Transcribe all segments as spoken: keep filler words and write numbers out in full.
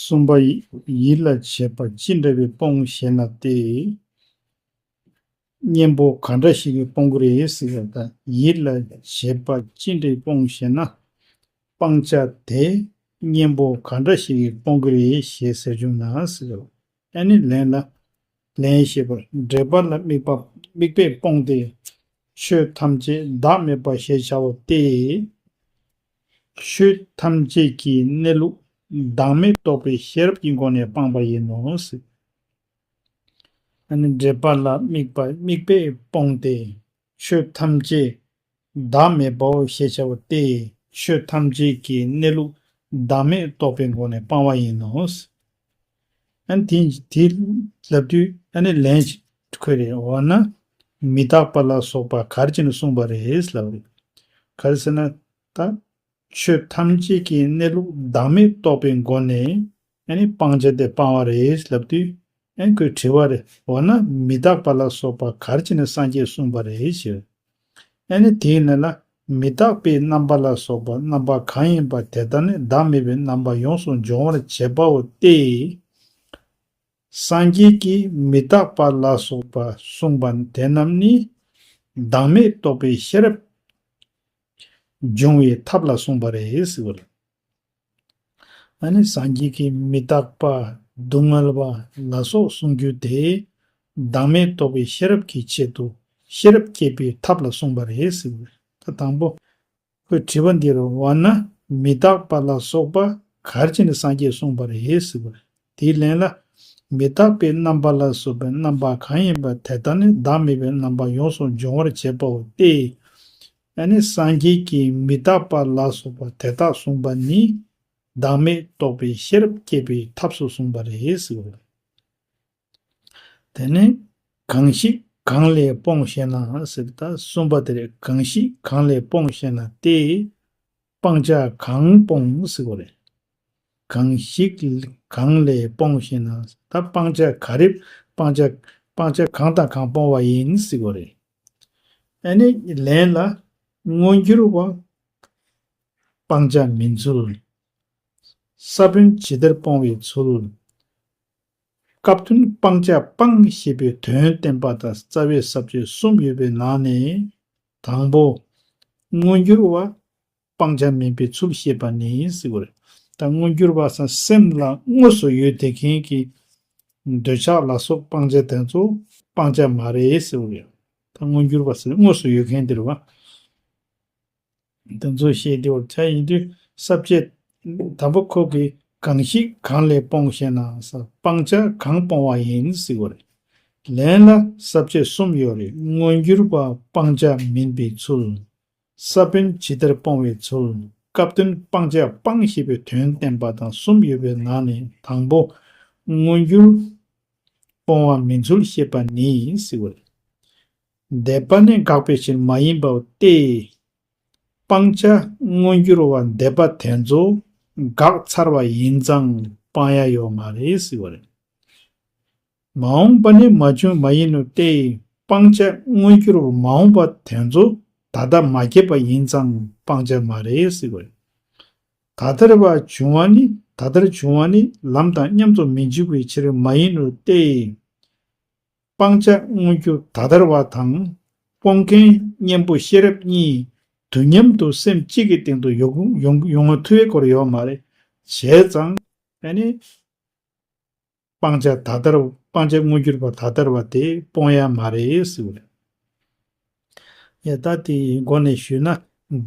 གསུམ་པ། ཡིད་ལ་བྱེད་པ་ཅི་འདྲ་བའི་སྤོང་ཞེ་ན་སྟེ། གཉེན་པོ་ག་འདྲ་ཞིག་གིས་སྤོང་གི་རེད་ཟེར་བ་དང་། ཡིད་ལ་བྱེད་པ་ཅི་འདྲའི་སྤོང་ཞེ་ན། སྤང་བྱ་དེ་གཉེན་པོ་ག་འདྲ་ཞིག་གིས་སྤོང་གི་རེད་ཞེས་ཟེར་བྱུང་ན་ཟེར། ཨ་ནི་ལན་ལ། ལན་ཞེས་པ། འགྲེལ་པ་ལ་དམིགས་པ་དམིགས་པས་སྤོང་སྟེ། ཆོས་ཐམས་ཅད་བདག་མེད་པ་ཞེས་བྱའོ་སྟེ། ཆོས་ཐམས་ཅད་ཀྱི་གནས་ལུགས་བདག་མེད་རྟོགས་པའི་ཤེས་རབ་ཀྱི་སྒོ་ནས་སྤངས་པ་ཡིན་ནོ། ཨ་ནི་འགྲེལ་པ་ལ་དམིགས་པ་དམིགས་པས་སྤོང་སྟེ། ཆོས་ཐམས་ཅད་བདག་མེད་པའོ་ཞེས་བྱ་བ་སྟེ། ཆོས་ཐམས་ཅད་ཀྱི་གནས་ལུགས་བདག་མེད་རྟོགས་པའི་སྒོ་ནས་སྤང་བ་ཡིན་ནོ། ཨ་ནི་དེ་དེ་ལབ་དུས་ཨ་ནི་ལན་ཅིག་འཁོད་རེད། འོ་ན་མི་རྟག་པ་ལ་སོགས་པ་ག་རེ་བྱས་ནས་གསུངས་པ་རེད་ལབ་རེད། ག་རེ་ཟེར་ན་ད། ཆོས་ཐམས་ཅད་ཀྱི་གནས་ལུགས་བདག་མེད་རྟོགས་པའི་སྒོ་ནས། ཨ་ནི་སྤང་བྱ་དེ་སྤང་བ་རེད་ལབ་དུས། ཨ་ནི་ཁོས་དྲི་བ་རེད། འོ་ན་མི་རྟག་པ་ལ་སོགས་པ་ག་རེ་བྱས་ནས་སངས་རྒྱས་གསུངས་པ་རེད་ཞེས། ཨ་ནི་དེའི་ནང་ལ་མི་རྟག་པའི་རྣམ་པ་ལ་སོགས་པ་རྣམ་པ་གང་ཡིན་པ་དེ་དག་ནི་བདག་མེད་པའི་རྣམ་པ་ཡོངས་སུ་སྦྱོང་བར་བྱེད་པའོ་སྟེ། སངས་རྒྱས་ཀྱིས་མི་རྟག་པ་ལ་སོགས་པ་གསུངས་པ་དེ་རྣམས་ནི་བདག་མེད་རྟོགས་པའི་ཤེས་རབ་སྦྱོང་བའི་ཐབས་ལ་གསུངས་པ་རེད་ཟེར་བ་རེད། ཨ་ནི་སངས་རྒྱས་ཀྱིས་མི་རྟག་པ་སྡུག་བསྔལ་བ་ལ་སོགས་གསུང་རྒྱུ་དེ་བདག་མེད་རྟོགས་པའི་ཤེས་རབ་ཀྱི་ཆེད་དུ་ཤེས་རབ་བསྐྱེད་པའི་ཐབས་ལ་གསུངས་པ་རེད་ཟེར་བ་རེད། ད་དང་པོ། ཁོས་དྲི་བ་འདི་རུ་འོ་ན་མི་རྟག་པ་ལ་སོགས་པ་ག་རེ་བྱས་ནས་སངས་རྒྱས་གསུངས་པ་རེད་ཟེར་བ་རེད། དེའི་ལན་ལ། མི་རྟག་པའི་རྣམ་པ་ལ་སོགས་པའི་རྣམ་པ་གང་ཡིན་པ་དེ་དག་ནི་བདག་མེད་པའི་རྣམ་པ་ཡོངས་སུ་སྦྱོང་བར་བྱེད་པའོ་སྟེ། ཨ་ནི་སངས་རྒྱས་ཀྱིས་མི་རྟག་པ་ལ་སོགས་པ་དེ་དག་གསུངས་པ་ནི་བདག་མེད་རྟོགས་པའི་ཤེས་རབ་བསྐྱེད་པའི་ཐབས་སུ་གསུངས་པ་རེད་ཟེར་བ་རེད། དེ་ནས་གང་ཞིག་གང་ལས་སྤོང་ཞེ་ན་ཟེར། ད་གསུམ་པ་དེ་རེད། གང་ཞིག་གང་ལས་སྤོང་ཞེ་ན་སྟེ། སྤང་བྱ་གང་སྤོང་ཟེར་བ་རེད། གང་ཞིག་གང་ལས་སྤོང་ཞེ་ན། ད་སྤང་བྱ་ག་རེ། སྤང་བྱ་སྤང་བྱ་གང་དང་གང་སྤོང་བ་ཡིན་ཟེར་བ་རེད། ཨ་ནི་ལན་ལ། མངོན་གྱུར་བ་སྤང་བྱ་མིན་ཚུལ། ས་བོན་ཇི་ལྟར་སྤོང་བའི་ཚུལ། སྐབས་དོན་སྤང་བྱ་སྤང་ཞེས་པའི་དོན་བསྟན་པ་དང་རྩ་བའི་ས་བཅད་གསུམ་ཡོད་པའི་ནང་ནས། དང་པོ། མངོན་གྱུར་བ་སྤང་བྱ་མིན་པའི་ཚུལ་བཤད་པ་ནི་ཟེར་བ་རེད། ད་མངོན་གྱུར་བ་ཟེར་སེམས་ལ་དངོས་སུ་ཡོད་བསྡད་མཁན་གྱི་འདོད་ཆགས་ལ་སོགས་སྤང་བྱ་དེ་ཚོ་སྤང་བྱ་མ་རེད་ཟེར་བ་རེད། ད་མངོན་གྱུར་བ་ཟེར་དངོས་སུ་ཡོད་མཁན་དེ་རེད་བ། དེ་ཚོ་བཤད་དེ་བར་ཆ་ཡིན་དུས་ས་བཅད་དང་པོ་ཁོ་གིས་གང་ཞིག་གང་ལས་སྤོང་ཞེ་ན་ས་སྤང་བྱ་གང་སྤོང་བ་ཡིན་ཟེར་བ་རེད། ལན་ལ་ས་བཅད་གསུམ་ཡོད་རེད། མངོན་གྱུར་བ་སྤང་བྱ་མིན་པའི་ཚུལ། ས་བོན་ཇི་ལྟར་སྤོང་བའི་ཚུལ། སྐབས་དོན་སྤང་བྱ་སྤང་ཞེས་པའི་དོན་བསྟན་པ་དང་གསུམ་ཡོད་པའི་ནང་ནས་དང་པོ། མངོན་གྱུར་སྤོང་བ་མིན་ཚུལ་བཤད་པ་ནི་ཟེར་བ་རེད། འདོད་པ་ནི་དགག་པའི་ཕྱིར་མ་ཡིན་པའོ་སྟེ། སྤང་བྱ་མངོན་གྱུར་བ་འདོད་པ་དེ་ཚོ་དགག་ཚར་བ་ཡིན་ཙང་སྤང་ཡ་ཡོད་མ་རེད་ཟེར་བ་རེད། མ་འོངས་པ་ནི་མ་བྱུང་མ་ཡིན་ནོ་སྟེ། སྤང་བྱ་མངོན་གྱུར་བ་མ་འོངས་པ་དེ་ཚོ་ད་ལྟ་མ་སྐྱེས་པ་ཡིན་ཙང་སྤང་བྱ་མ་རེད་ཟེར་བ་རེད། ད་ལྟར་བ་བྱུང་བ་ནི་ད་ལྟར་བྱུང་བ་ནི་ལམ་དང་མཉམ་དུ་མི་འཇུག་པའི་ཕྱིར་མ་ཡིན་ནོ་སྟེ། སྤང་བྱ་མངོན་གྱུར་ད་ལྟར་བ་དང་། སྤོང་མཁན་གཉེན་པོ་ཤེས་རབ་གཉིས་དུས་མཉམ་དུ་སེམས་གཅིག་གི་སྟེང་དུ་ཡོང་ཡོང་ཡོང་ཐུབ་པའི་སྐོར་ཡོད་མ་རེད། བྱས་ཙང་ཨ་ནི་སྤང་བྱ་ད་ལྟར་སྤང་བྱ་མངོན་གྱུར་པ་ད་ལྟར་བ་དེ་སྤོང་ཡ་མ་རེད་ཟེར་བ་རེད། ཡ་ད་དེའི་སྒོ་ནས་ཞུས་ན་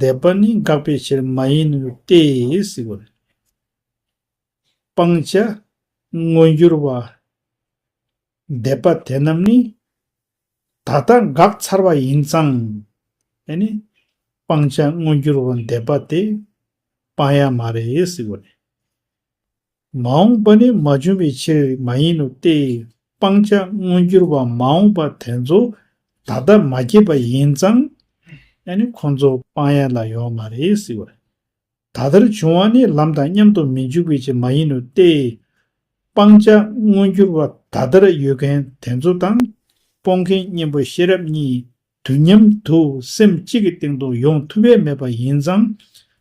འདོད་པ་ནི་དགག་པའི་ཕྱིར་མ་ཡིན་ནོ་སྟེ་ཟེར་བ་རེད། སྤང་བྱ་མངོན་གྱུར་བ་འདོད་པ་དེ་རྣམས་ནི་ད་ལྟ་འགག་ཚར་བ་ཡིན་ཙང་། ཨ་ནི་སྤང་བྱ་མངོན་གྱུར་བ་འདོད་པ་དེ་སྤང་ཡ་མ་རེད་ཟེར་བ་རེད། མ་འོངས་པ་ནི་མ་བྱུང་བའི་ཕྱིར་མ་ཡིན་ནོ་སྟེ། སྤང་བྱ་མངོན་གྱུར་བ་མ་འོངས་པ་དེ་ཚོ་ད་ལྟ་མ་སྐྱེས་པ་ཡིན་ཙང་། ཨ་ནི་ཁོང་ཚོ་སྤང་ཡ་ལ་ཡོད་མ་རེད་ཟེར་བ་རེད། ད་ལྟར་བྱུང་བ་ནི་ལམ་དང་མཉམ་དུ་མི་འཇུག་པའི་ཕྱིར་མ་ཡིན་ནོ་སྟེ། སྤང་བྱ་མངོན་གྱུར་བ་ད་ལྟར་ཡོད་མཁན་དེ་ཚོ་དང་། སྤོང་མཁན་གཉེན་པོ་ཤེས་རབ་གཉིས་དུས་མཉམ་དུ་སེམས་གཅིག་གི་སྟེང་དུ་ཡོང་ཐུབ་པས་མེད་པ་ཡིན་ཙང་།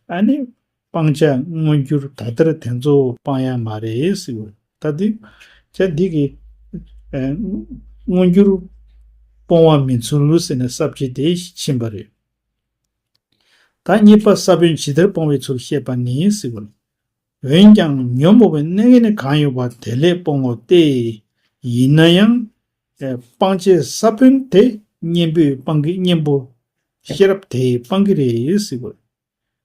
ཨ་ནི་ སྤང་བྱ་མངོན་གྱུར་ད་ལྟར་དེ་ཚོ་སྤང་ཡ་མ་རེད་ཟེར་བ། ད་འདི་བྱ་འདི་གི་ཨ་མངོན་གྱུར་སྤོང་བ་མི་ཚུལ་ཟེར་ནས་ས་བཅད་དེ་ཕྱིན་པ་རེད། ད་གཉིས་པ་ས་བོན་ཇི་ལྟར་སྤོང་བའི་ཚུལ་བཤད་པ་ནི་ཟེར་བ། འོན་ཀྱང་ཉོན་མོངས་པའི་གནས་ངན་ནི་གང་ཡོད་པ་དེ་ལས་སྤོང་ངོ་སྟེ། ཡིན་ན་ཡང་། ཨེ་སྤང་བྱའི་ས་བོན་དེ་གཉེན་པོས་སྤང་གི་གཉེན་པོ་ཤེས་རབ་དེས་སྤང་གི་རེད་ཟེར་བ།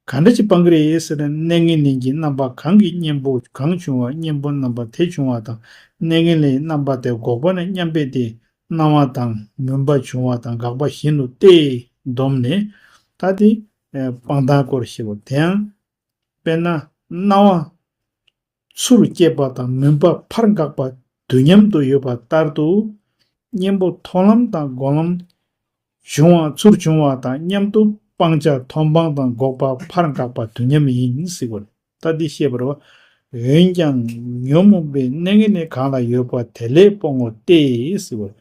ག་འདྲ་ཅིག་སྤང་གི་རེད་ཟེར་ན། གནས་ངན་ལེན་གྱི་རྣམ་པ་གང་གིས་གཉེན་པོ་གང་བྱུང་བ་གཉེན་པོ་རྣམ་པ་དེ་བྱུང་བ་དང་། གནས་ངན་ལེན་རྣམ་པ་དེ་འགོག་པ་ནི་མཉམ་པས་ཏེ། སྣང་བ་དང་མུན་པ་བྱུང་བ་དང་འགག་པ་བཞིན་ནོ་སྟེ་བསྡོམས་ནས། ད་དེ་ཨེ་སྤང་ཐངས་སྐོར་ཞེས་པ་དེའང་། དཔེར་ན་སྣང་བ་ཚུར་སྐྱེས་པ་དང་མུན་པ་ཕར་འགག་པ་དུས་མཉམ་དུ་ཡོད་པ་ལྟར་དུ། གཉེན་པོ་མཐོང་ལམ་དང་སྒོམ་ལམ་བྱུང་བ་ཚུར་བྱུང་བ་དང་མཉམ་དུ་སྤང་བྱ་མཐོང་སྤང་དང་འགོག་པ་ཕར་འགག་པ་དུས་མཉམ་ཡིན་ཟེར་བ་རེད། ད་འདི་བཤད་པ་རེད་བ། འོན་ཀྱང་ཉོན་མོངས་པའི་གནས་ངན་ནི་གང་ལ་ཡོད་པ་དེ་ལས་སྤོང་ངོ་སྟེ་ཟེར་བ།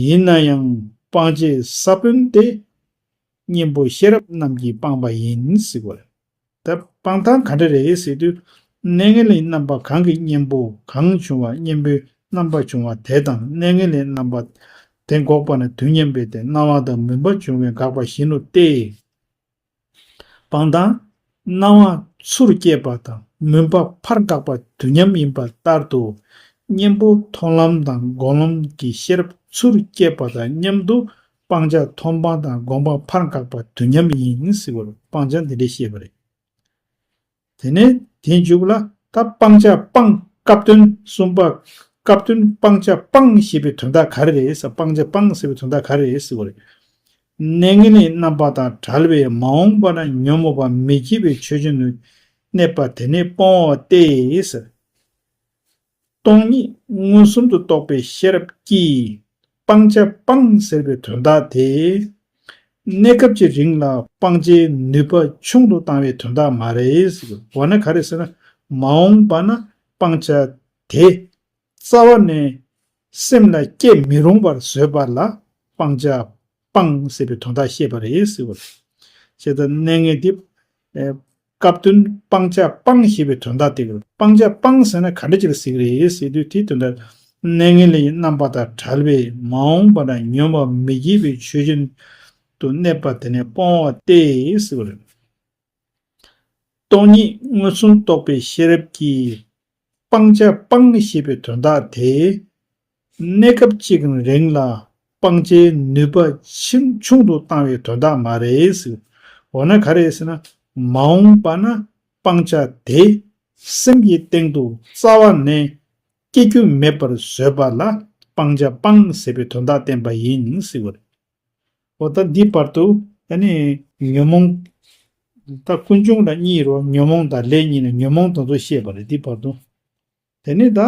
ཡིན་ན་ཡང་སྤང་བྱའི་ས་བོན་དེ་གཉེན་པོ་ཤེས་རབ་རྣམས་ཀྱིས་སྤངས་པ་ཡིན་ཟེར་བ་རེད། ད་སྤང་ཐངས་ག་འདྲ་རེད་ཟེར་དུས། གནས་ངན་ལེན་རྣམ་པ་གང་གིས་གཉེན་པོ་གང་བྱུང་བ་གཉེན་པོའི་རྣམ་པ་བྱུང་བ་དེ་དང་གནས་ངན་ལེན་རྣམ་པ་དེ་འགོག་པ་ནི་དུས་མཉམ་པས་ཏེ། སྣང་བ་དང་མུན་པ་བྱུང་བས་འགག་པ་བཞིན་ནོ་སྟེ། སྤང་ཐངས། སྣང་བ་ཚུར་སྐྱེས་པ་དང་མུན་པ་ཕར་འགག་པ་དུས་མཉམ་ཡིན་པ་ལྟར་དུ། གཉེན་པོ་མཐོང་ལམ་དང་སྒོམ་ལམ་གྱི་ཤེས་རབ་ཚུར་སྐྱེས་པ་དང་མཉམ་དུ་སྤང་བྱ་མཐོང་སྤང་དང་སྒོམ་སྤང་ཕར་འགག་པ་དུས་མཉམ་ཡིན་ཟེར་བ་རེད། སྤང་བྱ་འདི་འདྲ་བཤད་པ་རེད། དེ་ནས་དེའི་མཇུག་ལ་ད་སྤང་བྱ་སྤང་སྐབས་དོན་གསུམ་པ། སྐབས་དོན་སྤང་བྱ་སྤང་ཞེས་པའི་དོན་དག་ག་རེ་རེད་ཟེར། སྤང་བྱ་སྤང་ཟེར་བའི་དོན་དག་ག་རེ་རེད་ཟེར་བ་རེད། གནས་ངན་ལེན་རྣམ་པ་དང་བྲལ་བས་མ་འོངས་པ་ན་ཉོན་མོངས་པ་མི་བགྱིད་པའི་ཆོས་ཅན་དུ་གནས་པ་དེ་ནི་སྤོང་བ་སྟེ་ཟེར། སྟོང་ཉིད་མངོན་སུམ་དུ་རྟོགས་པའི་ཤེས་རབ་ཀྱིས་སྤང་བྱ་སྤང་ཟེར་བའི་དོན་དག་དེ། གནས་སྐབས་ཀྱི་རིང་ལ་སྤང་བྱའི་ནུས་པ་ཆུང་དུ་བཏང་བའི་དོན་དག་མ་རེད་ཟེར། འོ་ན་ག་རེ་ཟེར་ན། མ་འོངས་པ་ན་སྤང་བྱ་དེ་རྩ་བ་ནས་སེམས་ལ་སྐྱེ་མི་རུང་བར་བཟོས་པ་ལ་སྤང་བྱ་སྤང་ཟེར་བའི་དོན་དག་བཤད་པ་རེད་ཟེར་བ་རེད། བྱས་ཙང་གནས་ངན་འདི། ཨེ། སྐབས་དོན་སྤང་བྱ་སྤང་ཞེས་པའི་དོན་དག་དེ་ག་རེད། སྤང་བྱ་སྤང་ཟེར་ན་ག་འདྲ་ཅིག་ལ་ཟེར་གི་རེད་ཟེར་དུས། དེའི་དོན་དག་གནས་ངན་ལེན་རྣམ་པ་དང་བྲལ་བས་མ་འོངས་པ་ན་ཉོན་མོངས་མི་བགྱིད་པའི་ཆོས་ཅན་དུ་གནས་པ་དེ་ནི་སྤོང་བ་སྟེ་ཟེར་བ་རེད། སྟོང་ཉིད་མངོན་སུམ་རྟོགས་པའི་ཤེས་རབ་ཀྱིས་སྤང་བྱ་སྤང་ཞེས་པའི་དོན་དག་དེ། གནས་སྐབས་གཅིག་གི་རིང་ལ་སྤང་བྱའི་ནུས་པ་ཆུང་ཆུང་དུ་བཏང་བའི་དོན་དག་མ་རེད་ཟེར། འོ་ན་ག་རེ་ཟེར་ན། མ་འོངས་པ་ན་སྤང་བྱ་དེ་སེམས་ཀྱི་སྟེང་དུ་རྩ་བ་ནས་སྐྱེ་རྒྱུ་མེད་པར་བཟོས་པ་ལ་སྤང་བྱ་སྤང་ཟེར་བའི་དོན་དག་བསྟན་པ་ཡིན་ཟེར་བ་རེད། འོ་ད་འདི་བར་དུ་ཨ་ནི་ཉོན་མོངས། ད་ཀུན་འབྱུང་ལ་གཉིས་རོ། ཉོན་མོངས་དང་ལས་གཉིས་ནས་ཉོན་མོངས་དང་དུ་བཤད་པ་རེད། འདི་བར་དུ། དེ་ནས་ད་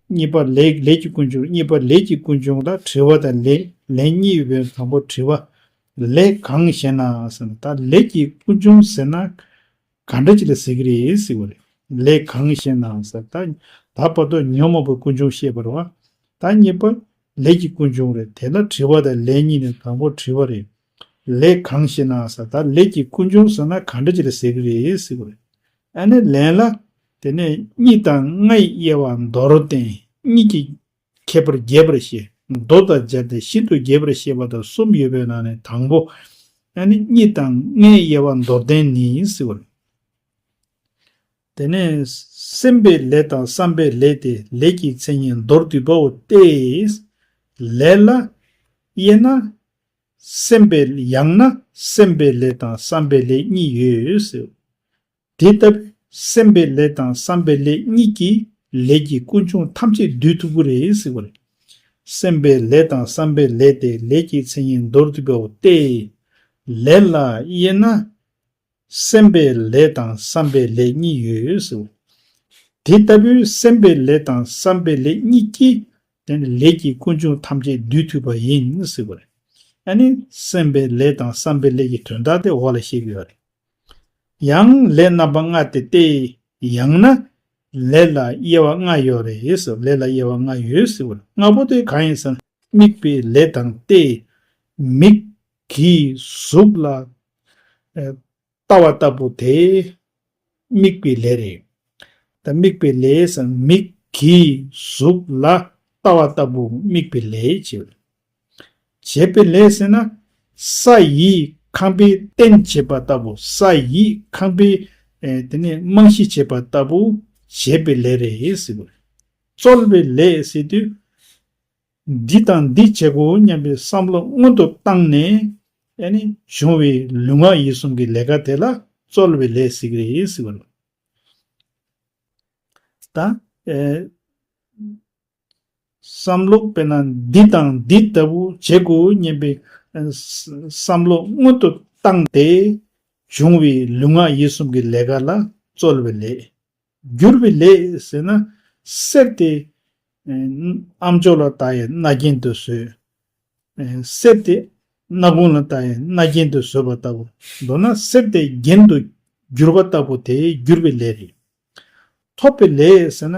གཉིས་པ་ལས། ལས་ཀྱི་ཀུན་འབྱུང་། གཉིས་པ་ལས་ཀྱི་ཀུན་འབྱུང་ལ་དྲི་བ་དང་ལན། ལན་གཉིས་ཡོད་པའི་དང་པོ་དྲི་བ། ལས་གང་ཞེ་ན་ཟེར་ན། ད་ལས་ཀྱི་ཀུན་འབྱུང་ཟེར་ན་ག་འདྲ་ཅིག་ལ་ཟེར་གི་རེད་ཟེར་བ་རེད། ལས་གང་ཞེ་ན་ཟེར། ད་ད་བར་དུ་ཉོན་མོངས་པའི་ཀུན་འབྱུང་བཤད་པ་རེད་བ། ད་གཉིས་པ་ལས་ཀྱི་ཀུན་འབྱུང་རེད། དེ་ལ་དྲི་བ་དང་ལན་གཉིས་ནས་དང་པོ་དྲི་བ་རེད། ལས་གང་ཞེ་ན་ཟེར། ད་ལས་ཀྱི་ཀུན་འབྱུང་ཟེར་ན་ག་འདྲ་ཅིག་ལ་ཟེར་གི་རེད་ཟེར་བ་རེད། ཨ་ནི་ལན་ལ། དེ་ནས་གཉིས་དང་ལྔའི་དབྱེ་བ་མདོར་བསྟན། གཉིས་ཀྱི་ཁྱད་པར་རྒྱས་པར་བཤད། མདོ་དང་སྦྱར་ཏེ་ཤིན་ཏུ་རྒྱས་པར་བཤད་པ་དང་གསུམ་ཡོད་པའི་ནང་ནས་དང་པོ། ཨ་ནི་གཉིས་དང་ལྔའི་དབྱེ་བ་མདོར་བསྟན་ནི་ཟེར་བ་རེད། དེ་ནས་སེམས་པའི་ལས་དང་བསམ་པའི་ལས་ཏེ་ལས་ཀྱི་མཚན་ཉིད་མདོར་བསྡུས་པའོ་སྟེ། ལས་ལ་དབྱེ་ན་སེམས་པའི། ཡང་ན་སེམས་པའི་ལས་དང་བསམ་པའི་ལས་གཉིས་ཡོད་ཟེར། དེ་ལྟ་བུའི་སེམས་པའི་ལས་དང་བསམ་པའི་ལས་གཉིས་ཀྱིས་ལས་ཀྱི་ཀུན་འབྱུང་ཐམས་ཅད་བསྡུས་ཐུབ་ཀྱི་རེད་ཟེར་བ་རེད། སེམས་པའི་ལས་དང་བསམ་པའི་ལས་ཏེ་ལས་ཀྱི་མཚན་ཉིད་མདོར་བསྡུས་པའོ་སྟེ། ལས་ལ་དབྱེ་ན། སེམས་པའི་ལས་དང་བསམ་པའི་ལས་གཉིས་ཡོད་ཟེར། དེ་ལྟ་བུའི་སེམས་པའི་ལས་དང་བསམ་པའི་ལས་གཉིས་ཀྱིས་དེ་ནི་ལས་ཀྱི་ཀུན་འབྱུང་ཐམས་ཅད་བསྡུས་ཐུབ་པ་ཡིན་ཟེར་བ་རེད། ཨ་ནི་སེམས་པའི་ལས་དང་བསམ་པའི་ལས་ཀྱི་དོན་དག་དེ་འོག་ལ་བཤད་ཀྱི་ཡོད་རེད། ཡང་ལས་རྣམ་པ་ལྔ་སྟེ་སྟེ། ཡང་ན་ལས་ལ་དབྱེ་བ་ལྔ་ཡོད་རེད་ཟེར། ལས་ལ་དབྱེ་བ་ལྔ་ཡོད་ཟེར་བ་རེད། ལྔ་པོ་དེ་གང་ཡིན་ཟེར་ན། དམིགས་པའི་ལས་དང་སྟེ། མིག་གིས་གཟུགས་ལ་ལྟ་བ་ལྟ་བུ་དེ། དམིགས་པའི་ལས་རེད། ད་དམིགས་པའི་ལས་ཟེར་ན་མིག་གིས་གཟུགས་ལ་ལྟ་བ་ལྟ་བུ་དམིགས་པའི་ལས་བྱེད། བྱེད་པའི་ལས་ཟེར་ན། ས་ཡི་ཁང་པའི་རྟེན་བྱེད་པ་ལྟ་བུ། ས་ཡི་ཁང་པའི་ཨེ་དེ་ནས་རྨང་གཞི་བྱེད་པ་ལྟ་བུ་བྱེད་པའི་ལས་རེད་ཟེར་བ་རེད། རྩོལ་བའི་ལས་ཟེར་དུས། འདི་དང་འདི་བྱེད་དགོས་སྙམ་པའི་བསམ་བློ་སྔོན་དུ་བཏང་ནས་ཨེ་ནི་བྱུང་བའི་ལུས་ངག་ཡིད་གསུམ་གྱི་ལས་ཀ་དེ་ལ་རྩོལ་བའི་ལས་ཟེར་གྱི་རེད་ཟེར་བ་རེད། ད་ཨེ་བསམ་བློ་དཔེར་ན་འདི་དང་འདི་ལྟ་བུ་བྱེད་དགོས་སྙམ་པའི་ཨ་བསམ་བློ་སྔོན་དུ་བཏང་སྟེ་བྱུང་བའི་ལུས་ངག་ཡིད་གསུམ་གྱི་ལས་ཀ་ལ་རྩོལ་བའི་ལས། བསྒྱུར་བའི་ལས་ཟེར་ན་གསེར་དེ་ཨ་ཨམ་ཅོག་ལ་བཏགས་ཡས་སྣ་རྒྱན་དུ་བཟོས། ཨ་གསེར་དེ་སྣ་ཁུང་ལ་བཏགས་ཡས་སྣ་རྒྱན་དུ་བཟོས་པ་ལྟ་བུ། མདོར་ན་གསེར་དེ་རྒྱན་དུ་བསྒྱུར་བ་ལྟ་བུ་དེ་བསྒྱུར་བའི་ལས་རེད། ཐོབ་པའི་ལས་ཟེར་ན་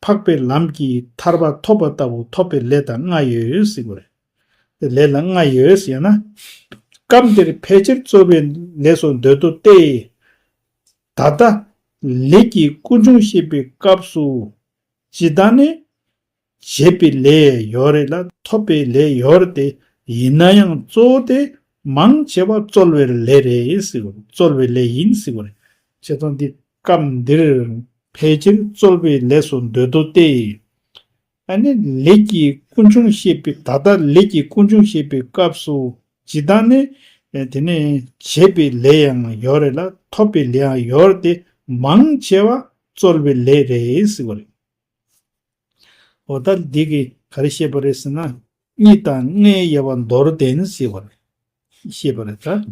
འཕགས་པའི་ལམ་གྱི་ཐར་པ་ཐོབ་པ་ལྟ་བུ་ཐོབ་པའི་ལས་དང་ལྔ་ཡོད་ཟེར་དགོས་རེད། དེ་ལས་ལ་ལྔ་ཡོད་ཟེར་ན། སྐབས་འདིར་ཕལ་ཆེར་རྩོལ་བའི་ལས་སུ་འདོད་དོ་སྟེ། ད་ལྟ་ལས་ཀྱི་ཀུན་འབྱུང་བཤད་པའི་སྐབས་སུ་ཇི་ལྟར་ནས་བྱེད་པའི་ལས་ཡོད་རེད་ལ་ཐོབ་པའི་ལས་ཡོད་རེད་དེ། ཡིན་ན་ཡང་གཙོ་བོ་དེ་མང་ཆེ་བ་རྩོལ་བའི་ལས་རེད་ཟེར་བ་རེད། རྩོལ་བའི་ལས་ཡིན་ཟེར་བ་རེད། བྱས་ཙང་འདི་སྐབས་འདིར་ཕལ་ཆེར་རྩོལ་བའི་ལས་སུ་འདོད་དོ་སྟེ། ཨ་ནི་ལས་ཀྱི་ཀུན་འབྱུང་བཤད་པའི་ད་ལྟ་ལས་ཀྱི་ཀུན་འབྱུང་བཤད་པའི་སྐབས་སུ་ཇི་ལྟར་ནས་དེ་ནས་བྱེད་པའི་ལས་ཡང་ཡོད་རེད་ལ་ཐོབ་པའི་ལས་ཡང་ཡོད་རེད་དེ་མང་ཆེ་བ་རྩོལ་བའི་ལས་རེད་ཟེར་བ་རེད། འོ་ད་འདི་གི་ག་རེ་བཤད་པ་རེད་ཟེར་ན། གཉིས་དང་ལྔའི་དབྱེ་བ་མདོར་བསྟན་ཟེར་བ་རེད། བཤད་པ་རེད་ད།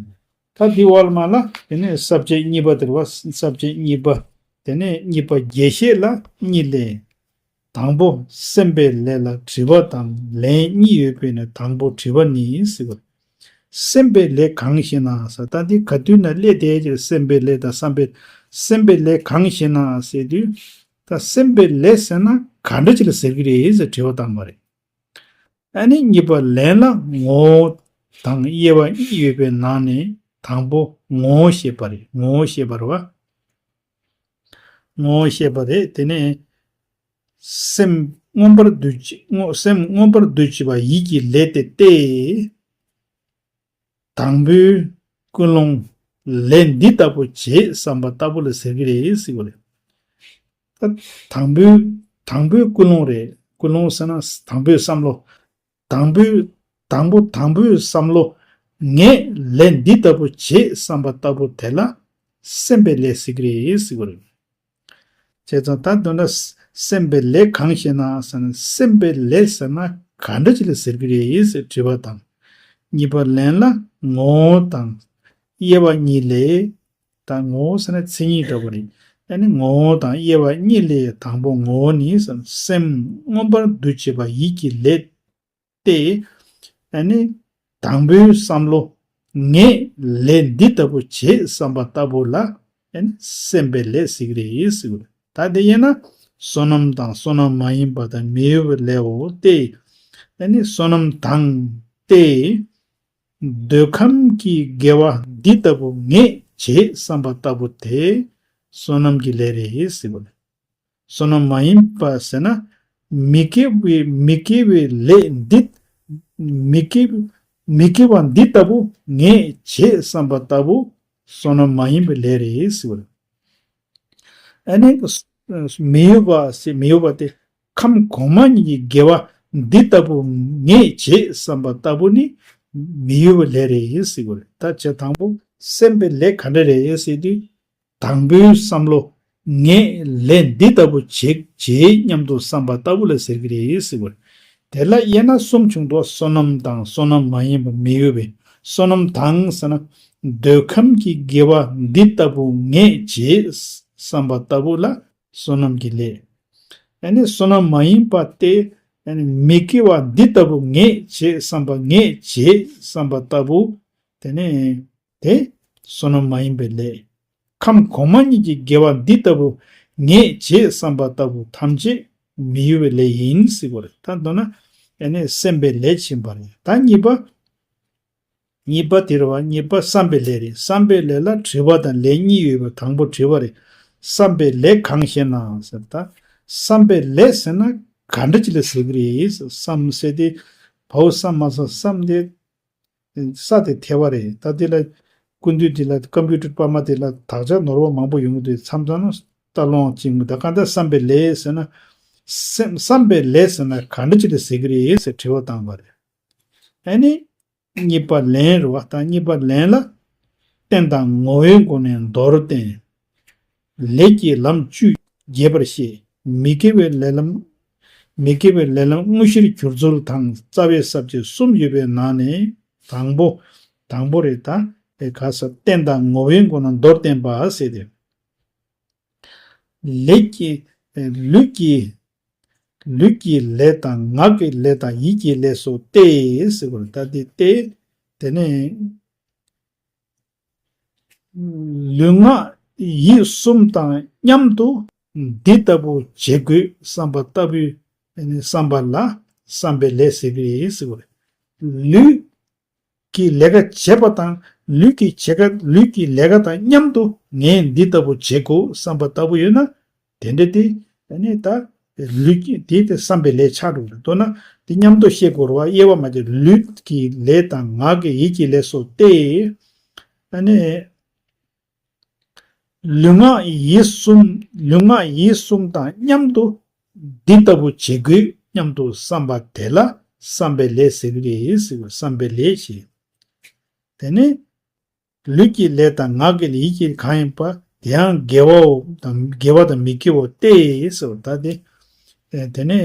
ད་འདི་བར་མ་ལ་དེ་ནས་ས་བཅད་གཉིས་པ་དེ་རེད་བ། ས་བཅད་གཉིས་པ། དེ་ནས་གཉིས་པ་རྒྱས་བཤད་ལ་གཉིས་ལས། དང་པོ་སེམས་པའི་ལས་ལ་དྲི་བ་དང་ལན་གཉིས་ཡོད་པས་ན་དང་པོ་དྲི་བ་ནི་ཟེར་བ། སེམས་པའི་ལས་གང་ཞེ་ན་ཟེར། ད་འདི་ག་དུས་ན་སླེབས་བསྡད་ཀྱི་རེད། སེམས་པའི་ལས་དང་བསམ་པའི། སེམས་པའི་ལས་གང་ཞེ་ན་ཟེར་དུས། ད་སེམས་པའི་ལས་ཟེར་ན་ག་འདྲ་ཅིག་ལ་ཟེར་གྱི་རེད་ཟེར་དྲི་བ་བཏང་བ་རེད། ཨ་ནི་གཉིས་པ་ལན་ལ་ངོ་བོ་དང་དབྱེ་བ་གཉིས་ཡོད་པའི་ནང་ནས་དང་པོ་ངོ་བོ་བཤད་པ་རེད། ངོ་བོ་བཤད་པ་རེད་བ། ངོ་བོ་བཤད་པ་རེད། དེ་ནས་སེམས་མངོན་པར་འདུ་བྱེད་སེམས་མངོན་པར་འདུ་བྱེད་པ་ཡིད་ཀྱི་ལས་དེ་སྟེ། དང་པོའི་ཀུན་སློང་ལས་འདི་ལྟ་བུ་བྱེད་བསམ་པ་ལྟ་བུ་ལ་ཟེར་གྱི་རེད་ཟེར་བ་རེད། ད་དང་པོའི་དང་པོའི་ཀུན་སློང་རེད། ཀུན་སློང་ཟེར་ན་དང་པོའི་བསམ་བློ། དང་པོའི་དང་པོ་དང་པོའི་བསམ་བློ། ངས་ལས་འདི་ལྟ་བུ་བྱེད་བསམ་པ་ལྟ་བུ་དེ་ལ་སེམས་པའི་ལས་ཟེར་གྱི་རེད་ཟེར་བ་རེད། བྱས་ཙང་ད་མདོར་ན་སེམས་པའི་ལས་གང་ཞེ་ན་ཟེར་ན་སེམས་པའི་ལས་ཟེར་ན་ག་འདྲ་ཅིག་ལ་ཟེར་གྱི་རེད་ཟེར་དྲི་བ་དང་། གཉིས་པ་ལན་ལ་ངོ་བོ་དང་དབྱེ་བ་གཉིས་ལས། ད་ངོ་བོ་ཟེར་ན་མཚན་ཉིད་འདྲ་བོ་རེད། ཨ་ནི་ངོ་བོ་དང་དབྱེ་བ་གཉིས་ལས་དང་པོ་ངོ་བོ་ནི་ཟེར་ན་སེམས་མངོན་པར་འདུ་བྱེད་པ་ཡིད་ཀྱི་ལས། ཏེ། ཨ་ནི། དང་པོའི་བསམ་བློ། ངས་ལས་འདི་ལྟ་བུ་བྱེད་བསམ་པ་ལྟ་བུ་ལ། ཨ་ནི། སེམས་པའི་ལས་ཟེར་གྱི་རེད་ཟེར་གྱི་རེད། ད་དེ་ཡིན་ན། བསོད་ནམས་དང་བསོད་ནམས་མ་ཡིན་པ་དང་མི་གཡོ་བའི་ལས་འོ་སྟེ། ཨ་ནི། བསོད་ནམས་དང་སྟེ། འདོད་ཁམས་ཀྱི་དགེ་བ་འདི་ལྟ་བུ་ངས་བྱེད་བསམ་པ་ལྟ་བུ་དེ། བསོད་ནམས་ཀྱི་ལས་རེད་ཟེར་གྱི་རེད། བསོད་ནམས་མ་ཡིན་པ་ཟེར་ན། མི་དགེ་བའི་མི་དགེ་བའི་ལས་འདི། མི་དགེ་མི་དགེ་བ་འདི་ལྟ་བུ་ངས་བྱེད་བསམ་པ་ལྟ་བུ་བསོད་ནམས་མ་ཡིན་པའི་ལས་རེད་ཟེར་བ་རེད། ཨ་ནི། མི་གཡོ་བ་ཟེར་མི་གཡོ་བ་དེ་ཁམས་གོང་མ་གཉིས་ཀྱི་དགེ་བ་འདི་ལྟ་བུ་ངས་བྱེད་བསམ་པ་ལྟ་བུ་ནི་མི་གཡོ་བའི་ལས་རེད་ཟེར་བ་རེད། ད་བྱས་དང་པོ་སེམས་པའི་ལས་ག་འདྲ་རེད་ཟེར་དུས། དང་པོའི་བསམ་བློ། ངས་ལས་འདི་ལྟ་བུ་བྱེད་བྱེད་སྙམ་དུ་བསམ་པ་ལྟ་བུ་ལ་ཟེར་གྱི་རེད་ཟེར་བ་རེད། དེ་ལ་དབྱེ་ན་གསུམ་བྱུང་འདུག་བསོད་ནམས་དང་བསོད་ནམས་མ་ཡིན་པ་མི་གཡོ་བའི། བསོད་ནམས་དང་ཟེར་ན། འདོད་ཁམས་ཀྱི་དགེ་བ་འདི་ལྟ་བུ་ངས་བྱེད་བསམ་པ་ལྟ་བུ་ལ་བསོད་ནམས་ཀྱི་ལས། ཨ་ནི་བསོད་ནམས་མ་ཡིན་པ་སྟེ། ཨ་ནི་མི་དགེ་བ་འདི་ལྟ་བུ་ངས་བྱེད་བསམ་པ་ངས་བྱེད་བསམ་པ་ལྟ་བུ། དེ་ནས། དེ། བསོད་ནམས་མ་ཡིན་པའི་ལས། ཁམས་གོང་མ་གཉིས་ཀྱི་དགེ་བ་འདི་ལྟ་བུ་ངས་བྱེད་བསམ་པ་ལྟ་བུ་ཐམས་ཅད་མི་གཡོ་བའི་ལས་ཡིན་ཟེར་བ་རེད། ད་མདོར་ན་ཨ་ནི་སེམས་པའི་ལས་ཕྱིན་པ་རེད། ད་གཉིས་པ། གཉིས་པ་དེ་རེད་བ། གཉིས་པ་བསམ་པའི་ལས་རེད། བསམ་པའི་ལས་ལ་དྲི་བ་དང་ལན་གཉིས་ཡོད་པ། དང་པོ་དྲི་བ་རེད། བསམ་པའི་ལས་གང་ཞེ་ན་ཟེར། ད་བསམ་པའི་ལས་ཟེར་ན་ག་འདྲ་ཅིག་ལ་ཟེར་གི་རེད། བསམ་ཟེར་དེ་བའོ་བསམ་མ་བསམ་བསམ་དེ། ས་དེ་ཐལ་བ་རེད། ད་དེ་ལ་སྐུ་མདུན་དེ་ལ་ཀམ་པུ་ཊར་པར་མ་དེ་ལ་དག་ཆ་ནོར་བ་མང་པོ་ཡོང་གི་འདུག་མཚམས་མཚམས་ན་ལྟ་ལོང་ཅིག་མི་འདུག་གང་ལྟར་བསམ་པའི་ལས་ཟེར་ན། སེམས་བསམ་པའི་ལས་ཟེར་ན་ག་འདྲ་ཅིག་ལ་ཟེར་གི་རེད་ཟེར་དྲི་བ་བཏང་བ་རེད། ཨ་ནི། གཉིས་པ་ལན་རེད་བ། ད་གཉིས་པ་ལན་ལ། རྟེན་དང་ངོ་བོའི་སྒོ་ནས་མདོར་བསྟན། ལས་ཀྱི་ལམ་བཅུ་རྒྱས་པར་བཤད། མི་དགེ་བའི་ལས་ལམ། མི་དགེ་བའི་ལས་ལམ་དངོས་གཞིར་གྱུར་ཚུལ་དང་རྩ་བའི་ས་བཅད་གསུམ་ཡོད་པའི་ནང་ནས་དང་པོ། དང་པོ་རེད་ད། ཨེ་ག་ས་རྟེན་དང་ངོ་བོའི་སྒོ་ནས་མདོར་བསྟན་པ་ཟེར་ཏེ། ལས་ཀྱི། ལུས་ཀྱི། ལུས་ཀྱི་ལས་དང་ངག་གི་ལས་དང་ཡིད་ཀྱི་ལས་སོ་སྟེ་ཟེར་བ་ལ་ད་དེ་སྟེ། དེ་ནས་ལུས་ངག་ཡིད་གསུམ་དང་མཉམ་དུ་འདི་ལྟ་བུ་བྱེད་དགོས་བསམ་པ་ལྟ་བུའི་བསམ་པ་ལ་བསམ་པའི་ལས་ཟེར་གི་རེད་ཟེར་བ་རེད། ལུས། གི་ལས་ཀ་བྱེད་པ་དང་ལུས་ཀྱི་བྱེད་ཀ་ལུས་ཀྱི་ལས་ཀ་དང་མཉམ་དུ་ངས་འདི་ལྟ་བུ་བྱེད་དགོས་བསམ་པ་ལྟ་བུ་ཡོད་ན། དེ་འདྲ་དེ་ནི་ད་ལུས་ཀྱི་དེ་དེ་བསམ་པའི་ལས་ཆགས་འགྲོ་གི་རེད། མདོར་ན་དེ་མཉམ་དུ་ཤེས་དགོས་རེད་བ། དབྱེ་བ་མ་བྱས་ལུས་ཀྱི་ལས་དང་ངག་གི་ཡིད་ཀྱི་ལས་སོགས་ཏེ། ཨ་ནི། ལུས་ངག་ཡིད་གསུམ། ལུས་ངག་ཡིད་གསུམ་དང་མཉམ་དུ་འདི་ལྟ་བུ་བྱེད་དགོས་སྙམ་དུ་བསམ་པ་དེ་ལ་བསམ་པའི་ལས་ཟེར་གྱི་རེད་ཟེར་བ། བསམ་པའི་ལས་ཞེས། དེ་ནི་ལུས་ཀྱི་ལས་དང་ངག་གི་ལས་ཡིད་ཀྱི་གང་ཡིན་པ་དེ་ཡང་དགེ་བའོ་དང་དགེ་བ་དང་མི་དགེ་བའོ་སྟེ་ཟེར་བ། ད་དེ་དེ་ནི།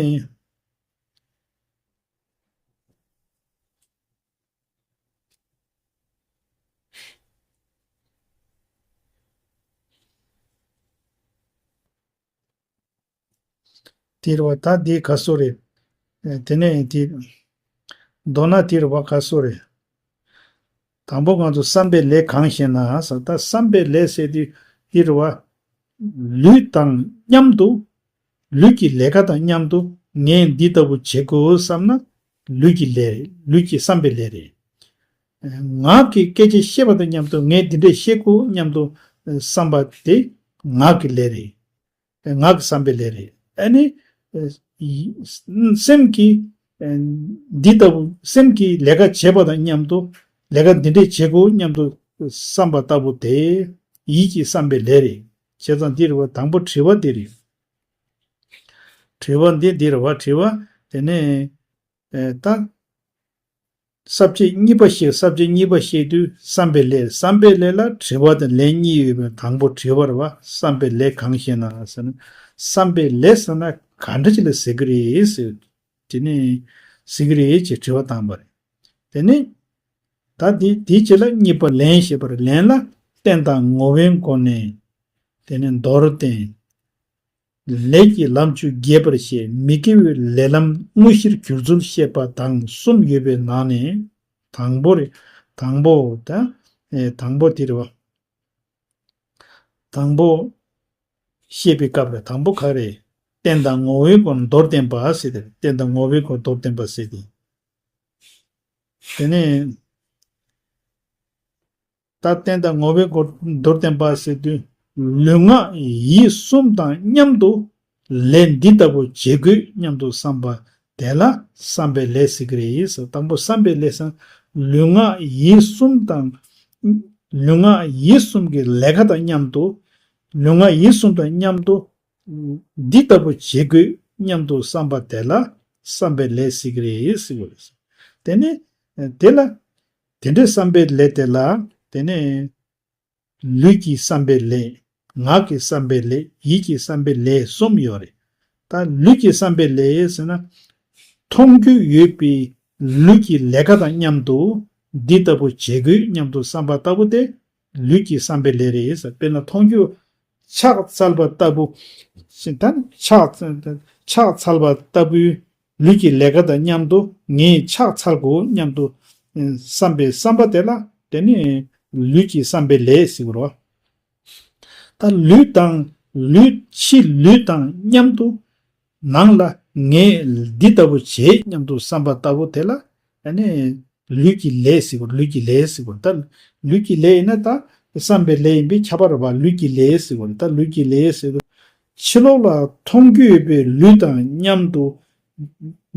དེ་རེད་བ། ད་དེ་ག་སོ་རེད། དེ་ནས་དེ་མདོར་ན་དེ་རེད་བ། ག་སོ་རེད། དང་པོ་ང་ཚོ་བསམ་པའི་ལས་གང་ཞེ་ན་ཟེར། ད་བསམ་པའི་ལས་ཟེར་དུས་དེ་རེད་བ། ལུས་དང་མཉམ་དུ། ལུས་ཀྱི་ལས་ཀ་དང་མཉམ་དུ་ངས་འདི་ལྟ་བུ་བྱེད་དགོས་བསམ་ན་ལུས་ཀྱི་ལས་རེད། ལུས་ཀྱི་བསམ་པའི་ལས་རེད། ངག་གི་སྐད་ཆ་བཤད་པ་དང་མཉམ་དུ་ངས་འདི་འདྲས་བཤད་དགོས་སྙམ་དུ་བསམ་པ་དེ་ངག་གི་ལས་རེད། ངག་གི་བསམ་པའི་ལས་རེད། ཨ་ནི། སེམས་ཀྱི། འདི་ལྟ་བུ་སེམས་ཀྱི་ལས་ཀ་བྱེད་པ་དང་མཉམ་དུ་ལས་ཀ་འདི་འདྲས་བྱེད་དགོས་སྙམ་དུ་བསམ་པ་ལྟ་བུ་དེ་ཡིད་ཀྱི་བསམ་པའི་ལས་རེད། བྱས་ཙང་འདི་རེད་བ། དང་པོ་དྲི་བ་འདི་རེད། དྲི་བ་འདི་འདི་རེད་བ། དྲི་བ་དེ་ནས་ད། ས་བཅད་གཉིས་པ་བཤད། ས་བཅད་གཉིས་པ་བཤད་དུས་བསམ་པའི་ལས། བསམ་པའི་ལས་ལ་དྲི་བ་དང་ལན་གཉིས་ཡོད་པའི་དང་པོ་དྲི་བ་རེད་བ། བསམ་པའི་ལས་གང་ཞེ་ན་ཟེར་ན། བསམ་པའི་ལས་ཟེར་ན་ག་འདྲ་ཅིག་ལ་ཟེར་གི་རེད་ཟེར། དེ་ནས་ཟེར་གི་རེད་ཅེས་དྲི་བ་བཏང་བ་རེད། དེ་ནས་ད་འདི་དེའི་རྗེས་ལ་གཉིས་པ་ལན་བཤད་པ་རེད། ལན་ལ་རྟེན་དང་ངོ་བོའི་སྒོ་ནས་དེ་ནས་མདོར་བསྟན། ལས་ཀྱི་ལམ་བཅུ་རྒྱས་པར་བཤད། མི་དགེ་བའི་ལས་ལམ་དངོས་གཞིར་གྱུར་ཚུལ་བཤད་པ་དང་གསུམ་ཡོད་པའི་ནང་ནས་དང་པོ་རེད། དང་པོ་ད། ཨེ་དང་པོ་དེ་རེད་བ། དང་པོ་བཤད་པའི་སྐབས་རེད། དང་པོ་ག་རེ། རྟེན་དང་ངོ་བོའི་སྒོ་ནས་མདོར་བསྟན་པ་ཟེར་ཏེ། རྟེན་དང་ངོ་བོའི་སྒོ་ནས་མདོར་བསྟན་པ་ཟེར་ཏེ། དེ་ནས། ད་རྟེན་དང་ངོ་བོའི་སྒོ་མདོར་བསྟན་པ་ཟེར་དུས། ལུས་ངག་ཡིད་གསུམ་དང་མཉམ་དུ་ལས་འདི་ལྟ་བུ་བྱེད་དགོས་སྙམ་དུ་བསམ་པ་དེ་ལ་བསམ་པའི་ལས་ཟེར་གི་རེད་ཟེར། དང་པོ་བསམ་པའི་ལས་ཟེར་ན་ལུས་ངག་ཡིད་གསུམ་དང་། ལུས་ངག་ཡིད་གསུམ་གྱི་ལས་ཀ་དང་མཉམ་དུ། ལུས་ངག་ཡིད་གསུམ་དང་མཉམ་དུ་འདི་ལྟ་བུ་བྱེད་དགོས་སྙམ་དུ་བསམ་པ་དེ་ལ་བསམ་པའི་ལས་ཟེར་གི་རེད་ཟེར་གི་རེད། དེ་ནི་དེ་ལ་དེ་འདྲའི་བསམ་པའི་ལས་དེ་ལ་དེ་ནི་ལུས་ཀྱི་བསམ་པའི་ལས། ངག་གི་བསམ་པའི་ལས། ཡིད་ཀྱི་བསམ་པའི་ལས་གསུམ་ཡོད་རེད། ད་ལུས་ཀྱི་བསམ་པའི་ལས་ཟེར་ན། མཐོང་རྒྱུ་ཡོད་པའི་ལུས་ཀྱི་ལས་ཀ་དང་མཉམ་དུ་འདི་ལྟ་བུ་བྱེད་དགོས་སྙམ་དུ་བསམ་པ་ལྟ་བུ་དེ་ལུས་ཀྱི་བསམ་པའི་ལས་རེད་ཟེར། དཔེར་ན་མཐོང་རྒྱུ་ཕྱག་འཚལ་བ་ལྟ་བུ། ད་ཕྱག་ཕྱག་འཚལ་བ་ལྟ་བུའི་ལུས་ཀྱི་ལས་ཀ་དང་མཉམ་དུ་ངས་ཕྱག་འཚལ་དགོས་སྙམ་དུ་བསམ་པའི་བསམ་པ་དེ་ལ་དེ་ནི་ལུས་ཀྱི་བསམ་པའི་ལས་ཟེར་གི་རེད། ད་ལུས་དང་ལུས་ཕྱི་ལུས་དང་མཉམ་དུ་ནང་ལ་ངས་འདི་ལྟ་བུ་བྱེད་སྙམ་དུ་བསམ་པ་ལྟ་བུ་དེ་ལ་ཨ་ནི་ལུས་ཀྱི་ལས་ཟེར་གི་རེད། ལུས་ཀྱི་ལས་ཟེར་གི་རེད། ད་ལུས་ཀྱི་ལས་ཡིན་ན་ད་ བསམ་པའི་ལས་ཡིན་པས་ཁྱབ་པ་རེད་པ། ལུས་ཀྱི་ལས་ཟེར་བ་རེད། ད་ལུས་ཀྱི་ལས་ཟེར་དུས་ཕྱི་ལོགས་ལ་མཐོང་རྒྱུ་ཡོད་པའི་ལུས་དང་མཉམ་དུ་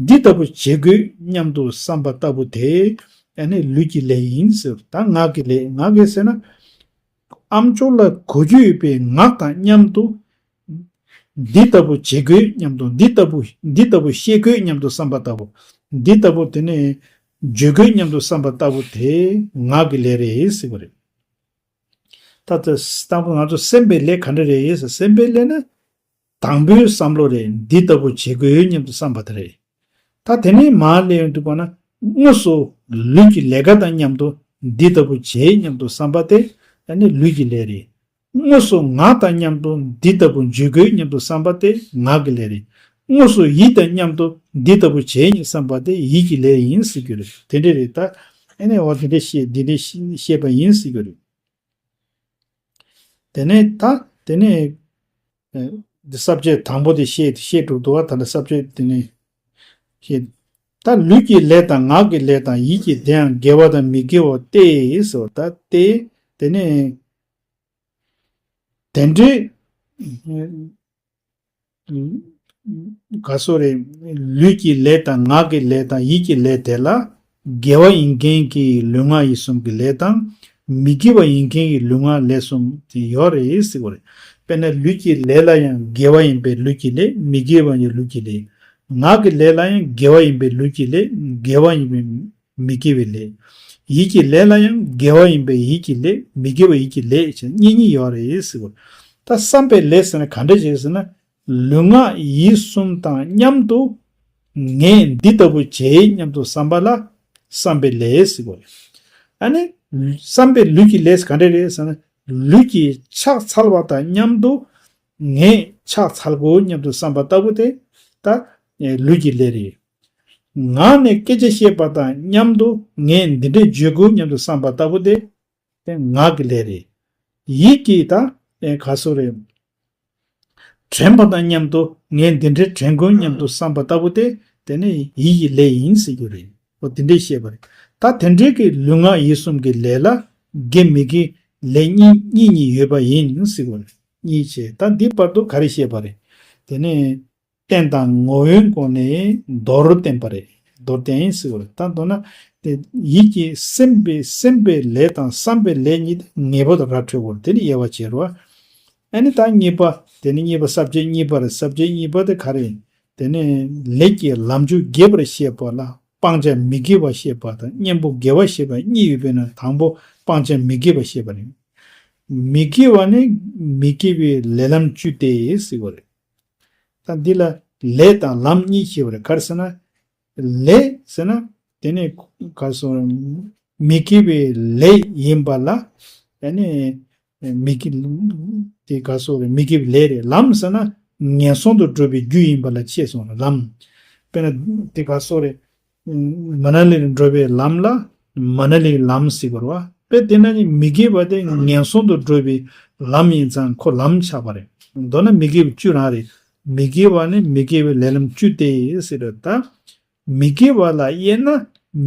འདི་ལྟ་བུ་བྱེད་དགོས་སྙམ་དུ་བསམ་པ་ལྟ་བུ་དེ་ཨ་ནི་ལུས་ཀྱི་ལས་ཡིན་ཟེར། ད་ངག་གི་ལས། ངག་གི་ཟེར་ན་ཨ་མཆོག་ལ་གོ་རྒྱུ་ཡོད་པའི་ངག་དང་མཉམ་དུ་འདི་ལྟ་བུ་བྱེད་དགོས་སྙམ་དུ། འདི་ལྟ་བུ་འདི་ལྟ་བུ་ཤེས་དགོས་སྙམ་དུ་བསམ་པ་ལྟ་བུ། འདི་ལྟ་བུ་དེ་ནས་བརྗོད་དགོས་སྙམ་དུ་བསམ་པ་ལྟ་བུ་དེ་ངག་གི་ལས་རེད་ཟེར་བ་རེད། ད་ལྟ་དང་པོ་ང་ཚོ་སེམས་པའི་ལས་ག་འདྲ་རེད་ཟེར། སེམས་པའི་ལས་ནི་དང་པོའི་བསམ་བློ་རེད། འདི་ལྟ་བུ་བྱེད་དགོས་སྙམ་དུ་བསམ་པ་དེ་རེད། ད་དེ་ནས་མར་སླེབས་ཡོང་དུས་པ་ན་དངོས་སུ་ལུས་ཀྱི་ལས་ཀ་དང་མཉམ་དུ་འདི་ལྟ་བུ་བྱེད་སྙམ་དུ་བསམ་པ་དེ་ཨ་ནི་ལུས་ཀྱི་ལས་རེད། དངོས་སུ་ངག་དང་མཉམ་དུ་འདི་ལྟ་བུ་བརྗོད་དགོས་སྙམ་དུ་བསམ་པ་དེ་ངག་གི་ལས་རེད། དངོས་སུ་ཡིད་དང་མཉམ་དུ་འདི་ལྟ་བུ་བྱེད་སྙམ་བསམ་པ་དེ་ཡིད་ཀྱི་ལས་ཡིན་ཟེར་རྒྱུ་རེད། དེ་འདྲ་རེད། ད་ཨ་ནི་འོ་དེ་འདྲ་བཤད། འདི་འདྲ་བཤད་པ་ཡིན་ཟེར་རྒྱུ་རེད། དེ་ནས་ད་དེ་ནས་ཨ་འདི་ས་བཅད་དང་པོ་དེ་བཤད་བཤད་གྲུབ་འདུག་བ། ད་ནི་ས་བཅད་དེ་ནས་བཤད། ད་ལུས་ཀྱི་ལས་དང་ངག་གི་ལས་དང་ཡིད་ཀྱི་དེ་ཡང་དགེ་བ་དང་མི་དགེ་བ་སྟེ་ཟེར་བ། ད་སྟེ་དེ་ནས་དེ་འདྲའི་ག་སོ་རེད། ལུས་ཀྱི་ལས་དང་ངག་གི་ལས་དང་ཡིད་ཀྱི་ལས་དེ་ལ་དགེ་བ་ཡིན་མཁན་གྱི་ལུས་ངག་ཡིད་གསུམ་གྱི་ལས་དང་མི་དགེ་བ་ཡིན་མཁན་གྱི་ལུས་ངག་ལས་གསུམ་དེ་ཡོད་རེད་ཟེར་བ་རེད། དཔེར་ན་ལུས་ཀྱི་ལས་ལ་ཡང་དགེ་བ་ཡིན་པའི་ལུས་ཀྱི་ལས། མི་དགེ་བ་ཡིན་ལུས་ཀྱི་ལས། ངག་གི་ལས་ལ་ཡང་དགེ་བ་ཡིན་པའི་ལུས་ཀྱི་ལས། དགེ་བ་ཡིན་པའི་མི་དགེ་བའི་ལས། ཡིད་ཀྱི་ལས་ལ་ཡང་དགེ་བ་ཡིན་པའི་ཡིད་ཀྱི་ལས། མི་དགེ་བ་ཡིད་ཀྱི་ལས་བྱས་གཉིས་གཉིས་ཡོད་རེད་ཟེར་བ། ད་བསམ་པའི་ལས་ཟེར་ན་ག་འདྲ་ཞིག་ཟེར་ན། ལུས་ངག་ཡིད་གསུམ་དང་མཉམ་དུ་ངས་འདི་ལྟ་བུ་བྱེད་སྙམ་དུ་བསམ་པ་ལ་བསམ་པའི་ལས་ཟེར་བ་རེད། ཨ་ནི་བསམ་པའི་ལུས་ཀྱི་ལས་ག་འདྲ་རེད་ཟེར་ན། ལུས་ཀྱི་ཕྱག་འཚལ་བ་དང་མཉམ་དུ་ངས་ཕྱག་འཚལ་དགོས་སྙམ་དུ་བསམ་པ་ལྟ་བུ་དེ་ད་ལུས་ཀྱི་ལས་རེད། ངག་ནས་སྐད་ཆ་བཤད་པ་དང་མཉམ་དུ་ངས་འདི་འདྲས་བརྗོད་དགོས་སྙམ་དུ་བསམ་པ་ལྟ་བུ་དེ་དེ་ངག་གི་ལས་རེད། ཡིད་ཀྱིས་ད་ཨེ་ག་སོ་རེད། དྲན་པ་དང་མཉམ་དུ་ངས་འདི་འདྲའི་དྲན་དགོས་སྙམ་དུ་བསམ་པ་ལྟ་བུ་དེ་དེ་ནི་ཡིད་ཀྱི་ལས་ཡིན་ཟེར་རྒྱུ་རེད། འོ་དེ་འདྲའི་བཤད་པ་རེད། ད་དེ་འདྲའི་གི་ལུས་ངག་ཡིད་གསུམ་གྱི་ལས་ལ་དགེ་མི་དགེ་ལས་གཉིས་གཉིས་གཉིས་ཡོད་པ་ཡིན་ཟེར་རྒྱུ་རེད། གཉིས་བྱས། ད་འདི་བར་དུ་ག་རེ་བཤད་པ་རེད། དེ་ནི་རྟེན་དང་ངོ་བོའི་སྒོ་ནས་མདོར་བསྟན་པ་རེད། མདོར་བསྟན་ཟེར་བ་རེད། ད་མདོར་ན་དེ་ཡིད་ཀྱི་སེམས་པའི་སེམས་པའི་ལས་དང་བསམ་པའི་ལས་གཉིས་དེ་ངེས་པར་དུ་ར་འཕྲོད་དགོས་རེད། དེ་ནི་དབྱེ་བ་ཕྱེ་རོགས། ཨ་ནི་ད་གཉིས་པ། དེ་ནི་གཉིས་པ་ས་བཅད་གཉིས་པ་རེད། ས་བཅད་གཉིས་པ་དེ་ག་རེ་ཡིན། དེ་ནི་ལས་ཀྱི་ལམ་རྒྱུ་དགེ་བར་བཤད་པ་ལ་སྤང་བྱ་མི་དགེ་བ་བཤད་པ་དང་གཉེན་པོ་དགེ་བ་བཤད་པ་གཉིས་ཡོད་པས་ན་དང་པོ་སྤང་བྱ་མི་དགེ་བ་བཤད་པ་རེད། མི་དགེ་བ་ནི་མི་དགེ་བའི་ལས་ལམ་བཅུ་སྟེ་ཟེར་བ་རེད། ད་འདི་ལ་ལས་དང་ལམ་གཉིས་ཤེས་པ་རེད། ག་རེ་ཟེར་ན། ལས་ཟེར་ན་དེ་ནི་ག་རེ་ཟེར། མི་དགེ་བའི་ལས་ཡིན་པ་ལ་དེ་ནི་མི་དགེ་དེ་ག་རེ་ཟེར། མི་དགེ་བའི་ལས་རེད། ལམ་ཟེར་ན་ངན་སོང་དུ་འགྲོ་བའི་རྒྱུ་ཡིན་པ་ལ་ཤེས་སོང་ལ་ལམ། དཔེར་ན་དེ་ག་རེ་ཟེར། མ་ན་ལི་ལ་འགྲོ་བའི་ལམ་ལ་མ་ན་ལིའི་ལམ་ཟེར་བ་རེད་བ། དཔེ་དེ་ན་ནི་མི་དགེ་བ་དེ་ངན་སོང་དུ་འགྲོ་བའི་ལམ་ཡིན་ཙང་ཁོ་ལམ་ཆགས་པ་རེད། མདོར་ན་མི་དགེ་བ་བཅུ་རང་རེད། མི་དགེ་བ་ནི་མི་དགེ་བའི་ལས་ལམ་བཅུ་སྟེ་ཟེར་རེད། ད་མི་དགེ་བ་ལ་དབྱེ་ན་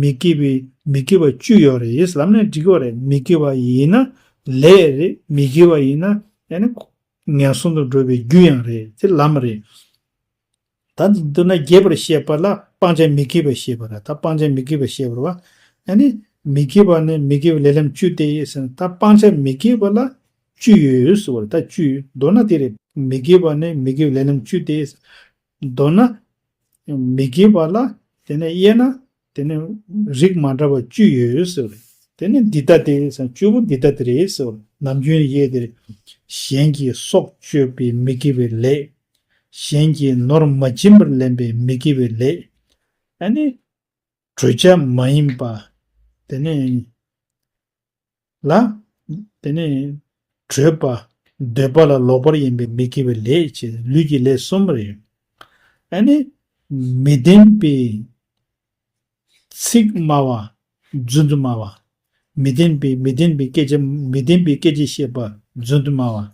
མི་དགེ་བའི་མི་དགེ་བ་བཅུ་ཡོད་རེད། ལམ་ནས་འགྲིག་གི་རེད། མི་དགེ་བ་ཡིན་ན་ལས་རེད། མི་དགེ་བ་ཡིན་ན་ཡང་ན་ངན་སོང་དུ་འགྲོ་བའི་རྒྱུ་ཡང་རེད། དེ་ལམ་རེད། ད་འདི་མདོར་ན་རྒྱས་པར་བཤད་པ་ལ་སྤང་བྱ་མི་དགེ་བ་བཤད་པ་རེད། ད་སྤང་བྱ་མི་དགེ་བ་བཤད་པ་རེད་བ། ཨ་ནི་མི་དགེ་བ་ནི་མི་དགེ་བའི་ལས་ལམ་བཅུ་སྟེ་ཟེར་ན། ད་སྤང་བྱ་མི་དགེ་བ་ལ་བཅུ་ཡོད་ཟེར་བ་རེད། ད་བཅུ་མདོར་ན་དེ་རེད། མི་དགེ་བ་ནི་མི་དགེ་བའི་ལས་ལམ་བཅུ་སྟེ། མདོར་ན་མི་དགེ་བ་ལ་དེ་ནས་དབྱེ་ན་དེ་ནས་རིགས་མ་འདྲ་བ་བཅུ་ཡོད་ཟེར་བ་རེད། དེ་ནི་འདི་ལྟ་སྟེ་ཟེར་ན་བཅུ་པོ་འདི་ལྟ་སྟེ་རེད་ཟེར་བ་རེད། ནམ་རྒྱུན་དབྱེ་དེ་རེད། གཞན་གྱི་སྲོག་གཅོད་པའི་མི་དགེ་བའི་ལས། གཞན་གྱི་ནོར་མ་བྱིན་པར་ལེན་པའི་མི་དགེ་བའི་ལས། ཨ་ནི་གྲོས་བྱ་མ་ཡིན་པ། དེ་ནས་ལ། དེ་ནས་གྲོས་པ། འདོད་པ་ལ་ལོག་པར་ཡིན་པའི་མི་དགེ་བའི་ལས་བྱེད། ལུས་ཀྱི་ལས་གསུམ་རེད། ཨ་ནི་མི་ལྡན་པའི་ཚིག་སྨྲ་བ། རྫུན་དུ་སྨྲ་བ། མི་ལྡན་པའི་མི་ལྡན་པའི་སྐད་ཆ་མི་ལྡན་པའི་སྐད་ཆ་བཤད་པ། རྫུན་དུ་སྨྲ་བ།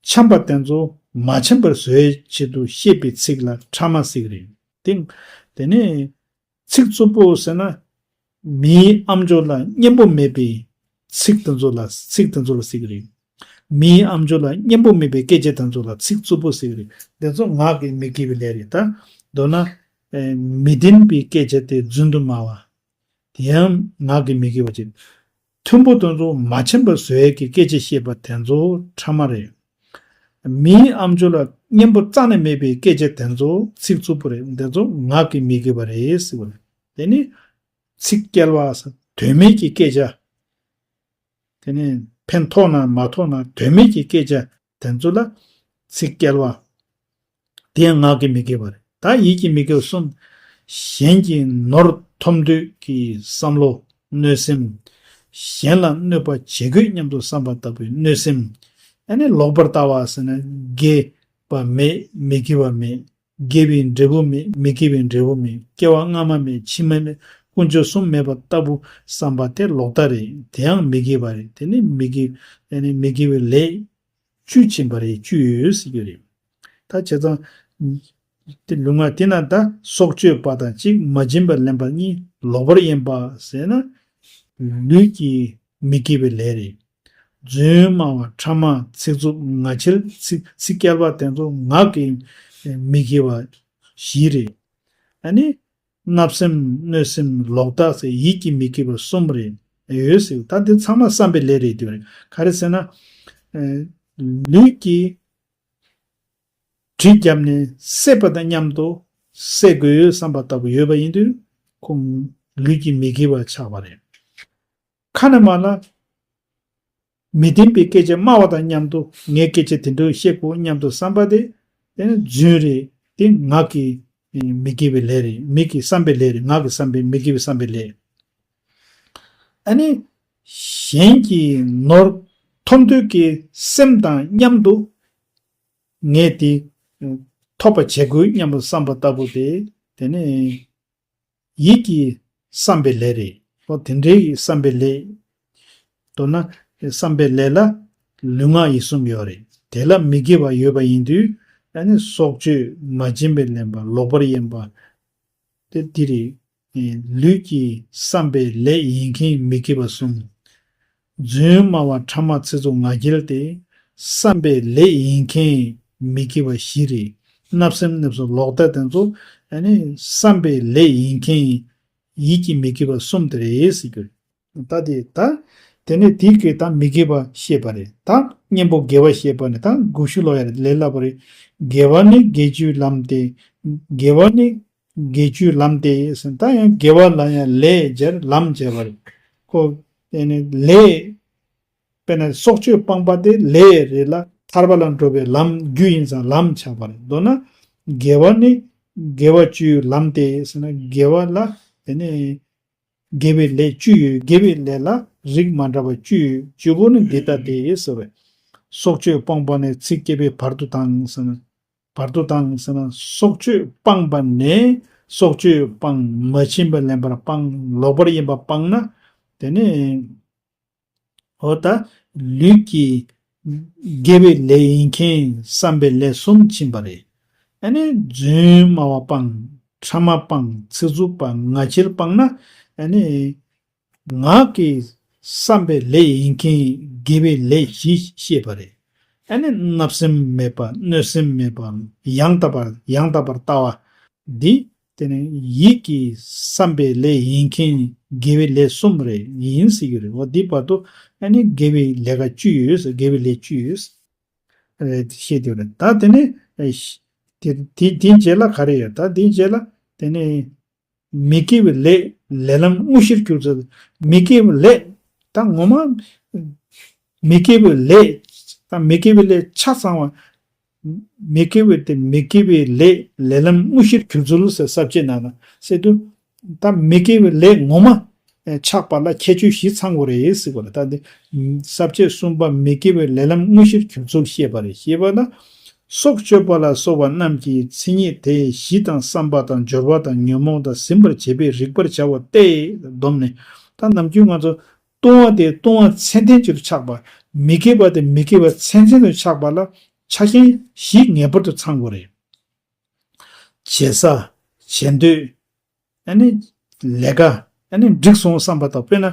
འཆམ་པ་དེ་ཚོ་མ་འཆམ་པར་བཟོ་བའི་ཆེད་དུ་བཤད་པའི་ཚིག་ལ་ཕྲ་མ་ཟེར་གི་རེད། དེ་དེ་ནས་ཚིག་རྩུབ་པོ་ཟེར་ན་མིའི་ཨམ་ཅོག་ལ་སྙན་པོ་མེད་པའི་ ཚིག་དེ་ཚོ་ལ་ཚིག་དེ་ཚོ་ལ་ཟེར་གི་རེད། མིའི་ཨམ་ཅོག་ལ་སྙན་པོ་མེད་པའི་སྐད་ཆ་དེ་ཚོ་ལ་ཚིག་རྩུབ་པོ་ཟེར་གི་རེད། དེ་ཚོ་ངག་གི་མི་དགེ་བའི་ལས་རེད། ད་མདོར་ན་ཨེ་མི་བདེན་པའི་སྐད་ཆ་དེ་རྫུན་དུ་སྨྲ་བ། དེ་ཡང་ངག་གི་མི་དགེ་བ་ཅིག་མཐུན་པོ་དེ་ཚོ་མ་ཕྱིན་པ་བཟོ་ཡས་ཀྱི་སྐད་ཆ་བཤད་པ་དེ་ཚོ་ཕྲ་མ་རེད། མིའི་ཨམ་ཅོག་ལ་སྙན་པོ་རྩ་ནས་མེད་པའི་སྐད་ཆ་དེ་ཚོ་ཚིག་རྩུབ་པོ་རེད། དེ་ཚོ་ངག་གི་མི་དགེ་བ་རེད་ཟེར་བ་རེད། དེ་ནི་ཚིག་བསྐྱལ་བ་ཟེར་དོན་མེད་ཀྱི་སྐད་ཆ། དེ་ནི་ཕན་ཐོགས་ན་མ་ཐོགས་ན་དོན་མེད་ཀྱི་སྐད་ཆ་དེ་ཚོ་ལ་ཚིག་བསྐྱལ་བ། དེ་ཡང་ངག་གི་མི་དགེ་བ་རེད། ད་ཡིད་ཀྱི་མི་དགེ་བ་གསུམ། གཞན་གྱི་ནོར་ཐོབ་འདོད་ཀྱི་བསམ་བློ། གནོད་སེམས། གཞན་ལ་གནོད་པ་བྱེད་དགོས་སྙམ་དུ་བསམ་པ་ལྟ་བུའི་གནོད་སེམས། ཨ་ནི་ལོག་པར་ལྟ་བ་ཟེར་ན་དགེ་བ་མེད་མི་དགེ་བ་མེད། དགེ་བའི་འབྲས་བུ་མེད་མི་དགེ་བའི་འབྲས་བུ་མེད། སྐྱེ་བ་སྔ་མ་མེད་ཕྱི་མ་མེད། དཀོན་མཆོག་གསུམ་མེད་པ་ལྟ་བུ་བསམ་པ་དེ་ལོག་ལྟ་རེད། དེ་ཡང་མི་དགེ་བ་རེད། དེ་ནི་མི་དགེ་ཨ་ནི་མི་དགེ་བའི་ལས་བཅུ་ཕྱིན་པ་རེད། བཅུ་ཡོད་ཟེར་རྒྱུ་རེད། ད་བྱས་ཙང་། དེ་ལུས་ངག་དེ་ན་ད་སྲོག་གཅོད་པ་དང་གཅིག་མ་བྱིན་པར་ལེན་པ་གཉིས། ལོག་པར་གཡེམ་པ་ཟེར་ན། ལུས་ཀྱི་མི་དགེ་བའི་ལས་རེད། རྫུན་སྨྲ་བ་ཕྲ་མ་ཚིག་རྩུབ་ངག་འཁྱལ་ཚིག་ཚིག་བསྐྱལ་བ་དེ་ཚོ་ངག་གི་མི་དགེ་བ་བཞི་རེད། ཨ་ནི། བརྣབ་སེམས་གནོད་སེམས་ལོག་ལྟ་ཟེར་ཡིད་ཀྱི་མི་དགེ་བ་གསུམ་རེད། ཡོད་ཟེར། ད་འདི་ཚང་མ་བསམ་པའི་ལས་རེད་འདུག་རེད། ག་རེ་ཟེར་ན། ཨེ། ལུས་ཀྱི་གྲི་བརྒྱབ་ནས་བསད་པ་དང་མཉམ་དུ་བསད་དགོས་བསམ་པ་ལྟ་བུ་ཡོད་པ་ཡིན་དུས་ཁོང་ལུས་ཀྱི་མི་དགེ་བ་ཆགས་པ་རེད། ཁ་ནས་མ་ལ། མི་བདེན་པའི་སྐད་ཆ་སྨྲ་བ་དང་མཉམ་དུ་ངས་སྐད་ཆ་དེ་འདྲ་བཤད་དགོས་སྙམ་དུ་བསམ་པ་དེ། དེ་ནི་རྫུན་རེད། དེ་ངག་གི་མི་དགེ་བའི་ལས་རེད། མི་གི་བསམ་པའི་ལས་རེད། ངག་གི་བསམ་པའི་མི་དགེ་བའི་བསམ་པའི་ལས། ཨ་ནི། གཞན་གྱི་ནོར་ཐོབ་འདོད་ཀྱི་སེམས་དང་མཉམ་དུ་ངས་དེ་ཐོབ་པ་བྱེད་དགོས་སྙམ་དུ་བསམ་པ་ལྟ་བུ་དེ། དེ་ནི། ཡིད་ཀྱི་བསམ་པའི་ལས་རེད། ཨོ་དེ་འདྲའི་བསམ་པའི་ལས། མདོར་ན་བསམ་པའི་ལས་ལ་ལུས་ངག་ཡིད་གསུམ་ཡོད་རེད། དེ་ལ་མི་དགེ་བ་ཡོད་པ་ཡིན་དུས། ཨ་ནི་སྲོག་གཅོད་མ་བྱིན་པར་ལེན་པ་ལོག་པར་གཡེམ་པ། དེ་འདི་རེད། ལུས་ཀྱི་བསམ་པའི་ལས་ཡིན་མཁན་མི་དགེ་བ་གསུམ། རྫུན་སྨྲ་བ་ཕྲ་མ་ཚིག་རྩུབ་ངག་འཁྱལ་ཏེ། བསམ་པའི་ལས་ཡིན་མཁན་མི་དགེ་བ་བཞི་རེད། བརྣབ་སེམས་གནོད་སེམས་ལོག་ལྟ་དེ་ཚོ་ཨ་ནི་བསམ་པའི་ལས་ཡིན་མཁན་ཡིད་ཀྱི་མི་དགེ་བ་གསུམ་དེ་རེད་ཟེར་རྒྱུ་རེད། ད་དེ་ད། དེ་ནས་དེའི་གི་ད་མི་དགེ་བ་བཤད་པ་རེད། ད་གཉེན་པོ་དགེ་བ་བཤད་པ་ནི་ད་དགུ་ཤུ་ལོ་ཡ་རེད། ལས་སླ་པོ་རེད། དགེ་བ་ནི་དགེ་བཅུའི་ལམ་སྟེ། དགེ་བ་ནི་དགེ་བཅུའི་ལམ་སྟེ་ཟེར། ད་ཡང་དགེ་བ་ལ་ཡང་ལས་སྦྱར་ལམ་སྦྱར་བ་རེད། ཁོ། དེ་ནི་ལས། དཔེར་ན་སྲོག་གཅོད་སྤངས་པ་དེ་ལས་རེད་ལ་ཐར་པ་ལ་འགྲོ་བའི་ལམ་རྒྱུ་ཡིན་ཙང་ལམ་ཆགས་པ་རེད། མདོར་ན། དགེ་བ་ནི་དགེ་བ་བཅུའི་ལམ་སྟེ་ཟེར་ན་དགེ་བ་ལ་དེ་ནི། དགེ་བའི་ལས་བཅུ་ཡོད། དགེ་བའི་ལས་ལ་རིགས་མ་འདྲ་བ་བཅུ་ཡོད། བཅུ་པོ་ནི་འདི་ལྟ་སྟེ་ཟེར་བས། སྲོག་གཅོད་སྤངས་པ་ནི་ཚིག་བཅད་པའི་བར་དུ་བཏང་ཟེར་ན། བར་དུ་བཏང་ཟེར་ན་སྲོག་གཅོད་སྤངས་པ་ནས་སྲོག་གཅོད་སྤངས། མ་བྱིན་པར་ལེན་པར་སྤངས། ལོག་པར་གཡེམ་པ་སྤངས་ན། དེ་ནི། འོ་ད་ལུས་ཀྱི་དགེ་བའི་ལས་ཡིན་མཁན་བསམ་པའི་ལས་གསུམ་ཕྱིན་པ་རེད། ཨ་ནི་རྫུན་སྨྲ་བ་སྤངས། ཕྲ་མ་སྤངས། ཚིག་རྩུབ་པ་ངག་འཁྱལ་སྤངས་ན། ཨ་ནི་ངག་གི་བསམ་པའི་ལས་ཡིན་མཁན་དགེ་བའི་ལས་བཞི་བཤད་པ་རེད། ཨ་ནི་བརྣབ་སེམས་མེད་པ། གནོད་སེམས་མེད་པ། ཡང་དག་པར་ཡང་དག་པར་ལྟ་བ། འདི། དེ་ནི་ཡིད་ཀྱི་བསམ་པའི་ལས་ཡིན་མཁན་དགེ་བའི་ལས་གསུམ་རེད་ཡིན་ཟེར་གྱི་རེད། འོ་འདི་བར་དུ་ཨ་ནི་དགེ་བའི་ལས་ཀ་བཅུ་ཡོད་ཟེར། དགེ་བའི་ལས་བཅུ་ཡོད་ཟེར། རེད་བཤད་དེ་རེད། ད་དེ་ནི་ཨེ་ཤ་དེ་དེ་དེའི་རྗེས་ལ་ག་རེ་ཡོད། ད་དེའི་རྗེས་ལ་དེ་ནི་མི་དགེ་བའི་ལས་ལས་ལམ་དངོས་གཞིར་གྱུར་ཚུལ། མི་དགེ་བའི་ལས་ད་ངོ་མ་མི་དགེ་བའི་ལས་ད་མི་དགེ་བའི་ལས་ཆ་ཚང་བ། མི་དགེ་བའི་དེ་མི་དགེ་བའི་ལས་ལས་ལམ་དངོས་གཞིར་གྱུར་ཚུལ་ཟེར་ས་བཅད་ནང་ན་ཟེར་དུས། ད་མི་དགེ་བའི་ལས་ངོ་མ་ཆགས་པ་ལ་ཁྱད་ཆོས་བཞི་ཚང་དགོས་རེད་ཟེར་དགོས་རེད། ད་འདི་ས་བཅད་གསུམ་པ་མི་དགེ་བའི་ལས་ལམ་དངོས་གཞིར་གྱུར་ཚུལ་བཤད་པ་རེད། ཞེས་པ་ན། སྲོག་གཅོད་པ་ལ་སོགས་པ་རྣམས་ཀྱི་མཚན་ཉིད་དེ་གཞི་དང་བསམ་པ་དང་སྦྱོར་བ་དང་ཉོན་མོངས་དང་ཟིན་པར་བྱེད་པས་རིག་པར་བྱའོ་སྟེ། བསྡོམས་ནས་ད་ནམ་རྒྱུན་ང་ཚོ། ལྟུང་བ་དེ་ལྟུང་བ་ཚད་ལྡན་ཅིག་ཏུ་ཆགས་པ། མི་དགེ་བ་དེ་མི་དགེ་བ་ཚད་ལྡན་དུ་ཆགས་པ་ལ་ཆ་རྐྱེན་བཞི་ངེས་པར་དུ་ཚང་དགོས་རེད། བྱེད་ས། བྱེད་འདོད། ཨ་ནི་ལས་ཀ། ཨ་ནི་འགྲིག་སོང་བསམ་པ་དང་། དཔེར་ན་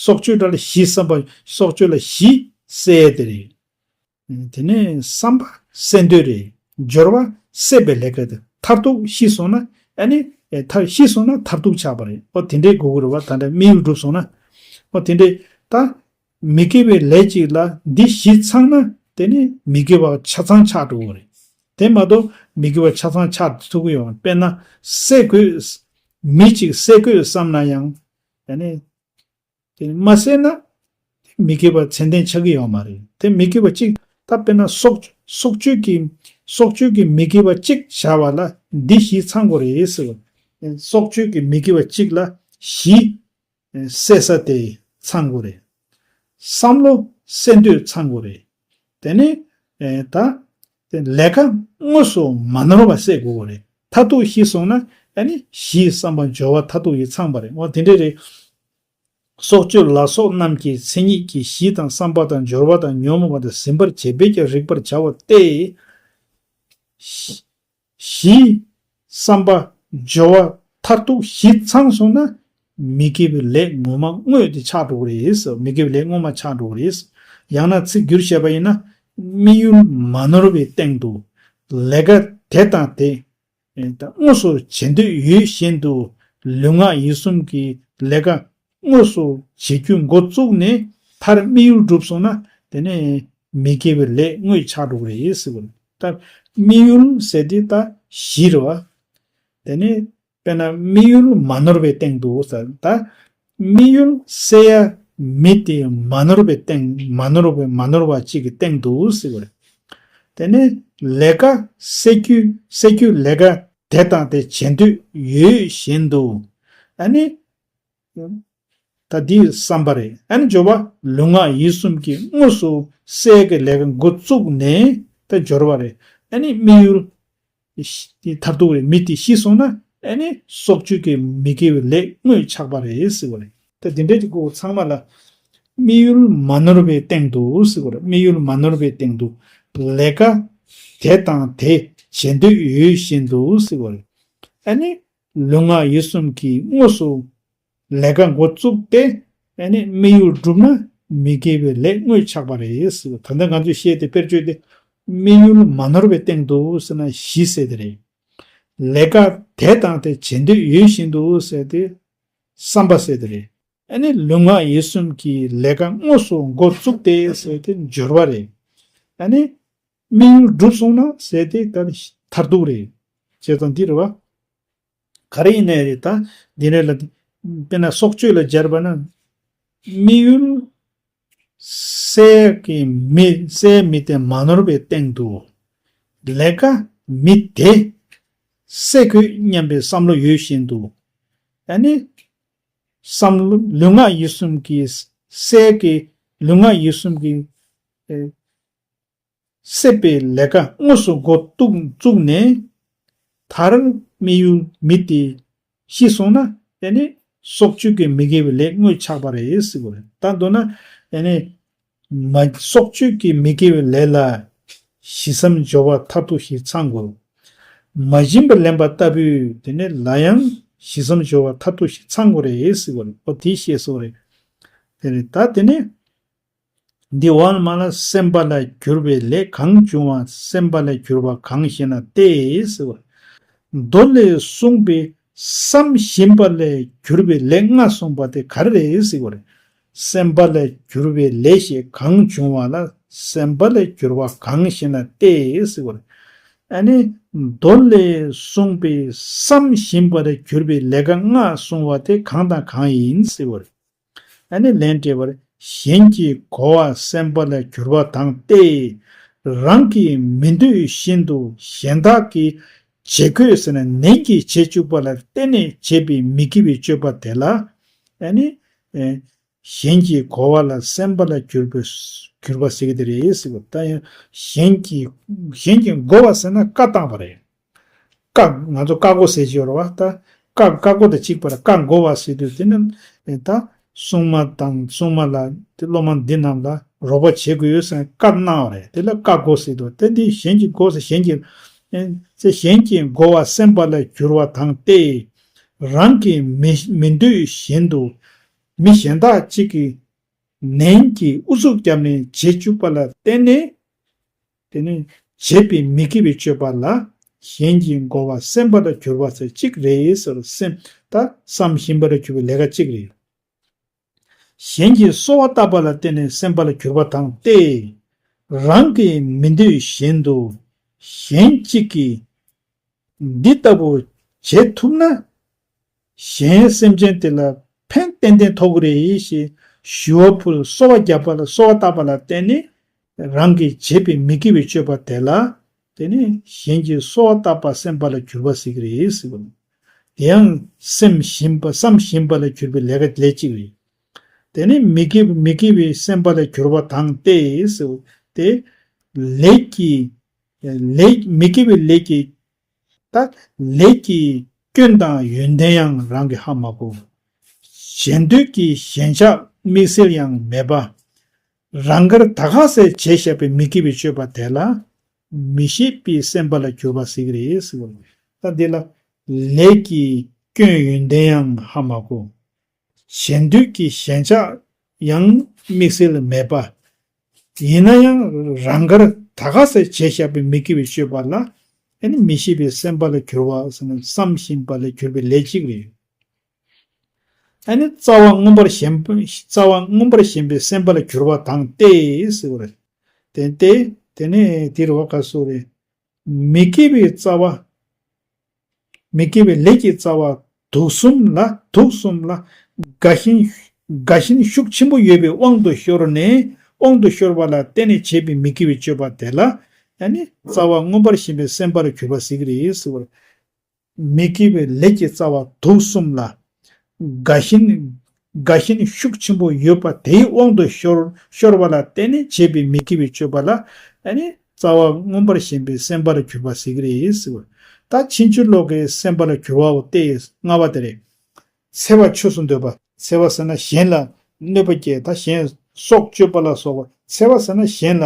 སྲོག་གཅོད་འདྲ་ལ་གཞི་བསམ་པ། སྲོག་གཅོད་ལ་གཞི་བསད་དེ་རེད། དེ་ནས་བསམ་པ་བསད་འདོད་རེད། སྦྱོར་བ་བསད་པའི་ལས་ཀ་དེ། མཐར་ཐུག་ཤི་སོང་ན། ཨ་ནི་ཨེ་མཐར་ཤི་སོང་ན་མཐར་ཐུག་ཆགས་པ་རེད། ཨོ་དེ་འདྲའི་དགོས་ཀྱི་རེད་བ། ད་ལྟ་དམིགས་ཡུལ་འགྲུབ་སོང་ན། ཨོ་དེ་འདྲའི་ད་མི་དགེ་བའི་ལས་གཅིག་ལ་འདི་བཞི་ཚང་ན། དེ་ནི་མི་དགེ་བ་ཆ་ཚང་ཆགས་འགྲོ་གི་རེད། དེ་མ་གཏོགས་མི་དགེ་བ་ཆ་ཚང་ཆགས་ཐུབ་ཀྱི་ཡོད། དཔེར་ན་བསད་དགོས། མི་གཅིག་བསད་དགོས་བསམ་ན་ཡང་། ཨ་ནི་དེ་མ་བསད་ན་མི་དགེ་བ་ཚད་ལྡན་ཆགས་ཀྱི་ཡོད་མ་རེད། དེ་མི་དགེ་བ་གཅིག་ད་དཔེར་ན་སྲོག་སྲོག་གཅོད་ཀྱི། སྲོག་གཅོད་ཀྱི་མི་དགེ་བ་གཅིག་བྱ་བ་ལ་འདི་བཞི་ཚང་དགོས་རེད་ཟེར་བ། སྲོག་གཅོད་ཀྱི་མི་དགེ་བ་གཅིག་ལ་བཞི་བསད་ས་དེ་ཚང་དགོས་རེད། བསམ་བློ་བསད་འདོད་ཚང་དགོས་རེད། དེ་ནས་ད་དེ་ལས་ཀ་དངོས་སུ་མ་ནོར་བ་བསད་དགོས་རེད། མཐར་ཐུག་ཤི་སོང་ན་ཨ་ནི་གཞིའི་བསམ་པ་སྦྱོར་བ་མཐར་ཐུག་ཡི་ཚང་བ་རེད། འོ་དེ་འདྲ་རེད། སྲོག་གཅོད་ལ་སོགས་རྣམས་ཀྱི་མཚན་ཉིད་ཀྱིས་གཞི་དང་བསམ་པ་དང་སྦྱོར་བ་དང་ཉོན་མོངས་པ་དང་ཟིན་པར་བྱེད་པས་ཀྱང་རིག་པར་བྱའོ་སྟེ། གཞི་བསམ་པ་སྦྱོར་བ་མཐར་ཐུག་གཞི་ཚང་སོང་ན་མི་དགེ་བའི་ལས་ངོ་མ་དངོས་དེ་ཆགས་འགྲོ་གི་རེད་ཟེར། མི་དགེ་བའི་ལས་ངོ་མ་ཆགས་འགྲོ་གི་རེད། ཡང་ན་ཚིག་བསྒྱུར་བྱས་པ་ཡིན་ན། དམིགས་ཡུལ་མ་ནོར་བའི་སྟེང་དུ་ལས་ཀ་དེ་དང་དེ། ཨེ་ད་དངོས་སུ་བྱེད་འདོད་ཡོད་བཞིན་དུ། ལུས་ངག་ཡིད་གསུམ་གྱི་ལས་ཀ་དངོས་སུ་བྱེད་རྒྱུ་འགོ་བཙུགས་ནས་མཐར་དམིགས་ཡུལ་འགྲུབ་སོང་ན། དེ་ནས་མི་དགེ་བའི་ལས་དངོས་ཆགས་འགྲོ་གི་རེད་ཟེར་བ་རེད། ད་དམིགས་ཡུལ་ཟེར་དེ་ད་གཞི་རེད་བ། དེ་ནས་དཔེར་ན་དམིགས་ཡུལ་མ་ནོར་བའི་སྟེང་དུ་ཟེར། ད་དམིགས་ཡུལ་བསད་ཡ་མི་དེ་མ་ནོར་བའི་སྟེང་། མ་ནོར་བའི་མ་ནོར་བ་གཅིག་གི་སྟེང་དུ་ཟེར་བ་རེད། དེ་ནས་ལས་ཀ་བསད་རྒྱུ། བསད་རྒྱུ་ལས་ཀ་དེ་དང་དེ་བྱེད་འདོད་ཡོད་བཞིན་དུ། ཨ་ནི་ད་འདི་བསམ་པ་རེད། ཨ་ནི་སྦྱོར་བ་ལུས་ངག་ཡིད་གསུམ་གྱིས་དངོས་སུ་བསད་ཀྱི་ལས་ཀ་འགོ་བཙུགས་ནས་ད་སྦྱོར་བ་རེད། ཨ་ནི་དམིགས་ཡུལ་དེ་མཐར་ཐུག་རེད། མི་དེ་ཤི་སོང་ན་ཨ་ནི་སྲོག་གཅོད་ཀྱི་མི་དགེ་བའི་ལས་དངོས་ཆགས་པ་རེད་ཟེར་བ་རེད། ད་དེ་འདྲའི་གི་སྐོར་ཚང་མ་ལ་དམིགས་ཡུལ་མ་ནོར་བའི་སྟེང་དུ་ཟེར་བ་རེད། དམིགས་ཡུལ་མ་ནོར་བའི་སྟེང་དུ་ལས་ཀ་དེ་དང་དེ་བྱེད་འདོད་ཡོད་བཞིན་དུ་ཟེར་བ་རེད། ཨ་ནི་ལུས་ངག་ཡིད་གསུམ་གྱིས་དངོས་སུ་ལས་ཀ་འགོ་བཙུགས་ཏེ། ཨ་ནི་དམིགས་ཡུལ་འགྲུབ་ན་མི་དགེ་བའི་ལས་དངོས་ཆགས་པ་རེད་ཟེར་བ། ད་ལྟ་ང་ཚོས་བཤད་དེ་དཔེར་བརྗོད་དེ། དམིགས་ཡུལ་མ་ནོར་བའི་སྟེང་དུ་ཟེར་ན་གཞི་ཟེར་དེ་རེད། ལས་ཀ་དེ་དང་དེ་བྱེད་འདོད་ཡོད་བཞིན་དུ་ཟེར་དེ་བསམ་པ་ཟེར་དེ་རེད། ཨ་ནི་ལུས་ངག་ཡིད་གསུམ་གྱིས་ལས་ཀ་དངོས་སུ་འགོ་བཙུགས་ཏེ་ཟེར་དེ་སྦྱོར་བ་རེད། ཨ་ནི་དམིགས་ཡུལ་འགྲུབ་སོང་ན་ཟེར་དེ་ད་མཐར་ཐུག་རེད། བྱས་ཙང་འདི་རེད་བ། ག་རེ་ཡིན་ནའི་རེད། ད་འདི་འདྲ་ལ། དཔེར་ན་སྲོག་གཅོད་ལ་སྦྱར་བ་ན། དམིགས་ཡུལ་བསད་ཀྱི་མི། བསད་མི་དེ་མ་ནོར་བའི་སྟེང་དུ། ལས་ཀ་མི་དེ་བསད་དགོས་སྙམ་པའི་བསམ་བློ་ཡོད་བཞིན་དུ། ཨ་ནི་བསམ་བློ། ལུས་ངག་ཡིད་གསུམ་གྱིས་བསད་ཀྱི། ལུས་ངག་ཡིད་གསུམ་གྱིས། ཨེ། བསད་པའི་ལས་ཀ་དངོས་སུ་འགོ་བཙུགས་བཙུགས་ནས། མཐར་དམིགས་ཡུལ་མི་དེ་ཤི་སོང་ན་ཨ་ནི་སྲོག་གཅོད་ཀྱི་མི་དགེ་བའི་ལས་དངོས་ཆགས་པ་རེད་ཟེར་བ་རེད། ད་མདོར་ན་ཨ་ནི་མ། སྲོག་གཅོད་ཀྱི་མི་དགེ་བའི་ལས་ལ་ཞི་བསམ་སྦྱོར་བ་མཐར་ཐུག་བཞི་ཚང་དགོས། མ་བྱིན་པ་ལེན་པ་ལྟ་བུའི་དེ་ནི་ལ་ཡང་ཞི་བསམ་སྦྱོར་བ་མཐར་ཐུག་བཞི་ཚང་དགོས་རེད་ཟེར་བ་རེད། ཨོ་དེ་ཤེས་སོང་རེད། དེ་རེད། ད་དེ་ནི། འདི་འོག་མ་ལ་སེམས་པ་ལས་གྱུར་པའི་ལས་གང་བྱུང་བ། སེམས་པ་ལས་གྱུར་པ་གང་ཞེ་ན་སྟེ་ཟེར་བ། མདོ་ལས་གསུངས་པའི་བསམ་བཞིན་པ་ལས་གྱུར་པའི་ལས་ལྔ་གསུངས་པ་དེ་ག་རེ་རེད་ཟེར་བ་རེད། སེམས་པ་ལས་གྱུར་པའི་ལས་ཞེས་གང་བྱུང་བ་ལ། སེམས་པ་ལས་གྱུར་པ་གང་ཞེ་ན་སྟེ་ཟེར་བ་རེད། ཨ་ནི་མདོ་ལས་གསུངས་པའི་བསམ་བཞིན་པ་ལས་གྱུར་པའི་ལས་ཀ་ལྔ་གསུངས་པ་དེ་གང་དང་གང་ཡིན་ཟེར་བ་རེད། ཨ་ནི་ལན་སྤྲད་པར། གཞན་གྱིས་གོ་བ་སེམས་པ་ལས་གྱུར་པ་དང་སྟེ། རང་གིས་མི་འདོད་བཞིན་དུ་གཞན་དག་གིས་བྱེད་དགོས་ཟེར་ནས་ནན་གྱིས་བྱེད་བཅུག་པ་ལ་བརྟེན་ནས་བྱས་པའི་མི་དགེ་བའི་སྤྱོད་པ་དེ་ལ། ཨ་ནི། ཨེ། གཞན་གྱིས་གོ་བ་ལ་སེམས་པ་ལས་གྱུར་པའི། གྱུར་པ་ཟེར་གྱི་དེ་རེད་ཟེར་བ། ད་ཡང་གཞན་གྱིས། གཞན་གྱིས་གོ་བ་ཟེར་ན་བཀའ་བཏང་བ་རེད། བཀའ། ང་ཚོ་བཀའ་བསྒོ་ཟེར་གྱི་ཡོད་རེད་བ། ད་བཀའ། བཀའ་བསྒོ་དང་གཅིག་པ་རེད། བཀའ་བསྒོ་བ་ཟེར་དུས་དེ་ནི་ད་སྲུང་མ་དང་། སྲུང་མ་ལ་དེ་སློབ་མ་འདི་རྣམས་ལ་རོགས་པ་བྱེད་དགོས་ཡོད་ཟེར་བཀའ་གནང་བ་རེད། དེ་ལ་བཀའ་བསྒོ་ཟེར་དུས། དེ་འདི་གཞན་གྱིས་བསྒོ་ཟེར། གཞན་གྱིས། ཨེ། ཚེ་གཞན་གྱིས་གོ་བ་སེམས་པ་ལས་གྱུར་པ་དང་སྟེ། རང་གིས་མི་མི་འདོད་བཞིན་དུ་མི་གཞན་དག་ཅིག་གིས་ནན་གྱིས་ཨུ་ཚུགས་བརྒྱབ་ནས་བྱེད་བཅུག་པ་ལ་བརྟེན་ནས། དེ་ནི་བྱེད་པའི་མི་དགེ་བའི་སྤྱོད་པ་ལ་གཞན་གྱི་འགོ་བ་སེམས་པ་ལ་གྱུར་པ་ཟེར་གཅིག་རེད་ཟེར། སེམས་ད་བསམ་བཞིན་པ་ལ་གྱུར་པའི་ལས་ཀ་གཅིག་རེད། གཞན་གྱིས་གསོལ་བ་བཏབ་པ་ལ་བརྟེན་ནས་སེམས་པ་ལ་གྱུར་པ་དང་སྟེ། རང་གིས་མི་འདོད་བཞིན་དུ་གཞན་གཅིག་གིས་འདི་ལྟ་བུ་བྱེད་ཐུབ་ན། གཞན་སེམས་ཅན་དེ་ལ་ཕན་ཏན་ཏན་ཐོགས་ཀྱི་རེད་ཞེས་ཞུ་བ་ཕུལ། གསོལ་བ་བརྒྱབ་པ་ལ་གསོལ་བ་བཏབ་པ་ལ་བརྟེན་ནས་རང་གིས་བྱེད་པའི་མི་དགེ་བའི་སྤྱོད་པ་དེ་ལ་དེ་ནི་གཞན་གྱིས་གསོལ་བ་བཏབ་པ་སེམས་པ་ལ་གྱུར་པ་ཟེར་གྱི་རེད་ཟེར་བ། དེ་ཡང་སེམས་བཞིན་པ་བསམ་བཞིན་པ་ལ་གྱུར་པའི་ལས་ཀ་ལས་གཅིག་རེད། དེ་ནི་མི་དགེ་མི་དགེ་བའི་སེམས་པ་ལ་གྱུར་པ་དང་སྟེ་ཟེར་བ་དེ་ལས་ཀྱི་ལས་མི་དགེ་བའི་ལས་ཀྱི་ད་ལས་ཀྱི་སྐྱོན་དང་ཡོན་ཏན་ཡང་རང་གིས་ཧ་མ་གོ། གཞན་འདོད་ཀྱི་ཞེན་ཆགས་དམིགས་བསལ་ཡང་མེད་པ། རང་དགར་ད་ག་ཟེ་བྱས་བཞག་པའི་མི་དགེ་བའི་སྤྱོད་པ་དེ་ལ་མི་ཤེས་པའི་སེམས་པ་ལ་གྱུར་པ་ཟེར་གྱི་རེད་ཟེར་བ། ད་འདི་ལ་ལས་ཀྱི་སྐྱོན་ཡོན་ཏན་ཡང་ཧ་མ་གོ། གཞན་འདོད་ཀྱི་ཞེན་ཆགས་ཡང་དམིགས་བསལ་མེད་པ། ཡིན་ན་ཡང་རང་དགར་ད་ག་ཟེ་བྱས་བཞག་པའི་མི་དགེ་བའི་སྤྱོད་པ་ལ་ཨ་ནི་མི་ཤེས་པའི་སེམས་པ་ལ་གྱུར་པ་ཟེར་ན་བསམ་བཞིན་པ་ལ་གྱུར་པའི་ལས་གཅིག་རེད། ཨ་ནི་རྩ་བ་མངོན་པར་ཞེན་པ་རྩ་བ་མངོན་པར་ཞེན་པའི་སེམས་པ་ལ་གྱུར་པ་དང་སྟེ་ཟེར་བ་རེད། དེ་སྟེ་དེ་ནས་དེ་རུ་བ་ག་སོགས་རེད། མི་དགེ་བའི་རྩ་བ། མི་དགེ་བའི་ལས་ཀྱི་རྩ་བ་དུག་གསུམ་ལ་དུག་གསུམ་ལ་དགའ་ཞེན་དགའ་ཞེན་ཤུགས་ཆེན་པོ་ཡོད་པའི་དབང་དུ་ཤོར་ནས་དབང་དུ་ཤོར་བ་ལ་བརྟེན་ནས་བྱས་པའི་མི་དགེ་བའི་སྤྱོད་པ་དེ་ལ་ཨ་ནི་རྩ་བ་མངོན་པར་ཞེན་པའི་སེམས་པ་ལ་གྱུར་པ་ཟེར་གྱི་རེད་ཟེར་བ། མི་དགེ་བའི་ལས་ཀྱི་རྩ་བ་དུག་གསུམ་ལ་དགའ་ཞེན་དགའ་ཞེན་ཤུགས་ཆེན་པོ་ཡོད་པ་དེའི་དབང་དུ་ཤོར་ཤོར་བ་ལ་བརྟེན་ནས་བྱས་པའི་མི་དགེ་བའི་སྤྱོད་པ་ལ་ཨ་ནི་རྩ་བ་མངོན་པར་ཞེན་པའི་སེམས་པ་ལ་གྱུར་པ་ཟེར་གྱི་རེད་ཟེར་བ། ད་ཕྱིན་ཅི་ལོག་གི་སེམས་པ་ལ་གྱུར་པའོ་སྟེ་ལྔ་པ་དེ་རེད། འཚེ་བ་ཆོས་སུ་འདོད་པ། འཚེ་བ་ཟེར་ན་གཞན་ལ་གནོད་པ་སྐྱེལ། ད་གཞན་སྲོག་གཅོད་པ་ལ་སོགས་པ། འཚེ་བ་ཟེར་ན་གཞན་ལ་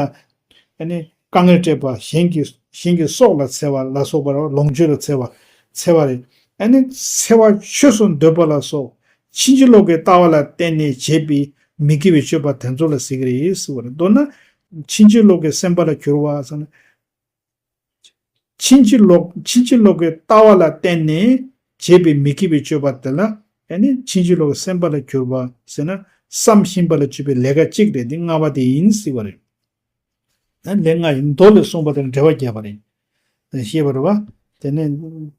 ཨ་ནི་དཀའ་ངལ་སྤྲད་པ། གཞན་གྱི་གཞན་གྱི་སྲོག་ལ་འཚེ་བ་ལ་སོགས་པ་རེད་བ། ལོངས་སྤྱོད་ལ་འཚེ་བ་འཚེ་བ་རེད། ཨ་ནི་འཚེ་བ་ཆོས་སུ་འདོད་པ་ལ་སོགས་ཕྱིན་ཅི་ལོག་གི་ལྟ་བ་ལ་བརྟེན་ནས་བྱས་པའི་མི་དགེ་བའི་སྤྱོད་པ་དེ་ཚོ་ལ་ཟེར་གྱི་རེད་ཟེར་བ་རེད། མདོར་ན་ཕྱིན་ཅི་ལོག་གི་སེམས་པ་ལ་གྱུར་པ་ཟེར་ན། ཕྱིན་ཅི་ལོག་ཕྱིན་ཅི་ལོག་གི་ལྟ་བ་ལ་བརྟེན་ནས་བྱས་པའི་མི་དགེ་བའི་སྤྱོད་པ་དེ་ལ་ཨ་ནི་ཕྱིན་ཅི་ལོག་གི་སེམས་པ་ལ་གྱུར་པ་ཟེར་ན་བསམ་བཞིན་པ་ལ་གྱུར་པའི་ལས་ཀ་གཅིག་རེད། འདི་ལྔ་པ་དེ་ཡིན་ཟེར་བ་རེད། ཨ་ལས་ལྔ་ཡིན་མདོ་ལས་གསུངས་པ་དེར་འགྲེལ་པ་བརྒྱབ་པ་རེད། ཤེས་པ་རེད་བ། དེ་ནས།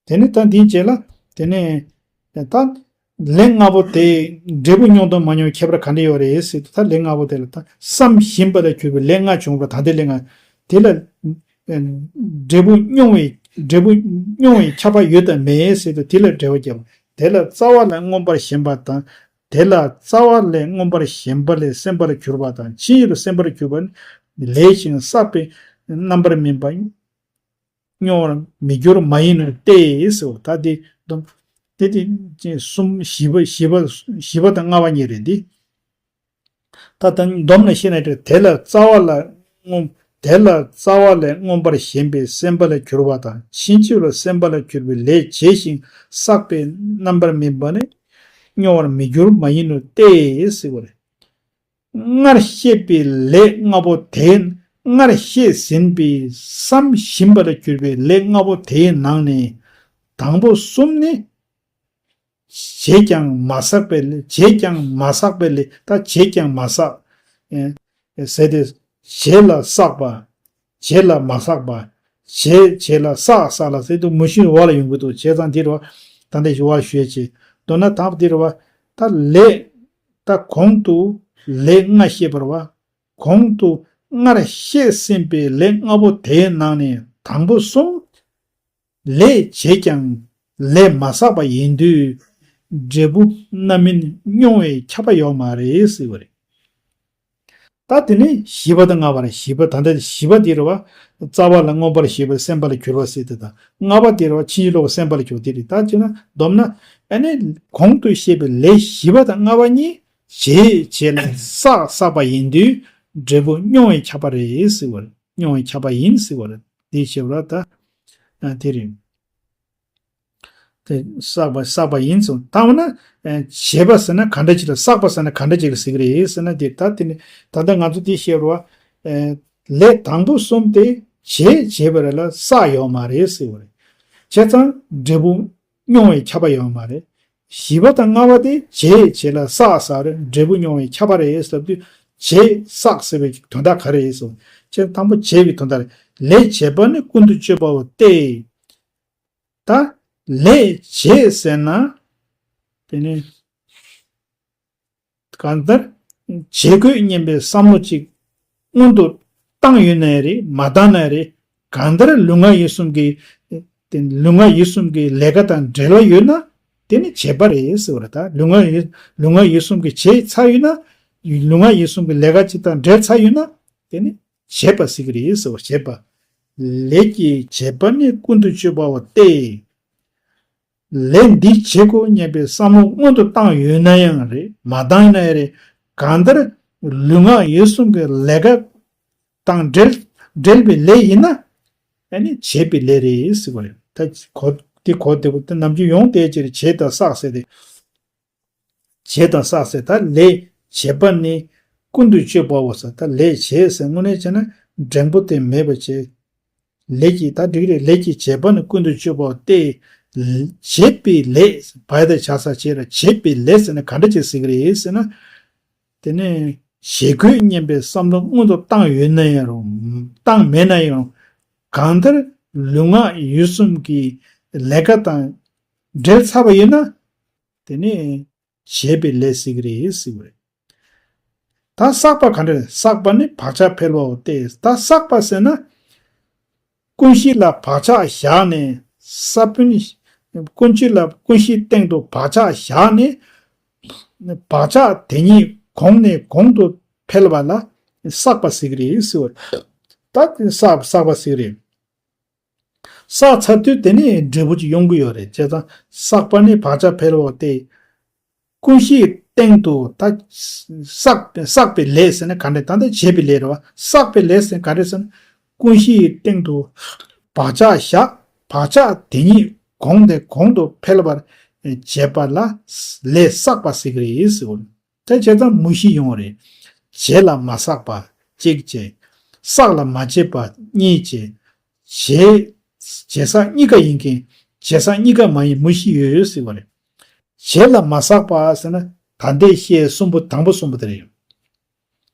དེ་ནི་ད་འདིའི་རྗེས་ལ་དེ་ནས་ད་ལས་ལྔ་པོ་དེ་འབྲས་བུ་མྱོང་དང་མ་མྱོང་ཁྱད་པར་ག་འདྲ་ཡོད་རེད་ཟེར་དུས། ད་ལས་ལྔ་པོ་དེ་ལ་ད་བསམ་བཞིན་པ་ལ་གྱུར་པའི་ལས་ལྔ་བྱུང་བ་ད་ལྟའི་ལས་ལྔ་དེ་ལ་འབྲས་བུ་མྱོང་བའི་འབྲས་བུ་མྱོང་བའི་ཁྱབ་པ་ཡོད་དམ་མེད་ཟེར་དུས་དེ་ལ་འགྲེལ་པ་བརྒྱབ། དེ་ལ་རྩ་བ་ལས་མངོན་པར་ཞེན་པ་དང་། དེ་ལ་རྩ་བ་ལས་མངོན་པར་ཞེན་པ་ལས་སེམས་པར་གྱུར་པ་དང་། ཕྱིན་ཅི་ལོག་སེམས་པར་གྱུར་པ་ནི་ལས་ཤིང་བསགས་པའི་རྣམ་པར་སྨིན་པ་མྱོང་བར་མི་འགྱུར་མ་ཡིན་ནོ་སྟེ་ཟེར། ད་དེ་སྡོམ་དེ་དེ་གསུམ་བཞི་པ་བཞི་པ་བཞི་པ་དང་ལྔ་པ་གཉིས་རེད་འདི། ད་ལྟ་སྡོམ་ནས་བཤད་ན་དེ་ལ་རྩ་བ་ལ་མངོན་དེ་ལ་རྩ་བ་ལས་མངོན་པར་ཞེན་པའི་སེམས་པ་ལ་གྱུར་པ་དང་། ཕྱིན་ཅི་ལོག་སེམས་པ་ལ་གྱུར་པའི་ལས་བྱས་ཤིང་བསགས་པའི་རྣམ་པར་སྨིན་པ་ནི་མྱོང་བར་མི་འགྱུར་མ་ཡིན་ནོ་སྟེ་ཟེར་བ་རེད། སྔར་བཤད་པའི་ལས་ལྔ་པོ་དེ། སྔར་བཤད་ཟིན་པའི་བསམ་བཞིན་པ་ལ་གྱུར་པའི་ལས་ལྔ་པོ་དེའི་ནང་ནས་དང་པོ་གསུམ་ནི། བྱས་ཀྱང་མ་བསགས་པའི་ལས། བྱས་ཀྱང་མ་བསགས་པའི་ལས། ད་བྱས་ཀྱང་མ་བསགས། ཨེ། ཟེར་ཏེ། བྱས་ལ་བསགས་པ། བྱས་ལ་མ་བསགས་པ། བྱས་བྱས་ལ་བསགས་བསགས་ལ་ཟེར་དུས་མུ་བཞི་འོག་ལ་ཡོང་གི་འདུག་བྱས་ཙང་འདི་རུ་བ། ད་འདི་ཞུ་བ་ཞུ་ཡས་ཆེ། མདོར་ན་དང་པོ་འདི་རུ་བ། ད་ལས། ད་གོང་དུ་ལས་ལྔ་བཤད་པ་རེད་བ། གོང་དུ་སྔར་བཤད་ཟིན་པའི་ལས་ལྔ་པོ་དེའི་ནང་ནས་དང་པོ་གསུམ། ལས་བྱས་ཀྱང་ལས་མ་བསགས་པ་ཡིན་དུས་འབྲས་བུ་རྣམ་སྨིན་མྱོང་བའི་ཁྱབ་པ་ཡོད་མ་རེད་ཟེར་བ་རེད། ད་དེ་ནས་བཞི་པ་དང་ལྔ་པ་རེད། བཞི་པ་ད་ལྟ་བཞི་པ་འདི་རེད་བ། རྩ་བ་ལ་མངོན་པར་ཞེན་པའི་སེམས་པ་ལ་གྱུར་པ་ཟེར་དེ་དང་། ལྔ་པ་འདི་རེད་བ། ཕྱིན་ཅི་ལོག་གི་སེམས་པ་ལ་གྱུར་པ་འདི་རེད། ད་བྱས་ན་བསྡོམས་ན་ཨ་ནི་གོང་དུ་བཤད་པའི་ལས་བཞི་པ་དང་ལྔ་པ་གཉིས་ བྱས་བྱས་ལ་བསགས་བསགས་པ་ཡིན་དུས་འབྲས་བུ་མྱོང་བས་ཁྱབ་པ་རེད་ཟེར་བ་རེད། མྱོང་བས་ཁྱབ་པ་ཡིན་ཟེར་བ་རེད། དེ་བྱས་པ་ད་ཨ་དེ་རེད། དེ་བསགས་པ་བསགས་པ་ཡིན་ཙང་། ད་འོ་ན་ཨ་བྱས་པ་ཟེར་ན་ག་འདྲ་ཅིག་ལ། བསགས་པ་ཟེར་ན་ག་འདྲ་ཅིག་ལ་ཟེར་གི་རེད་ཟེར་ན། དེ་ད་དེ་ནི་ད་ལྟ་ང་ཚོ་དེ་བཤད་རོགས། ཨ་ལས་དང་པོ་གསུམ་དེ་བྱས་བྱས་པ་རེད་ལ་བསགས་ཡོད་མ་རེད་ཟེར་བ་རེད། བྱས་ཙང་འབྲས་བུ་མྱོང་བས་ཁྱབ་པ་ཡོད་མ་རེད། བཞི་པ་དང་ལྔ་པ་དེ་བྱས་བྱས་ལ་བསགས་བསགས་རེད། འབྲས་བུ་མྱོང་བས་ཁྱབ་པ་རེད་ཟེར་དུས། བྱས་བསགས་ཟེར་བའི་དོན་དག་ག་རེ་རེད་ཟེར། བྱས་དང་པོ་བྱས་པའི་དོན་དག་རེད། ལས་བྱས་པ་ནི་ཀུན་ཏུ་སྤྱོད་པའོ་སྟེ། ད་ལས་བྱས་ཟེར་ན་དེ་ནི་གང་ལྟར་བྱེད་དགོས་སྙམ་པའི་བསམ་བློ་ཅིག་སྔོན་དུ་བཏང་ཡོད་ན་ཡང་རེད། མ་བཏང་ན་ཡང་རེད། གང་ལྟར་ལུས་ངག་ཡིད་གསུམ་གྱི་དེ་ལུས་ངག་ཡིད་གསུམ་གྱི་ལས་ཀ་དང་འབྲེལ་བ་ཡོད་ན་དེ་ནི་བྱས་པ་རེད་ཟེར་བ་རེད། ད་ལུས་ངག་ཡིད་ལུས་ངག་ཡིད་གསུམ་གྱི་བྱས་ཚར་ཡོད་ན། ལུས་ངག་ཡིད་གསུམ་གྱི་ལས་ཀ་ཅིག་དང་འབྲེལ་ཚར་ཡོད་ན་དེ་ནི་བྱས་པ་ཟེར་གི་རེད་ཟེར་བ། བྱས་པ། ལས་ཀྱི་བྱས་པ་ནི་ཀུན་ཏུ་སྤྱོད་པའོ་སྟེ། ལས་འདི་བྱེད་དགོས་སྙམ་པའི་བསམ་བློ་སྔོན་དུ་བཏང་ཡོད་ན་ཡང་རེད། མ་བཏང་ན་ཡང་རེད། གང་ལྟར་ལུས་ངག་ཡིད་གསུམ་གྱི་ལས་ཀ་དང་འབྲེལ་འབྲེལ་བའི་ལས་ཡིན་ན་ཨ་ནི་བྱས་པའི་ལས་རེད་ཟེར་བ་རེད། ད་གོ་དེ་གོ་བདེ་པོ་དེ་ནམ་རྒྱུན་ཡོང་བསྡད་ཀྱི་རེད། བྱས་དང་བསགས་ཟེར་ཏེ། བྱས་དང་བསགས་ཟེར། ད་ལས་བྱས་པ་ནི་ཀུན་ཏུ་སྤྱོད་པའོ་ཟེར། ད་ལས་བྱས་ཟེར་དངོས་གནས་བྱས་ན་འགྲེང་བུ་དེ་མེད་པ་བྱས། ལས་ཀྱི་ད་འགྲིག་རེད། ལས་ཀྱི་བྱས་པ་ནི་ཀུན་ཏུ་སྤྱོད་པའོ་སྟེ། བྱས་པའི་ལས། བ་ཡ་བཏགས་བྱ་ས་བྱས་ར། བྱས་པའི་ལས་ཟེར་ན་ག་འདྲ་ཅིག་ཟེར་གི་རེད་ཟེར་ན། དེ་ནས་བྱེད་དགོས་སྙམ་པའི་བསམ་བློ་སྔོན་དུ་བཏང་ཡོད་ན་ཡང་རུང་བཏང་མེད་ན་ཡང་རུང་། གང་ལྟར་ལུས་ངག་ཡིད་གསུམ་གྱི་ལས་ཀ་དང་འབྲེལ་ཚར་བ་ཡིན་ན། དེ་ནས་བྱས་པའི་ལས་ཟེར་གི་རེད་ཟེར་བ་རེད། ད་བསགས་པ་ག་འདྲ་རེད། བསགས་པ་ནི་བག་ཆགས་འཕེལ་བའོ་སྟེ། ད་བསགས་པ་ཟེར་ན་ཀུན་གཞི་ལ་བག་ཆགས་བཞག་ནས། ས་བོན། ཀུན་གཞི་ལ་ཀུན་གཞིའི་སྟེང་དུ་བག་ཆགས་བཞག་ནས། བག་ཆགས་དེ་ཉིད་གོང་ནས་གོང་དུ་འཕེལ་བ་ལ་བསགས་པ་ཟེར་གི་རེད་ཟེར་བ་རེད། ད་བསགས་བསགས་པ་ཟེར་གི་རེད། བསགས་ཚར་དུས་དེ་ནས་འབྲས་བུ་ཅིག་ཡོང་གི་ཡོད་རེད། བྱས་ཙང་བསགས་པ་ནི་བག་ཆགས་འཕེལ་བའོ་སྟེ། ཀུན་གཞིའི་སྟེང་དུ་ད་བསགས་བསགས་པའི་ལས་ཟེར་ན་ག་འདྲ། ད་ལྟ་བྱས་པའི་ལས་རེད་བ། བསགས་པའི་ལས་ཟེར་ན་ག་འདྲ་ཟེར་ན། ཀུན་གཞིའི་སྟེང་དུ་བག་ཆགས་བཞག་བག་ཆགས་དེ་ཉིད་གོང་ནས་གོང་དུ་འཕེལ་བར་བྱེད་པ་ལ་ལས་བསགས་པ་ཟེར་གི་རེད་ཟེར་བ། དེ་བྱས་ཙང་མུ་བཞི་ཡོང་བ་རེད། བྱས་ལ་མ་བསགས་པ་གཅིག་བྱས། བསགས་ལ་མ་བྱས་པ་གཉིས་བྱས། བྱས་བྱས་བསགས་གཉིས་ཀ་ཡིན་མཁན། བྱས་བསགས་གཉིས་ཀ་མ་ཡིན་མུ་བཞི་ཡོད་ཟེར་བ་རེད། བྱས་ལ་མ་བསགས་པ་ཟེར་ན་ད་ལྟའི་བཤད་གསུམ་པོ། དང་པོ་གསུམ་པོ་དེ་རེད།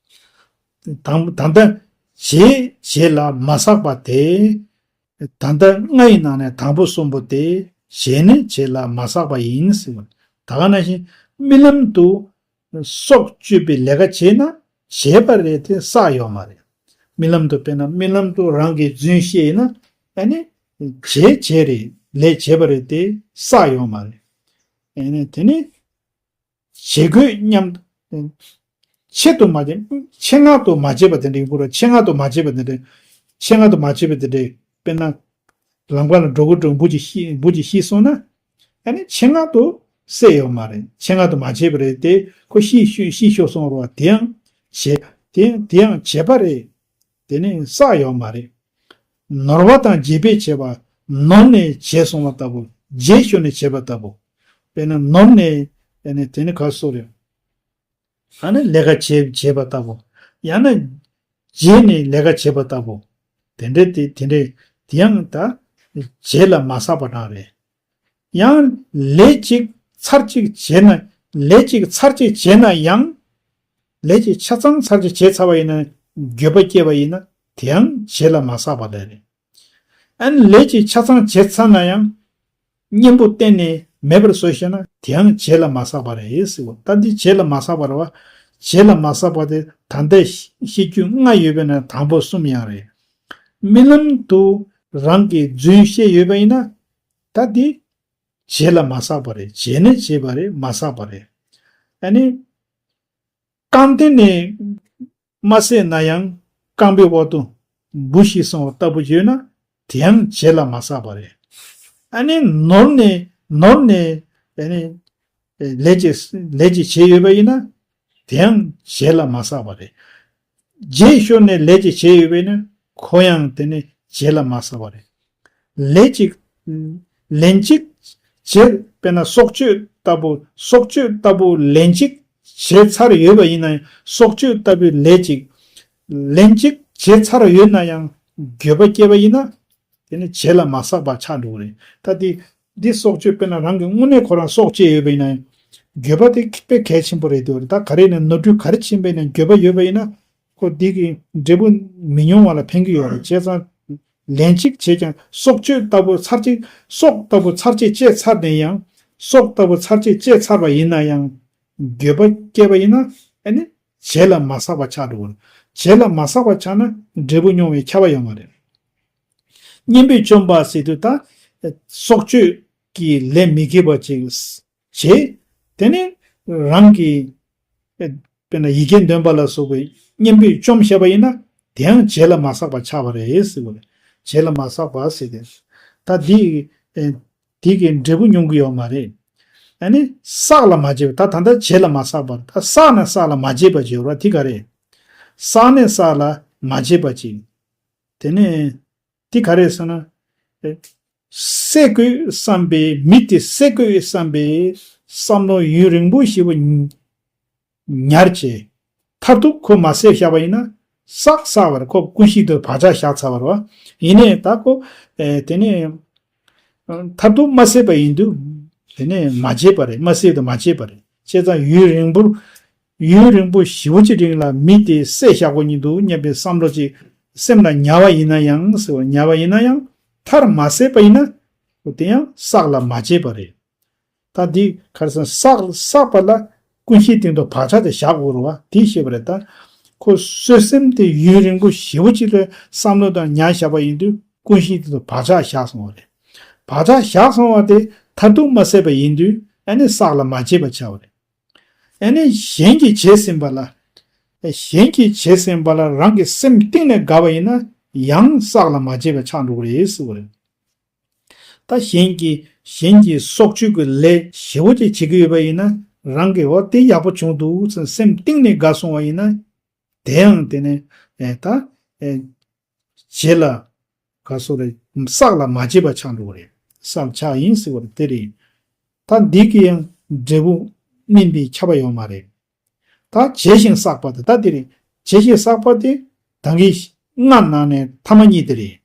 དང་ད་ལྟ་བྱས་བྱས་ལ་མ་བསགས་པ་དེ། ད་ལྟ་ལྔ་ཡི་ནང་ནས་དང་པོ་གསུམ་པོ་དེ་བྱས་ནས་བྱས་ལ་མ་བསགས་པ་ཡིན་ཟེར་བ། ད་ག་ནང་བཞིན་རྨི་ལམ་དུ་སྲོག་གཅོད་པའི་ལས་ཀ་བྱས་ན་བྱས་པ་རེད་དེ་བསགས་ཡོད་མ་རེད། རྨི་ལམ་དུ་དཔེར་ན་རྨི་ལམ་དུ་རང་གིས་རྫུན་བཤད་ཡིན་ན་ཨ་ནི་བྱས་བྱས་རེད། ལས་བྱས་པ་རེད་དེ་བསགས་ཡོད་མ་རེད། ཨ་ནི་དེ་ནི་བྱེད་དགོས་སྙམ། ཆེད་དུ་མ་བྱས། ཆེད་མངགས་དུ་མ་བྱས་པ་དེ་འདྲ་ཡིན་དགོས་རེད། ཆེད་མངགས་དུ་མ་བྱས་པ་དེ་འདྲ། ཆེད་མངགས་དུ་མ་བྱས་པ་དེ་འདྲ། དཔེར་ན། ལམ་ཁ་ལ་འགྲོ་གི་འགྲོ་འབུ་ཅིག་ཤི་འབུ་ཅིག་ཤི་སོང་ན། ཨ་ནི་ཆེད་མངགས་དུ་བསད་ཡོད་མ་རེད། ཆེད་མངགས་དུ་མ་བྱས་པ་རེད་དེ། ཁོ་ཤི་ཤོ་ཤི་ཤོར་སོང་རེད་བ། དེ་ཡང་བྱས། དེ་ཡང་དེ་ཡང་བྱས་པ་རེད། དེ་ནི་བསགས་ཡོད་མ་རེད། ནོར་བ་དང་བརྗེད་པས་བྱས་པ། ནོར་ནས་བརྗེད་སོང་བ་ལྟ་བུ། བརྗེད་ཤོར་ནས་བྱས་པ་ལྟ་བུ། དཔེར་ན་ནོར་ནས་ཨ་ནི་དེ་ནི་ག་སོ་རེད། ཨ་ནི་ལས་ཀ་བྱེད་བྱེད་པ་ལྟ་བུ། ཡང་ན་བརྗེད་ནས་ལས་ཀ་བྱེད་པ་ལྟ་བུ། དེ་འདྲ་དེ་དེ་འདྲ་དེ་ཡང་ད་བྱས་ལ་མ་བསགས་པ་རང་རེད། ཡང་ལས་ཅིག་ཚར་གཅིག་བྱས་ན། ལས་ཅིག་ཚར་གཅིག་བྱས་ན་ཡང་། ལས་ཅིག་ཆ་ཚང་ཚར་གཅིག་བྱས་ཚར་བ་ཡིན་ན། འགྱོད་པ་སྐྱེས་པ་ཡིན་ན་དེ་ཡང་བྱས་ལ་མ་བསགས་པ་ལས་རེད། ཨ་ནི་ལས་ཅིག་ཆ་ཚང་བྱས་ཚར་ན་ཡང་གཉེན་པོ་གཏན་ནས་མེད་པར་བཟོ་ཤེས་ན་དེ་ཡང་བྱས་ལ་མ་བསགས་པ་རེད་ཟེར་བ། ད་འདི་བྱས་ལ་མ་བསགས་པ་རེད་བ། བྱས་ལ་མ་བསགས་པ་དེ་ད་ལྟ་བཤད་རྒྱུ་ལྔ་ཡོད་པའི་ནང་དང་པོ་གསུམ་ཡང་རེད། རྨི་ལམ་དུ་རང་གིས་རྫུན་བཤད་ཡོད་པ་ཡིན་ན། ད་འདི་བྱས་ལ་མ་བསགས་པ་རེད། བྱས་ནས་བྱས་པ་རེད། མ་བསགས་པ་རེད། ཨ་ནི། རྐང་སྟེང་ནས་མ་བསད་ན་ཡང་རྐང་པའི་འོག་ཏུ་འབུ་ཤི་སོང་བ་ལྟ་བུ་ཡོད་ན་དེ་ཡང་བྱས་ལ་མ་བསགས་པ་རེད། ཨ་ནི་ནོར་ནས་ནོར་ནས་ཨ་ནི་ལས་ཀྱི་ལས་ཀྱི་བྱས་ཡོད་པ་ཡིན་ན། དེའང་རྗེས་ལ་མ་བསགས་པ་རེད། རྗེས་ཤོར་ནས་ལས་ཅིག་བྱས་ཡོད་པས་ན་ཁོ་ཡང་དེ་ནི་རྗེས་ལ་མ་བསགས་པ་རེད། ལས་ཅིག་ལན་ཅིག་བྱས། དཔེར་ན་སྲོག་གཅོད་ལྟ་བུ་སྲོག་གཅོད་ལྟ་བུ་ལན་ཅིག་བྱས་ཚར་ཡོད་པ་ཡིན་ན་ཡང་སྲོག་གཅོད་ལྟ་བུའི་ལས་ཅིག་ལན་ཅིག་བྱས་ཚར་ཡོད་ན་ཡང་འགྱོད་པ་སྐྱེས་པ་ཡིན་ན་དེ་ནི་རྗེས་ལ་མ་བསགས་པ་ཆགས་འགྲོ་གི་རེད། ད་དེ་འདི་སྲོག་གཅོད་དཔེར་ན་རང་གི་དངོས་གནས་ཁོ་རང་སྲོག་བཅད་ཡོད་པ་ཡིན་ན་ཡང་འགྱོད་པ་དེ་དཔེ་གལ་ཆེན་པོ་རེད་འདུག་ད་ག་རེ་ནས་ནོར་འཁྲུལ་ག་རེ་ཕྱིན་པ་ཡིན་ན་འགྱོད་པ་ཡོད་པ་ཡིན་ན་ཁོ་འདི་གི་འབྲས་བུ་མི་མྱོང་བ་ལ་ཕན་གྱི་ཡོད་རེད། བྱས་ཙང་ལན་གཅིག་བྱས་ཀྱང་སྲོག་གཅོད་ལྟ་བུ་ཚར་གཅིག་སྲོག་ལྟ་བུ་ཚར་གཅིག་བཅད་ཚར་ནས་ཡང་སྲོག་ལྟ་བུ་ཚར་གཅིག་བཅད་ཚར་བ་ཡིན་ན་ཡང་འགྱོད་པ་སྐྱེས་པ་ཡིན་ན་ཨ་ནི་རྗེས་ལ་མ་བསགས་པ་ཆགས་འགྲོ་གི་རེད། རྗེས་ལ་མ་བསགས་པ་ཆགས་ན་འབྲས་བུ་མྱོང་བའི་ཁྱབ་པ་ཡོད་མ་རེད། གཉེན་པོས་བཅོམ་པ་ཟེར་དུས་ད་སྲོག་གཅོད་ཀྱི་ལས་མི་དགེ་བ་ཅིག་བྱེད། དེ་ནས་རང་གི་དཔེར་ན་ཡི་གེ་འདོན་པ་ལ་སོགས་པའི་གཉེན་པོས་བཅོམ་བྱས་པ་ཡིན་ན་དེའང་རྗེས་ལ་མ་བསགས་པ་ཆགས་པ་རེད་ཟེར་བ་རེད། རྗེས་ལ་མ་བསགས་པ་ཟེར་ཏེ་ད་འདི་འདི་གི་འབྲས་བུ་མྱོང་གི་ཡོད་མ་རེད། ཨ་ནི་བསགས་ལ་མ་བྱས་པ་ད་ད་ལྟ་རྗེས་ལ་མ་བསགས་པར་ད་བསགས་ནས་བསགས་ལ་མ་བྱས་པ་བྱེད་པ་དེ་ག་རེད། བསགས་ནས་བསགས་ལ་མ་བྱས་པ་ཅིག་དེ་ནས་འདི་ག་རེ་ཟེར་ན། བསད་དགོས་བསམ་པའི་མི་དེ་བསད་དགོས་བསམ་པའི་བསམ་བློ་ཡུན་རིང་པོ་ཞེ་པོ་ཉར་བྱས་མཐར་ཐུག་ཁོ་མ་བསད་བཞག་པ་ཡིན་ན་བསགས་བསགས་པར་ཁོ་ཀུན་གཞི་དུ་བག་ཆགས་བཞག་ཚར་བ་རེད་བ། ཡིན་ནའི་ད་ཁོ་དེ་ནས་མཐར་ཐུག་མ་བསད་པ་ཡིན་དུས་དེ་ནས་མ་བྱས་པ་རེད། མ་བསད་དུ་མ་བྱས་པ་རེད། བྱས་ཙང་ཡུན་རིང་པོར་ཡུན་རིང་པོ་ཞེ་པོ་ཅིག་རིང་ལ་མི་དེ་བསད་བཞག་དགོས་ཉིད་འདུག་སྙམ་པའི་བསམ་བློ་ཅིག་སེམས་ལ་ཉར་བ་ཡིན་ན་ཡང་ཟེར་བ་ཉར་བ་ཡིན་ན་ཡང་མཐར་མ་བསད་པ་ཡིན་ན་དེ་ཡང་བསགས་ལ་མ་བྱས་པ་རེད། ད་འདི་ག་རེ་ཟེར་ན་བསགས་བསགས་པ་ལ་ཀུན་གཞིའི་སྟེང་དུ་བག་ཆགས་དེ་བཞག་དགོས་རེད་བ། དེ་ཤེས་པ་རེད་ད། ཁོ་གསོད་སེམས་དེ་ཡུན་རིང་པོ་ཞེ་པོ་ཅིག་ལ་བསམ་བློ་དང་ཉར་བཞག་པ་ཡིན་དུས་ཀུན་གཞིའི་སྟེང་དུ་བག་ཆགས་བཞག་སོང་བ་རེད། བག་ཆགས་བཞག་སོང་བ་དེ་མཐར་ཐུག་མ་བསད་པ་ཡིན་དུས་ཨ་ནི་བསགས་ལ་མ་བྱས་པ་ཆགས་པ་རེད། ཨ་ནི་གཞན་གྱིས་བྱས་ཟིན་པ་ལ། གཞན་གྱིས་བྱས་ཟིན་པ་ལ་རང་གི་སེམས་གཏིང་ནས་དགའ་བ་ཡིན་ན་ཡང་བསགས་ལ་མ་བྱས་པ་ཆགས་འགྲོ་གི་རེད་ཟེར་བ་རེད། ད་གཞན་གྱིས་གཞན་གྱིས་སྲོག་གཅོད་ཀྱི་ལས་ཞེ་བོ་ཅིག་བྱེད་ཀྱི་ཡོད་པ་ཡིན་ན་རང་གི་འོ་དེ་ཡག་པོ་བྱུང་འདུག་ཟེར་སེམས་གཏིང་ནས་དགའ་སོང་བ་ཡིན་ན་དེའང་དེ་ནས་ཨེ་ད་ཨེ་རྗེས་ལ་ག་སོ་རེ་བསགས་ལ་མ་བྱས་པ་ཆགས་འགྲོ་གི་རེད། བསགས་ཆགས་ཡིན་ཟེར་བ་རེད་དེ་རེད། ད་འདི་གི་ཡང་འབྲས་བུ་སྨིན་པའི་ཁྱབ་པ་ཡོད་མ་རེད། ད་བྱས་ཤིང་བསགས་པ་དེ་ད་དེ་རེད། བྱས་ཤིང་བསགས་པ་དེ་ད་གིན་ལྔ་ནང་ནས་ཐ་མ་གཉིས་དེ་རེད།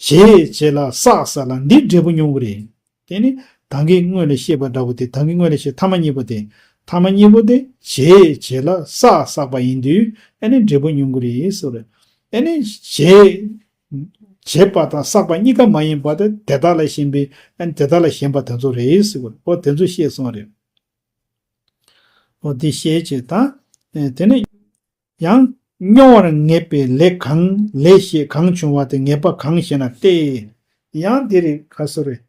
བྱས་བྱས་ལ་བསགས་བསགས་ལ་འདི་འབྲས་བུ་མྱོང་གི་རེད། དེ་ནི་ད་གིན་སྔོན་ལ་བཤད་པ་འདྲ་བོ་དེ་ད་གིན་སྔོན་ལ་བཤད་ཐ་མ་གཉིས་པོ་དེ་ཐ་མ་གཉིས་པོ་དེ་བྱས་བྱས་ལ་བསགས་བསགས་པ་ཡིན་དུས་ཨ་ནི་འབྲས་བུ་མྱོང་གི་རེད་ཟེར་རེད། ཨ་ནི་བྱས་བྱས་པ་དང་བསགས་པ་གཉིས་ཀ་མ་ཡིན་པ་དེ་དེ་དག་ལ་ཞེན་པའི་ཨ་ནི་དེ་དག་ལ་ཞེན་པ་དེ་ཚོ་རེད་ཟེར་བ་འོ་དེ་ཚོ་བཤད་སོང་རེད། འོ་དེ་བཤད་བྱས་དང་དེ་ནི། ཡང་མྱོང་བར་ངེས་པའི་ལས་གང་ལས་ཞེས་གང་བྱུང་བ་དེ་ངེས་པ་གང་ཞེ་ན་སྟེ། ཡང་འདི་རེད་ག་སོ་རེད།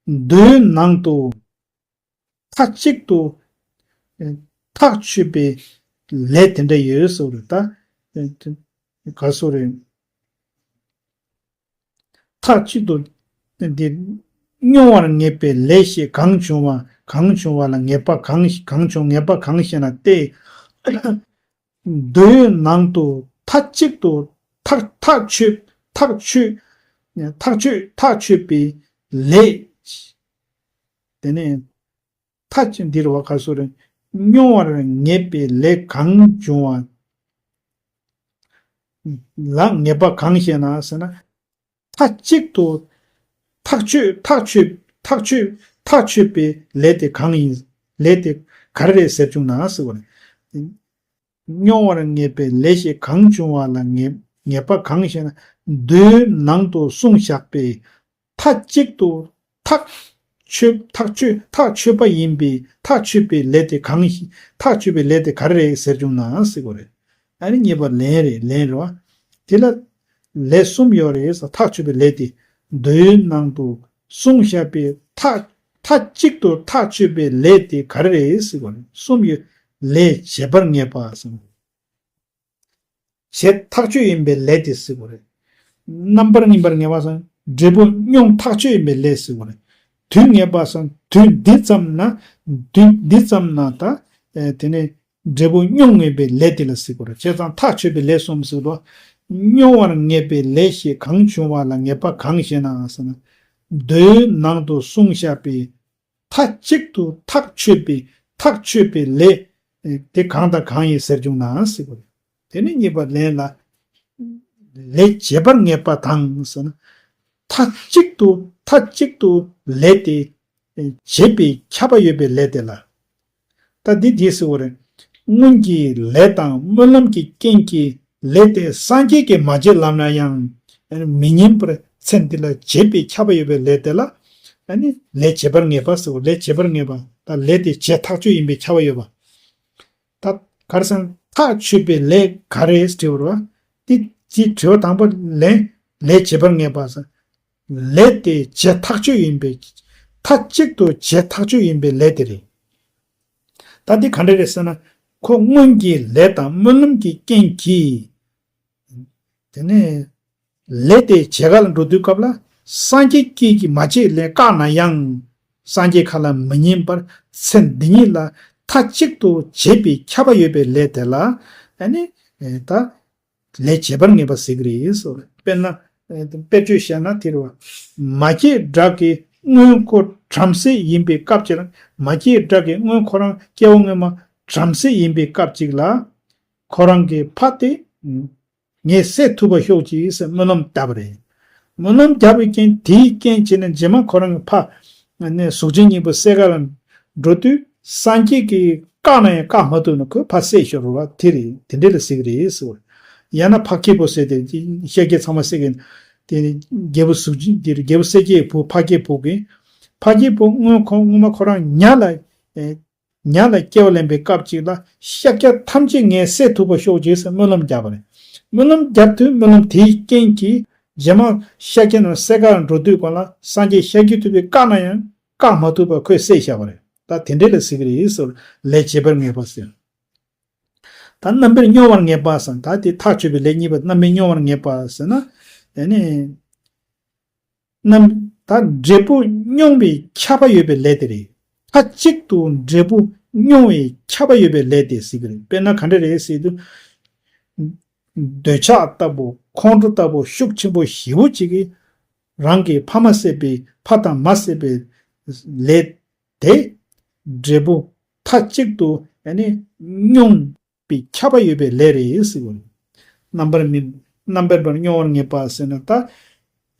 མདོའི་ནང་དུ་མཐའ་གཅིག་ཏུ་ཐག་ཆོད་པའི་ལས་དེ་འདྲ་ཡོད་སོ་རེད་ད། ག་སོ་རེད། མཐའ་གཅིག་ཏུ་འདི་མྱོང་བར་ངེས་པའི་ལས་ཞེས་གང་བྱུང་བ་གང་བྱུང་བ་ལ་ངེས་པ་གང་གང་བྱུང་ངེས་པ་གང་ཞེ་ན་སྟེ། མདོའི་ནང་དུ་མཐའ་གཅིག་ཏུ་ཐག་ཐག་ཆོད་ཐག་ཆོད་ཐག་ཆོད་ཐག་ཆོད་པའི་ལས། དེ་ནས་མཐའ་གཅིག་འདིར་བ་ག་སོ་རེ་མྱོང་བར་ངེས་པའི་ལས་གང་བྱུང་བ་ལ་ངེས་པ་གང་ཞེ་ན་ཟེར་ན། མཐའ་གཅིག་ཏུ་ཐག་ཆོད་ཐག་ཆོད་ཐག་ཆོད་ཐག་ཆོད་པའི་ལས་དེ་གང་ཡིན། ལས་དེ་ག་རེ་རེད་ཟེར་བྱུང་ན་ཟེར་བ་རེད། མྱོང་བར་ངེས་པའི་ལས་ཞེས་གང་བྱུང་བ་ལ་ངེས་ངེས་པ་གང་ཞེ་ན། མདོའི་ནང་དུ་གསུངས་བཞག་པའི་མཐའ་གཅིག་ཏུ་ཐག་ཆོད་ཐག་ཆོད་ཐག་ཆོད་པ་ཡིན་པའི་ཐག་ཆོད་པའི་ལས་དེ་གང་ཞིག་ཐག་ཆོད་པའི་ལས་དེ་ག་རེ་རེད་ཟེར་བྱུང་ན་ཟེར་བ་རེད། ཨ་ནི་གཉིས་པ་ལན་རེད་ལན་རེད་བ། དེ་ལ་ལས་གསུམ་ཡོད་རེད་ཟེར་ཐག་ཆོད་པའི་ལས་དེ་མདོའི་ནང་དུ་གསུངས་བཞག་པའི་ཐག་མཐའ་གཅིག་ཏུ་ཐག་ཆོད་པའི་ལས་དེ་ག་རེ་རེད་ཟེར་བ་རེད། གསུམ་ཡོད། ལས་བྱེད་པར་ངེས་པ་ཟེར། བྱེད་ཐག་ཆོད་ཡིན་པའི་ལས་དེ་ཟེར་བ་རེད། རྣམ་པར་སྨིན་པར་ངེས་པ་སང་འབྲས་བུ་མྱོང་ཐག་ཆོད་ཡིན་པའི་ལས་ཟེར་བ་རེད། དུས་ངེས་པ་སང་དུས་འདི་ཙམ་ན་དུས་འདི་ཙམ་ན་ད་དེ་ནས་ འབྲས་བུ་མྱོང་ངེས་པའི་ལས་དེ་ལ་ཟེར་དགོས་རེད། བྱས་ཙང་ཐག་ཆོད་པའི་ལས་གསུམ་ཟེར་དུས། མྱོང་བར་ངེས་པའི་ལས་ཞེས་གང་བྱུང་བ་ལ་ངེས་པ་གང་ཞེ་ན་ཟེར་ན། མདོའི་ནང་དུ་གསུངས་བཞག་པའི་མཐའ་གཅིག་ཏུ་ཐག་ཆོད་པའི་ཐག་ཆོད་པའི་ལས་དེ་གང་དང་གང་ཡིན་ཟེར་བྱུང་ན་ཟེར་དགོས་རེད། དེ་ནས་གཉིས་པ་ལན་ལ། ལས་བྱེད་པར་ངེས་པ་དང་ཟེར་ན། མཐའ་གཅིག་ཏུ་མཐའ་གཅིག་ཏུ་ལས་དེ་བྱེད་པའི་ཁྱབ་པ་ཡོད་པའི་ལས་དེ་ལ། ད་འདི་འདི་ཟེར་བ་རེད། སྔོན་གྱི་ལས་དང་སྨོན་ལམ་གྱི་རྐྱེན་གྱིས་ལས་དེ་སངས་རྒྱས་ཀྱིས་མ་བྱེད་ལབ་ན་ཡང་། མི་ཉན་པར་ཚེ་འདི་ལ་བྱེད་པའི་ཁྱབ་པ་ཡོད་པའི་ལས་དེ་ལ། ལས་བྱེད་པར་ངེས་པ་ཟེར་བ། ལས་བྱེད་པར་ངེས་པ་དང་ལས་དེ་བྱེད་ཐག་ཆོད་ཡིན་པའི་ཁྱབ་པ་ཡོད་པ། ད་ག་རེ་ཟེར་ན། ཐག་ཆོད་པའི་ལས་ག་རེ་དྲི་བ་རེད་བ། དེ་དེ་དྲི་བ་དང་པོ་ལན། ལས་བྱེད་པར་ངེས་པ་ཟེར། ལས་དེ་བྱེད་ཐག་ཆོད་ཡིན་པའི། མཐའ་གཅིག་ཏུ་བྱེད་ཐག་ཆོད་ཡིན་པའི་ལས་དེ་རེད། ད་འདི་ག་འདྲ་རེད་ཟེར་ན། ཁོ་སྔོན་གྱི་ལས་དང་སྨོན་ལམ་གྱི་རྐྱེན་གྱིས། དེ་ནས་ལས་དེ་བྱེད་ག་ལ་འགྲོ་དུས་སྐབས་ལ། སངས་རྒྱས་ཀྱིས་མ་བྱེད་ལས་བཀག་ན་ཡང་། སངས་རྒྱས་ཁ་ལ་མི་ཉན་པར་ཚེ་འདི་ཉིད་ལ་མཐའ་གཅིག་ཏུ་བྱེད་པའི་ཁྱབ་པ་ཡོད་པའི་ལས་དེ་ལ། ཨ་ནི་ད་ལས་བྱེད་པར་ངེས་པ་ཟེར་གྱི་རེད་ཟེར། དཔེར་ན། དཔེར་བརྗོད་བཤད་ན་དེ་རེད་བ། མ་སྐྱེས་དགྲ་གིས་སྔོན་ཁོ་བྲམ་ཟེ་ཡིན་པའི་སྐབས་ཅིག་ལ། མ་སྐྱེས་དགྲ་གིས་སྔོན་ཁོ་རང་སྐྱེ་བ་སྔོན་མ་བྲམ་ཟེ་ཡིན་པའི་སྐབས་ཅིག་ལ། ཁོ་རང་གི་ཕ་དེ་ངས་བསད་ཐུབ་པ་ཤོག་ཅིག་ཟེར་སྨོན་ལམ་བརྒྱབ་པ་རེད། སྨོན་ལམ་བརྒྱབ་པའི་རྐྱེན་དེའི་རྐྱེན་བྱས་ནས་རྗེས་མ་ཁོ་རང་གི་ཕ་ནས་གཟུགས་ཅན་སྙིང་པོ་བསད་ག་ལ་འགྲོ་དུས། སངས་རྒྱས་ཀྱིས་བཀག་ན་ཡང་བཀག་མ་ཐུབ་ན་ཁོས་ཕ་བསད་ཤོར་བ་དེ་རེད། དེ་འདྲ་ལ་ཟེར་གྱི་རེད་ཟེར་བ། ཡང་ན་འཕགས་སྐྱེས་པོ་ཟེར་ཏེ། ཤཱཀྱ་ཚང་མ་བསད་ཀྱི། དེ་རྒྱལ་པོ་གཟུགས་ཅན་དེ་རྒྱལ་པོ་གསལ་རྒྱལ་བུ་འཕགས་སྐྱེས་པོ་གིས། འཕགས་སྐྱེས་པོ་སྔོན་ཁོ་སྔོན་མ་ཁོ་རང་ཉ་ལ། ཨེ། ཉ་ལ་སྐྱེ་བ་ལེན་པའི་སྐབས་ཅིག་ལ། ཤཱཀྱ་ཐམས་ཅད་ངས་བསད་ཐུབ་པ་ཤོག་ཅིག་ཟེར་སྨོན་ལམ་བརྒྱབ་པ་རེད། སྨོན་ལམ་བརྒྱབ་དུས་སྨོན་ལམ་དེའི་རྐྱེན་གྱིས་རྗེས་མ་ཤཱཀྱ་རྣམས་བསད་ག་འགྲོ་དུས་སྒང་ལ། སངས་རྒྱས་ཤཱཀྱ་ཐུབ་པས་བཀག་ན་ཡང་བཀག་མ་ཐུབ་པར་ཁོས་བསད་བཞག་པ་རེད། ད་དེ་འདྲ་ལ་ཟེར་གྱི་རེད་ཟེར། ལས་བྱེད་པར་ངེས་པ་ཟེར། ད་རྣམ་པར་མྱོང་བར་ངེས་པ་ཟེར། ད་དེ་ཐག་ཆོད་པའི་ལས་གཉིས་པ། རྣམ་པར་མྱོང་བར་ངེས་པ་ཟེར་ན། དེ་ནི། རྣམ། ད་འབྲས་བུ་མྱོང་བའི་ཁྱབ་པ་ཡོད་པའི་ལས་དེ་རེད། མཐའ་གཅིག་ཏུ་འབྲས་བུ་མྱོང་བའི་ཁྱབ་པ་ཡོད་པའི་ལས་དེ་ཟེར་གྱི་རེད། དཔེར་ན་ག་འདྲ་རེད་ཟེར་དུས། འདོད་ཆགས་ལྟ་བུ་ཁོང་ཁྲོ་ལྟ་བུ་ཤུགས་ཆེན་པོ་ཞེ་པོ་ཅིག་གིས་རང་གི་ཕ་མ་བསད་པའི། ཕ་དང་མ་བསད་པའི་ལས་དེ། འབྲས་བུ་མཐའ་གཅིག་ཏུ་ཨ་ནི་མྱོང་པའི་ཁྱབ་པ་ཡོད་པའི་ལས་རེད་ཟེར་གྱི་རེད། རྣམ་པར་མི། རྣམ་པར་མྱོང་བར་ངེས་པ་ཟེར་ན། ད་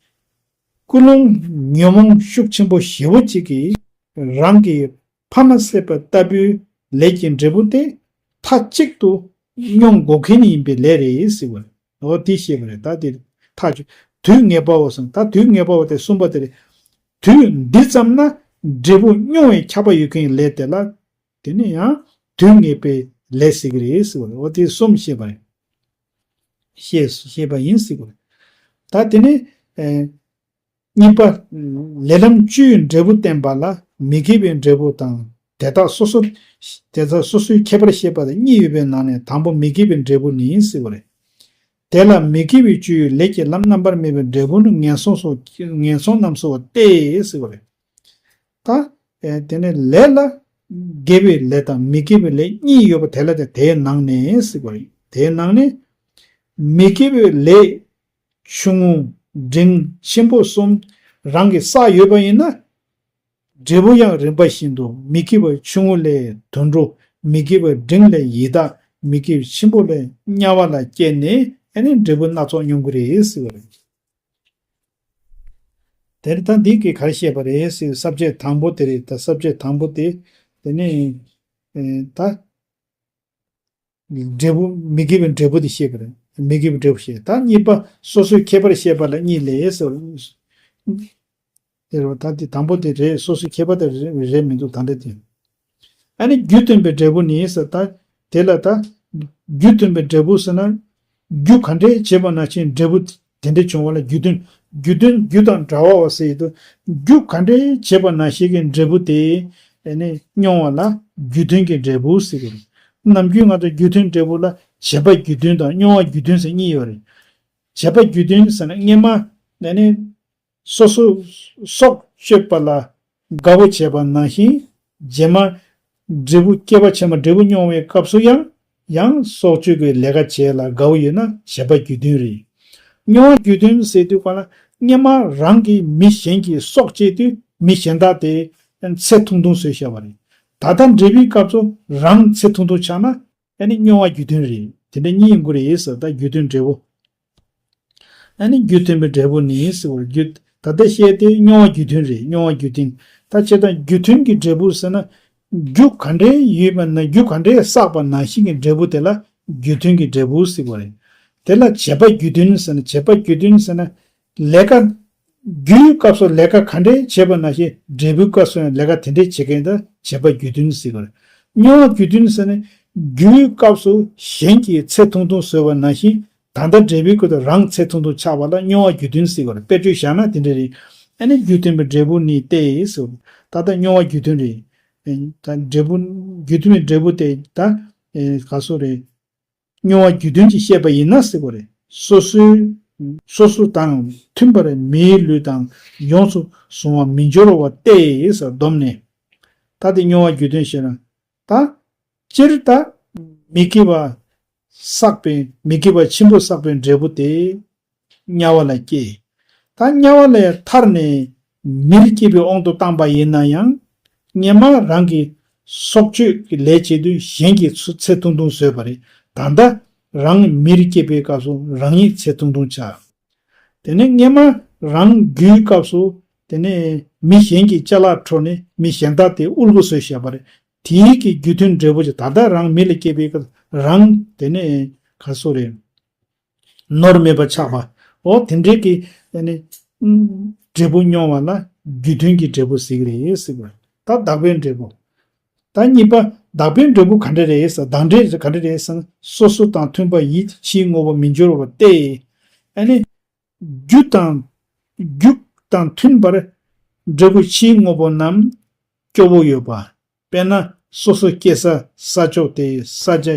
ཀུན་སློང་ཉོན་མོངས་ཤུགས་ཆེན་པོ་ཞེ་པོ་ཅིག་གིས་རང་གི་ཕ་མ་བསད་པ་ལྟ་བུའི་ལས་ཀྱི་འབྲས་བུ་དེ་མཐའ་གཅིག་ཏུ་མྱོང་དགོས་མཁན་ཡིན་པའི་ལས་རེད་ཟེར་བ་རེད། འོ་དེ་བཤད་པ་རེད། ད་དེ་ཐག་ཆོད། དུས་ངེས་པའོ་ཟེར། ད་དུས་ངེས་པའོ་དེ་གསུམ་པ་དེ་རེད། དུས་འདི་ཙམ་ན་འབྲས་བུ་མྱོང་བའི་ཁྱབ་པ་ཡོད་མཁན་ལས་དེ་ལ། དེ་ནི་ཡང་དུས་ངེས་པའི་ལས་ཟེར་གྱི་རེད་ཟེར་བ་རེད། འོ་དེ་གསུམ་བཤད་པ་རེད། བཤད་བཤད་པ་ཡིན་ཟེར་གྱི་རེད། ད་དེ་ནི། ཨེ། གཉིས་པ། ལས་ལམ་བཅུའི་འབྲས་བུ་བསྟན་པ་ལ་མི་དགེ་བའི་འབྲས་བུ་དང་དེ་དག་སོ་སོ། དེ་དག་སོ་སོའི་ཁྱད་པར་བཤད་པ་དང་གཉིས་ཡོད་པའི་ནང་ནས་དང་པོ་མི་དགེ་བའི་འབྲས་བུ་ནི་ཟེར་བ་རེད། དེ་ལ་མི་དགེ་བའི་བཅུའི་ལས་ཀྱི་ལམ་རྣམ་པར་སྨིན་པའི་འབྲས་བུ་ནི་ངན་སོང་སོགས་ངན་སོང་རྣམས་སུ་སྟེ་ཟེར་བ་རེད། ད། ཨེ། དེ་ནས་ལས་ལ་དགེ་བའི་ལས་དང་མི་དགེ་བའི་ལས་གཉིས་ཡོད་པ་དེ་ལ་དེ་དེའི་ནང་ནས་ཟེར་བ་རེད། དེའི་ནང་ནས་མི་དགེ་བའི་ལས་ཆུང་ངུ་འབྲིང་ཆེན་པོ་གསུམ་རང་གིས་བསགས་ཡོད་པ་ཡིན་ན། འབྲས་བུ་ཡང་རིམ་པ་བཞིན་དུ་མི་དགེ་བ་ཆུང་ངུ་ལས་དུད་འགྲོ། མི་དགེ་བ་འབྲིང་ལས་ཡི་དྭགས། མི་དགེ་བ་ཆེན་པོ་ལས་དམྱལ་བ་ལ་སྐྱེས་ནས་ཨ་ནི་འབྲས་བུ་སྣ་ཚོགས་མྱོང་གི་རེད་ཟེར་བ་རེད། དེར་ད་འདི་གིས་ག་རེ་བཤད་པ་རེད་ཟེར། ས་བཅད་དང་པོ་དེ་རེད། ད་ས་བཅད་དང་པོ་དེ། དེ་ནི། ཨེ། ད། འབྲས་བུ། མི་དགེ་བའི་འབྲས་བུ་དེ་བཤད་པ་རེད། མི་དགེ་བའི་འབྲས་བུ་བཤད། ད་གཉིས་པ་སོ་སོའི་ཁྱད་པར་བཤད་པ་ལ་གཉིས་ལས་ཟེར། དེ་རེད་བ། ད་དེ་དང་པོ་དེ་རེད། སོ་སོའི་ཁྱད་པར་དེ་རེད་རེད་མི་འདུག་ད་འདྲ་དེ། ཨ་ནི་རྒྱུ་སྟོན་པའི་འབྲས་བུ་ནི་ཟེར། ད་དེ་ལ་ད་རྒྱུ་སྟོན་པའི་འབྲས་བུ་ཟེར་ན། རྒྱུ་ག་འདྲས་བྱས་པ་ནང་བཞིན་འབྲས་བུ་དེ་འདྲས་བྱུང་བ་ལ་རྒྱུ་སྟོན། རྒྱུ་སྟོན་རྒྱུ་དང་འབྲེལ་བའོ་ཟེར་ཡོད་དོ། རྒྱུ་ག་འདྲས་བྱས་པ་ནང་བཞིན་གྱི་འབྲས་བུ་དེ་ཨ་ནི་མྱོང་བ་ལ་རྒྱུ་མཐུན་གྱི་འབྲས་བུ་ཟེར་གྱི་རེད། ནམ་རྒྱུན་ང་ཚོ་རྒྱུ་མཐུན་འབྲས་བུ་ལ་བྱས་པ་རྒྱུ་མཐུན་དང་མྱོང་བ་རྒྱུ་མཐུན་ཟེར་གཉིས་ཡོད་རེད། བྱས་པ་རྒྱུ་མཐུན་ཟེར་ན་སྔོན་མ་ཨ་ནི་སོ་སོ་སྲོག་གཅོད་པ་ལ་དགའ་བོ་བྱས་པ་ནང་བཞིན་རྗེས་མ་ འབྲས་བུ་སྐྱེས་པ་ཆེན་པོ་འབྲས་བུ་མྱོང་བའི་སྐབས་སུ་ཡང་ཡང་སྲོག་གཅོད་ཀྱི་ལས་ཀ་བྱེད་ལ་དགའ་བོ་ཡོད་ན་བྱེད་པ་རྒྱུ་མཐུན་རེད། མྱོང་བ་རྒྱུ་མཐུན་ཟེར་དུས་ག་ལ་སྔོན་མ་རང་གིས་མི་གཞན་གྱི་སྲོག་བཅད་དུས་མི་གཞན་དག་དེ་ཚེ་ཐུང་ཐུང་བཟོས་བཞག་པ་རེད། ད་ལྟ་འབྲས་བུའི་སྐབས་སུ་རང་ཚེ་ཐུང་ཐུང་ཆགས་ན་ཨ་ནི་མྱོང་བ་རྒྱུ་མཐུན་རེད། དེ་འདྲ་གཉིས་ཡིན་དགོས་རེད་ཟེར། ད་རྒྱུ་མཐུན་འབྲས་བུ། ཨ་ནི་རྒྱུ་མཐུན་པའི་འབྲས་བུ་ནི་ཟེར་བར་རྒྱུ། ད་ལྟ་བཤད་དེ་མྱོང་བ་རྒྱུ་མཐུན་རེད། མྱོང་བ་རྒྱུ་མཐུན། ད་བྱས་ཙང་རྒྱུ་མཐུན་གྱི་འབྲས་བུ་ཟེར་ན། རྒྱུ་ག་འདྲའི་ཡོད་པ་ན་རྒྱུ་ག་འདྲའི་བསགས་པ་ནང་བཞིན་གྱི་འབྲས་བུ་དེ་ལ་རྒྱུ་མཐུན་གྱི་འབྲས་བུ་ཟེར་བ་རེད། དེ་ལ་བྱེད་པ་རྒྱུ་མཐུན་ཟེར་ན་བྱེད་པ་རྒྱུ་མཐུན་ཟེར་ན། ལས་ཀ་རྒྱུའི་སྐབས་སུ་ལས་ཀ་ག་འདྲའི་བྱེད་པ་ནང་བཞིན་འབྲས་བུའི་སྐབས་སུ་ཡང་ལས་ཀ་དེ་འདྲའི་བྱེད་མཁན་དེ་བྱེད་པ་རྒྱུ་མཐུན་ཟེར་བ་རེད། མྱོང་བ་རྒྱུ་མཐུན་ཟེར་ན། རྒྱུའི་སྐབས་སུ་གཞན་གྱིས་ཚེ་ཐུང་ཐུང་བཟོས་པ་ནང་བཞིན། ད་ལྟ་འབྲས་བུའི་སྐབས་སུ་རང་ཚེ་ཐུང་ཐུང་ཆགས་པ་ལ་མྱོང་བ་རྒྱུ་མཐུན་ཟེར་བ་རེད། དཔེར་བརྗོད་བཞག་ན་དེ་འདྲ་རེད། ཨ་ནི་རྒྱུ་མཐུན་པའི་འབྲས་བུ་ནི་སྟེ་ཟེར་བ། ད་ལྟ་མྱོང་བ་རྒྱུ་མཐུན་རེད། ད་འབྲས་བུ་རྒྱུ་མཐུན་པའི་འབྲས་བུ་དེ་ད་ག་སོ་རེད། མྱོང་བ་རྒྱུ་མཐུན་གྱིས་བཤད་པ་ཡིན་ན་ཟེར་བ་རེད། སོ་སོའི་སོ་སོ་དང་མཐུན་པར་མིའི་ལུས་དང་ཡོངས་སུ་བཟུང་བ་མི་འབྱོར་བ་སྟེ་ཟེར་བསྡོམས་ནས། ད་དེ་མྱོང་བ་རྒྱུ་མཐུན་ཞེ་ན། ད་སྤྱིར་ད་མི་དགེ་བ་བསགས་པའི་མི་དགེ་བ་ཆེན་པོ་བསགས་པའི་འབྲས་བུ་དེ་དམྱལ་བ་ལ་སྐྱེ། ད་དམྱལ་བ་ལས་ཐར་ནས་མིར་སྐྱེས་པའི་དབང་དུ་བཏང་པ་ཡིན་ན་ཡང་། སྔོན་མ་རང་གི་སྲོག་གཅོད་ཀྱི་ལས་བྱེད་དུས་གཞན་གྱི་ཚུ་ཚེ་ཐུང་ཐུང་བཟོས་པ་རེད། ད་ལྟ་རང་མིར་སྐྱེས་པའི་སྐབས་སུ་རང་ཉིད་ཚེ་ཐུང་ཐུང་ཆགས། དེ་ནས་སྔོན་མ་རང་རྒྱུའི་སྐབས་སུ་དེ་ནས་མི་གཞན་གྱི་ཅ་ལག་འཕྲོག་ནས་མི་གཞན་དག་དེ་དབུལ་པོ་བཟོས་བཞག་པ་རེད། དེའི་གི་རྒྱུ་མཐུན་འབྲས་བུ་ཅིག་ད་ལྟ་རང་མི་ལ་སྐྱེས་པའི་སྐབས་རང་དེ་ནས་ག་སོ་རེད། ནོར་མེད་པ་ཆགས་པ། འོ་དེ་འདྲའི་གི་ཨ་ནི་འབྲས་བུ་མྱོང་བ་ལ་རྒྱུ་མཐུན་གྱི་འབྲས་བུ་ཟེར་གི་རེད་ཟེར་བ། ད་བདག་པོའི་འབྲས་བུ། ད་གཉིས་པ་བདག་པོའི་འབྲས་བུ་ག་འདྲ་རེད་ཟེར། བདག་འབྲས་ག་འདྲ་རེད་ཟེར་ན། སོ་སོ་དང་མཐུན་པ་ཡིད་ཕྱིའི་དངོས་པོ་མི་འབྱོར་བ་སྟེ། ཨ་ནི་རྒྱུ་དང་རྒྱུ་དང་མཐུན་པར་འབྲས་བུ་ཕྱིའི་དངོས་པོ་རྣམས་སྐྱོ་བོ་ཡོད་པ། དཔེར་ན་སོ་སོ་སྐྱེ་ས་ས་ཕྱོགས་དེ་ས་ཆ་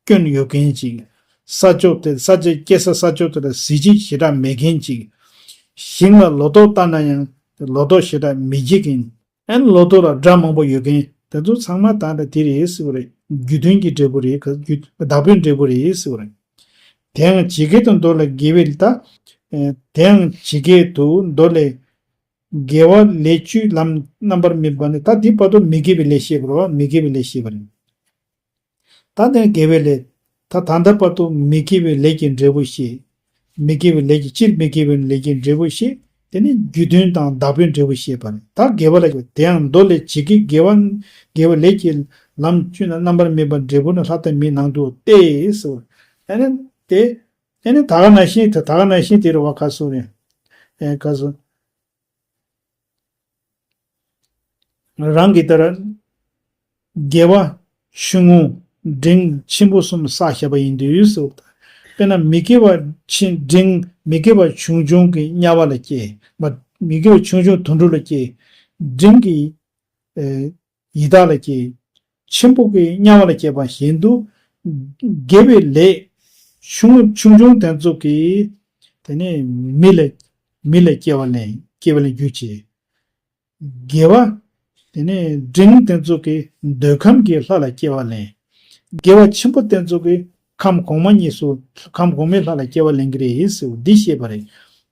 སྐྱོན་ཡོད་མཁན་ཅིག་ས་ཕྱོགས་དེ་ས་ཆ་སྐྱེ་ས་ས་ཕྱོགས་དེ་ལ་གཟི་བརྗིད་ཞེ་དྲག་མེད་མཁན་ཅིག་ཞིང་ལ་ལོ་ཏོག་བཏབ་ན་ཡང་ལོ་ཏོག་ཞེ་དྲག་མི་སྐྱེ་མཁན། ཨན་ལོ་ཏོག་ལ་དགྲ་མང་པོ་ཡོད་མཁན་དེ་ཚོ་ཚང་མ་ད་ལྟ་དེ་རེད་ཟེར་བ་རེད། རྒྱུ་མཐུན་གྱི་འབྲས་བུ་རེད། ག་རྒྱུ་བདག་པོའི་འབྲས་བུ་རེད་ཟེར་བ་རེད། དེ་ཡང་ཇི་སྐད་དུ་མདོ་ལས་དགེ་བའི་ད། དེ་ཡང་ཇི་སྐད་དུ་མདོ་ལས། དགེ་བ་ལས་བཅུའི་ལམ་རྣམ་པར་སྨིན་པ་ནི། ད་འདི་བར་དུ་མི་དགེ་བའི་ལས་བཤད་པ་རེད་བ། མི་དགེ་བའི་ལས་བཤད་པ་རེད། ད་དེ་དགེ་བའི་ལས། ད་ད་ལྟ་བར་དུ་མི་དགེ་བའི་ལས་ཀྱི་འབྲས་བུ་བཤད། མི་དགེ་བའི་ལས་ཀྱི་སྤྱིར་མི་དགེ་བའི་ལས་ཀྱི་འབྲས་བུ་བཤད། དེ་ནི་རྒྱུ་མཐུན་དང་བདག་པོའི་འབྲས་བུ་བཤད་པ་རེད། ད་དགེ་བ་ལ་དེ་ཡང་མདོ་ལས་ཇི་སྐད་དགེ་བ་དགེ་བའི་ལས་ཀྱི་ལམ་བཅུ་ན་རྣམ་པར་སྨིན་པ་འབྲས་བུ་ནི་ལྷ་དང་མིའི་ནང་དུ་སྟེ་ཟེར། ཨ་ནི་དེ་ཨ་ནི་ད་ག་ནང་བཞིན་དེ་ད་ག་ནང་བཞིན་དེ་རེད་བ། ག་སོ་རེད། ཨེ་ག་སོ། རང་གི་ལྟར་དགེ་བ་ཆུང་ངུ་འབྲིང་ཆེན་པོ་གསུམ་བསགས་བཞག་པ་ཡིན་དུས་སོ། དཔེར་ན་མི་དགེ་བ་ཆེ་འབྲིང་མི་དགེ་བ་ཆུང་ཆུང་གི་དམྱལ་བ་ལ་སྐྱེ། མ་མི་དགེ་བ་ཆུང་ཆུང་དུད་འགྲོ་ལ་སྐྱེ། འབྲིང་གི་ཨེ་ཡི་དྭགས་ལ་སྐྱེ། ཆེན་པོ་གི་དམྱལ་བ་ལ་སྐྱེས་པ་བཞིན་དུ། དགེ་བའི་ལས་ཆུང་ཆུང་ཆུང་དེ་ཚོ་གིས་དེ་ནས་མི་ལ་མི་ལ་སྐྱེ་བ་ལེན་སྐྱེ་བ་ལེན་རྒྱུ་བྱེད། དགེ་བ་དེ་ནས་འབྲིང་དེ་ཚོ་གིས་འདོད་ཁམས་ཀྱི་ལྷ་ལ་སྐྱེ་བ་ལེན། དགེ་བ་ཆེན་པོ་དེ་ཚོ་གིས་ཁམས་གོང་མ་གཉིས་སུ་ཁམས་གོང་མའི་ལྷ་ལ་སྐྱེ་བ་ལེན་གྱི་རེད་ཟེར་འདི་བཤད་པ་རེད།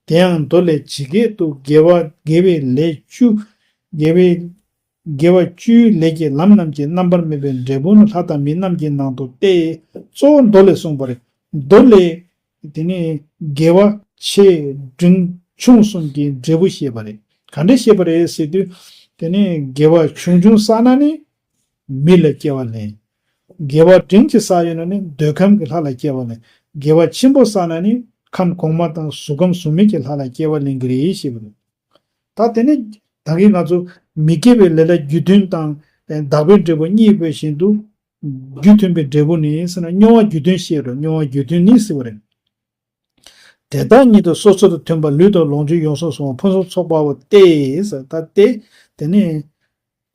དེ་ཡང་མདོ་ལས་ཇི་སྐད་དུ་དགེ་བ་དགེ་བའི་ལས་བཅུ་དགེ་བའི་དགེ་བ་བཅུའི་ལས་ཀྱི་ལམ་རྣམས་ཀྱི་རྣམ་པར་སྨིན་པའི་འབྲས་བུ་ནི་ལྷ་དང་མི་རྣམས་ཀྱི་ནང་དུ་སྟེ། གཙོ་བོ་མདོ་ལས་གསུངས་པ་རེད། མདོ་ལས་དེ་ནས་དགེ་བ་ཆེ་འབྲིང་ཆུང་གསུམ་གྱི་འབྲས་བུ་བཤད་པ་རེད། ག་འདྲས་བཤད་པ་རེད་ཟེར་དུས། དེ་ནས་དགེ་བ་ཆུང་ཆུང་བསགས་ན་ནི་མི་ལ་སྐྱེ་བ་ལེན། དགེ་བ་འབྲིང་ཅིག་བསགས་ཡོད་ན་ནི་འདོད་ཁམས་ཀྱི་ལྷ་ལ་སྐྱེ་བ་ལེན། དགེ་བ་ཆེན་པོ་བསགས་ན་ནི་ཁམས་གོང་མ་དང་གཟུགས་ཁམས་གཟུགས་མེད་ཀྱི་ལྷ་ལ་སྐྱེ་བ་ལེན་གྱི་རེད་ཞེས་པ་རེད། ད་དེ་ནི་ད་གིན་ང་ཚོ་མི་དགེ་བའི་ལས་ལ་རྒྱུ་མཐུན་དང་བདག་པོའི་འབྲས་བུ་གཉིས་པོ་བཞིན་དུ། རྒྱུ་མཐུན་པའི་འབྲས་བུ་ནི་ཟེར་ན་མྱོང་བ་རྒྱུ་མཐུན་ཞེས་རེད། མྱོང་བ་རྒྱུ་མཐུན་ནི་ཟེར་བ་རེད། དེ་དག་ཉིད་དུ་སོ་སོ་དང་མཐུན་པ་ལུས་དང་ལོངས་སྤྱོད་ཡོངས་སུ་བཟུང་བ་ཕུན་སུམ་ཚོགས་པའོ་སྟེ་ཟེར། ད་སྟེ་དེ་ནི་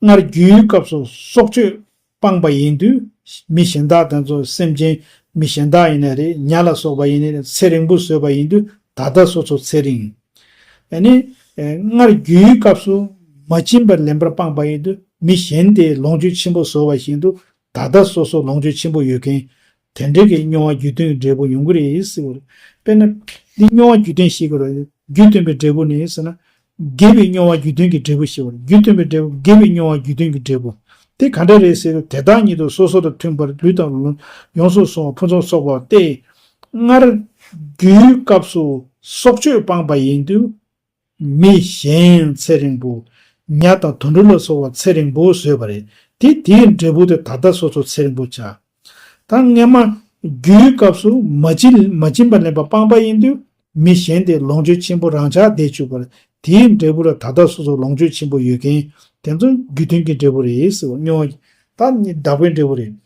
སྔར་རྒྱུའི་སྐབས་སུ་སྲོག་གཅོད་སྤངས་པ་ཡིན་དུས་མི་གཞན་དག་དེ་ཚོ་སེམས་ཅན་མི་གཞན་དག་ཡིན་ནའི་རེད། ཉ་ལ་སོགས་པ་ཡིན་ནའི་རེད། ཚེ་རིང་པོ་བཟོས་པ་ཡིན་དུས་ད་ལྟ་སོ་སོ་ཚེ་རིང་། ཨ་ནི་སྔར་རྒྱུའི་སྐབས་སུ་མ་བྱིན་པར་ལེན་པར་སྤངས་པ་ཡིན་དུས་ མི་གཞན་དེས་ལོངས་སྤྱོད་ཆེན་པོ་བཟོ་བ་བཞིན་དུ་ད་ལྟ་སོ་སོ་ལོངས་སྤྱོད་ཆེན་པོ་ཡོད་མཁན་དེ་འདྲ་གི་སྨྱོ་བ་རྒྱུ་མཐུན་གྱི་འབྲས་བུ་ཡོང་གི་རེད་ཟེར་བ་རེད། དཔེར་ན། འདི་སྨྱོ་བ་རྒྱུ་མཐུན་ཞིག་གི་རེད། རྒྱུ་མཐུན་པའི་འབྲས་བུ་ནི་ཟེར་ན། དགེ་བའི་སྨྱོ་བ་རྒྱུ་མཐུན་གྱི་འབྲས་བུ་ཞེས་པ་རེད། རྒྱུ་མཐུན་པའི་འབྲས་བུ་དགེ་བའི་སྨྱོ་བ་རྒྱུ་མཐུན་གྱི་འབྲས་བུ། དེ་ག་འདྲ་རེད་ཟེར་ན། དེ་དག་ཉིད་དུ་སོ་སོ་དང་མཐུན་པར་ལུས་དང་ཡོངས་སུ་བཟུང་བ་ཕུན་སུམ་ཚོགས་པ་སྟེ། སྔར་རྒྱུའི་སྐབས་སུ་སྲོག་གཅོད་སྤངས་པ་ཡིན་དུས། མི་གཞན་ཚེ་རིང་པོ། ཉ་དང་དུད་འགྲོ་ལ་སོགས་པ་ཚེ་རིང་པོ་བཟོས་པ་རེད། དེ་དེའི་འབྲས་བུ་དེ་ད་ལྟ་སོ་སོ་ཚེ་རིང་པོ་ཆགས། ད་སྔ་མ་རྒྱུའི་སྐབས་སུ་མ་བྱིན་མ་བྱིན་པ་ལེན་པ་སྤངས་པ་ཡིན་དུས། མི་གཞན་དེ་ལོངས་སྤྱོད་ཆེན་པོ་རང་ཆགས་བསྡད་བཅུག་པར། དེའི་འབྲས་བུ་ལ་ད་ལྟ་སོ་སོ་ལོངས་སྤྱོད་ཆེན་པོ་ཡོད་མཁན་དེ་ཚོ་རྒྱུ་མཐུན་གྱི་འབྲས་བུ་རེད་ཟེར་བ་སྨྱོ་བ། ད་ནི་བདག་པོའི་འབྲས་བུ་རེད།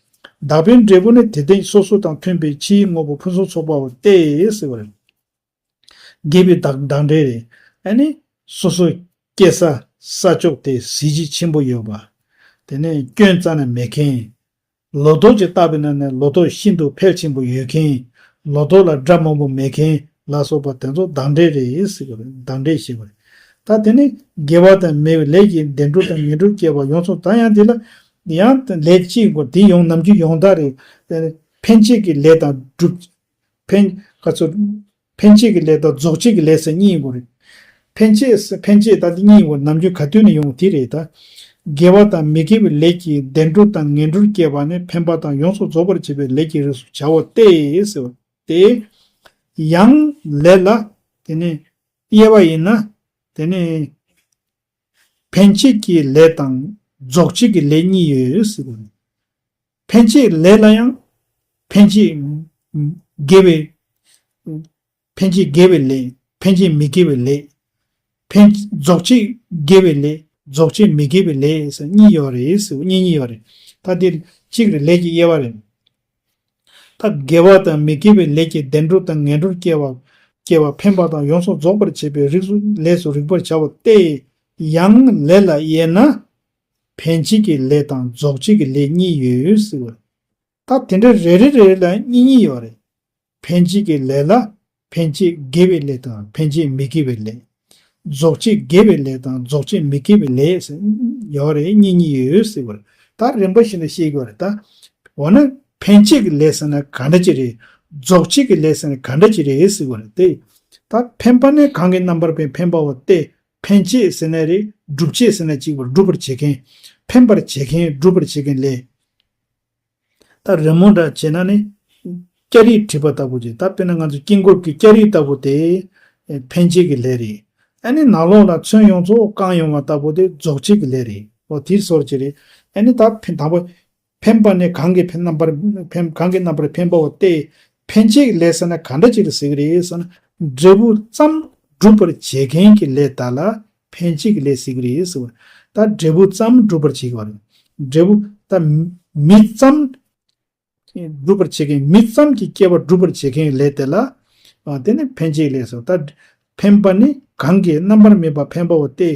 བདག་པོའི་འབྲས་བུ་ནི་དེ་དེ་སོ་སོ་དང་མཐུན་པའི་ཕྱིའི་དངོས་པོ་ཕུན་སུམ་ཚོགས་པའོ་སྟེ་ཟེར་བ་རེད། དགེ་བའི་བདག་བདག་འབྲས་རེད། ཨ་ནི། སོ་སོ་སྐྱེ་ས་ས་ཕྱོགས་དེ་གཟི་བརྗིད་ཆེན་པོ་ཡོད་པ། དེ་ནས་སྐྱོན་རྩ་ནས་མེད་མཁན། ལོ་ཏོག་ཅིག་བཏབ་པ་ཡིན་ན་ནི་ལོ་ཏོག་ཤིན་ཏུ་འཕེལ་ཆེན་པོ་ཡོད་མཁན། ལོ་ཏོག་ལ་དགྲ་མང་པོ་མེད་མཁན་ལ་སོགས་པ་དེ་ཚོ་བདག་འབྲས་རེད་ཟེར་གི་རེད། བདག་འབྲས་ཞེས་པ་རེད། ད་དེ་ནི་དགེ་བ་དང་མི་དགེ་བའི་ལས་ཀྱིས་བདེ་འགྲོ་དང་ངན་འགྲོར་སྐྱེ་བ་ཡོངས་སུ། ད་ཡང་དེ་ལ་ཡང་ལས་གཅིག་གོ་དེ་ཡོང་ནམ་རྒྱུན་ཡོང་ད་རེད། འཕེན་བྱེད་ཀྱི་ལས་དང་སྒྲུབ། འཕེན། ག་ཚོད། འཕེན་བྱེད་ཀྱི་ལས་དང་རྫོགས་བྱེད་ཀྱི་ལས་ཟེར་གཉིས་ཡོད་རེད། འཕེན་བྱེད་ཟེར་འཕེན་བྱེད་ད་འདི་གཉིས་ཡོད་ནམ་རྒྱུན་ག་དུས་ནས་ཡོང་དེ་རེད་ད། དགེ་བ་དང་མི་དགེ་བའི་ལས་ཀྱིས་བདེ་འགྲོ་དང་ངན་འགྲོར་སྐྱེ་བ་ནི་འཕེན་པ་དང་ཡོངས་སུ་རྫོགས་པར་བྱེད་པའི་ལས་ཀྱི་རིགས་སུ་བྱའོ་སྟེ་ཟེར་བ་སྟེ། ཡང་ལས་ལ་དེ་ནི་དབྱེ་བ་ཡིན་ན། དེ་ནི་འཕེན་བྱེད་ཀྱི་ལས་དང་རྫོགས་བྱེད་ཀྱི་ལས་གཉིས་ཡོད་ཟེར་བ་རེད། འཕེན་བྱེད་ལས་ལ་ཡང་། འཕེན་བྱེད་དགེ་བའི། འཕེན་བྱེད་དགེ་བའི་ལས། འཕེན་བྱེད་མི་དགེ་བའི་ལས། འཕེན། རྫོགས་བྱེད་དགེ་བའི་ལས། རྫོགས་བྱེད་མི་དགེ་བའི་ལས་ཟེར་གཉིས་ཡོད་རེད་ཟེར། གཉིས་གཉིས་ཡོད་རེད། ད་འདིར་གཅིག་རེད། ལས་ཀྱི་དབྱེ་བ་རེད། ད་དགེ་བ་དང་མི་དགེ་བའི་ལས་ཀྱིས་བདེ་འགྲོ་དང་ངན་འགྲོར་སྐྱེ་བ། སྐྱེ་བ་འཕེན་པ་དང་ཡོངས་སུ་རྫོགས་པར་བྱེད་པའི་རིགས་སུ་ལས་སུ་རིག་པར་བྱའོ་སྟེ། ཡང་ལས་ལ་དབྱེ་ན། འཕེན་བྱེད་ཀྱི་ལས་དང་རྫོགས་བྱེད་ཀྱི་ལས་གཉིས་ཡོད་ཟེར་བ། ད་དེ་འདྲ་རེ་རེ་རེ་རེ་ལ་གཉིས་གཉིས་ཡོད་རེད། འཕེན་བྱེད་ཀྱི་ལས་ལ་འཕེན་བྱེད་དགེ་བའི་ལས་དང་འཕེན་བྱེད་མི་དགེ་བའི་ལས། རྫོགས་བྱེད་དགེ་བའི་ལས་དང་རྫོགས་བྱེད་མི་དགེ་བའི་ལས་ཟེར་ཡོད་རེད། གཉིས་གཉིས་ཡོད་ཟེར་བ་རེད། ད་རིམ་པ་བཞིན་དུ་ཤེས་དགོས་རེད་ད། འོ་ན་འཕེན་བྱེད་ཀྱི་ལས་ཟེར་ན་ག་འདྲ་ཅིག་རེད། རྫོགས་བྱེད་ཀྱི་ལས་ཟེར་ན་ག་འདྲ་ཅིག་རེད་ཟེར་བ་རེད་དེ། ད་འཕེན་པ་ནི་གང་གི་རྣམ་པར་འཕེན་པའོ་སྟེ། འཕེན་བྱེད་ཟེར་ན་རེད། སྒྲུབ་བྱེད་ཟེར་ན་གཅིག་པར་སྒྲུབ་པར་བྱེད་མཁན། འཕེན་པར་བྱེད་མཁན་སྒྲུབ་པར་བྱེད་མཁན་ལས། ད་རི་མོ་འདྲ་བྱས་ན་ནི། སྐྱ་རིས་བྲིས་པ་ལྟ་བུ་ཅིག་ད་དཔེར་ན་ང་ཚོ་དཀྱིལ་འཁོར་གྱི་སྐྱ་རིས་ལྟ་བུ་དེ། འཕེན་བྱེད་ཀྱི་ལས་རེད། ཨ་ནི་ནང་ལོགས་ལ་ཚོན་ཡོངས་རྫོགས་བཀང་ཡོང་བ་ལྟ་བུ་དེ་རྫོགས་བྱེད་ཀྱི་ལས་རེད། འོ་དེ་སོར་ཅིག་རེད། ཨ་ནི་ད་འཕེན་དང་པོ། འཕེན་པ་ནི་གང་གི་འཕེན་རྣམ་པར་འཕེན་གང་གི་རྣམ་པར་འཕེན་པའོ་སྟེ། འཕེན་བྱེད་ཀྱི་ལས་ཟེར་ན་ག་འདྲ་ཅིག་ལ་ཟེར་གི་རེད་ཟེར་ན། འབྲས་བུ་ཙམ་སྒྲུབ་པར་བྱེད་མཁན་གྱི་ལས་དག་ལ་འཕེན་བྱེད་ཀྱི་ལས་ཟེར་གི་རེད་ཟེར་བ། ད་འབྲས་བུ་ཙམ་སྒྲུབ་པར་བྱེད་ཀྱི་བ་རེད། འབྲས་བུ་ད་མི་ཙམ་སྒྲུབ་པར་བྱེད་མཁན་མི་ཙམ་གྱི་སྐྱེ་བ་སྒྲུབ་པར་བྱེད་མཁན་གྱི་ལས་དེ་ལ། ཨ་དེ་ནི་འཕེན་བྱེད་ཀྱི་ལས་ཟེར་བ། ད་འཕེན་པ་ནི་གང་གི་རྣམ་པར་སྨིན་པ་འཕེན་པའོ་སྟེ།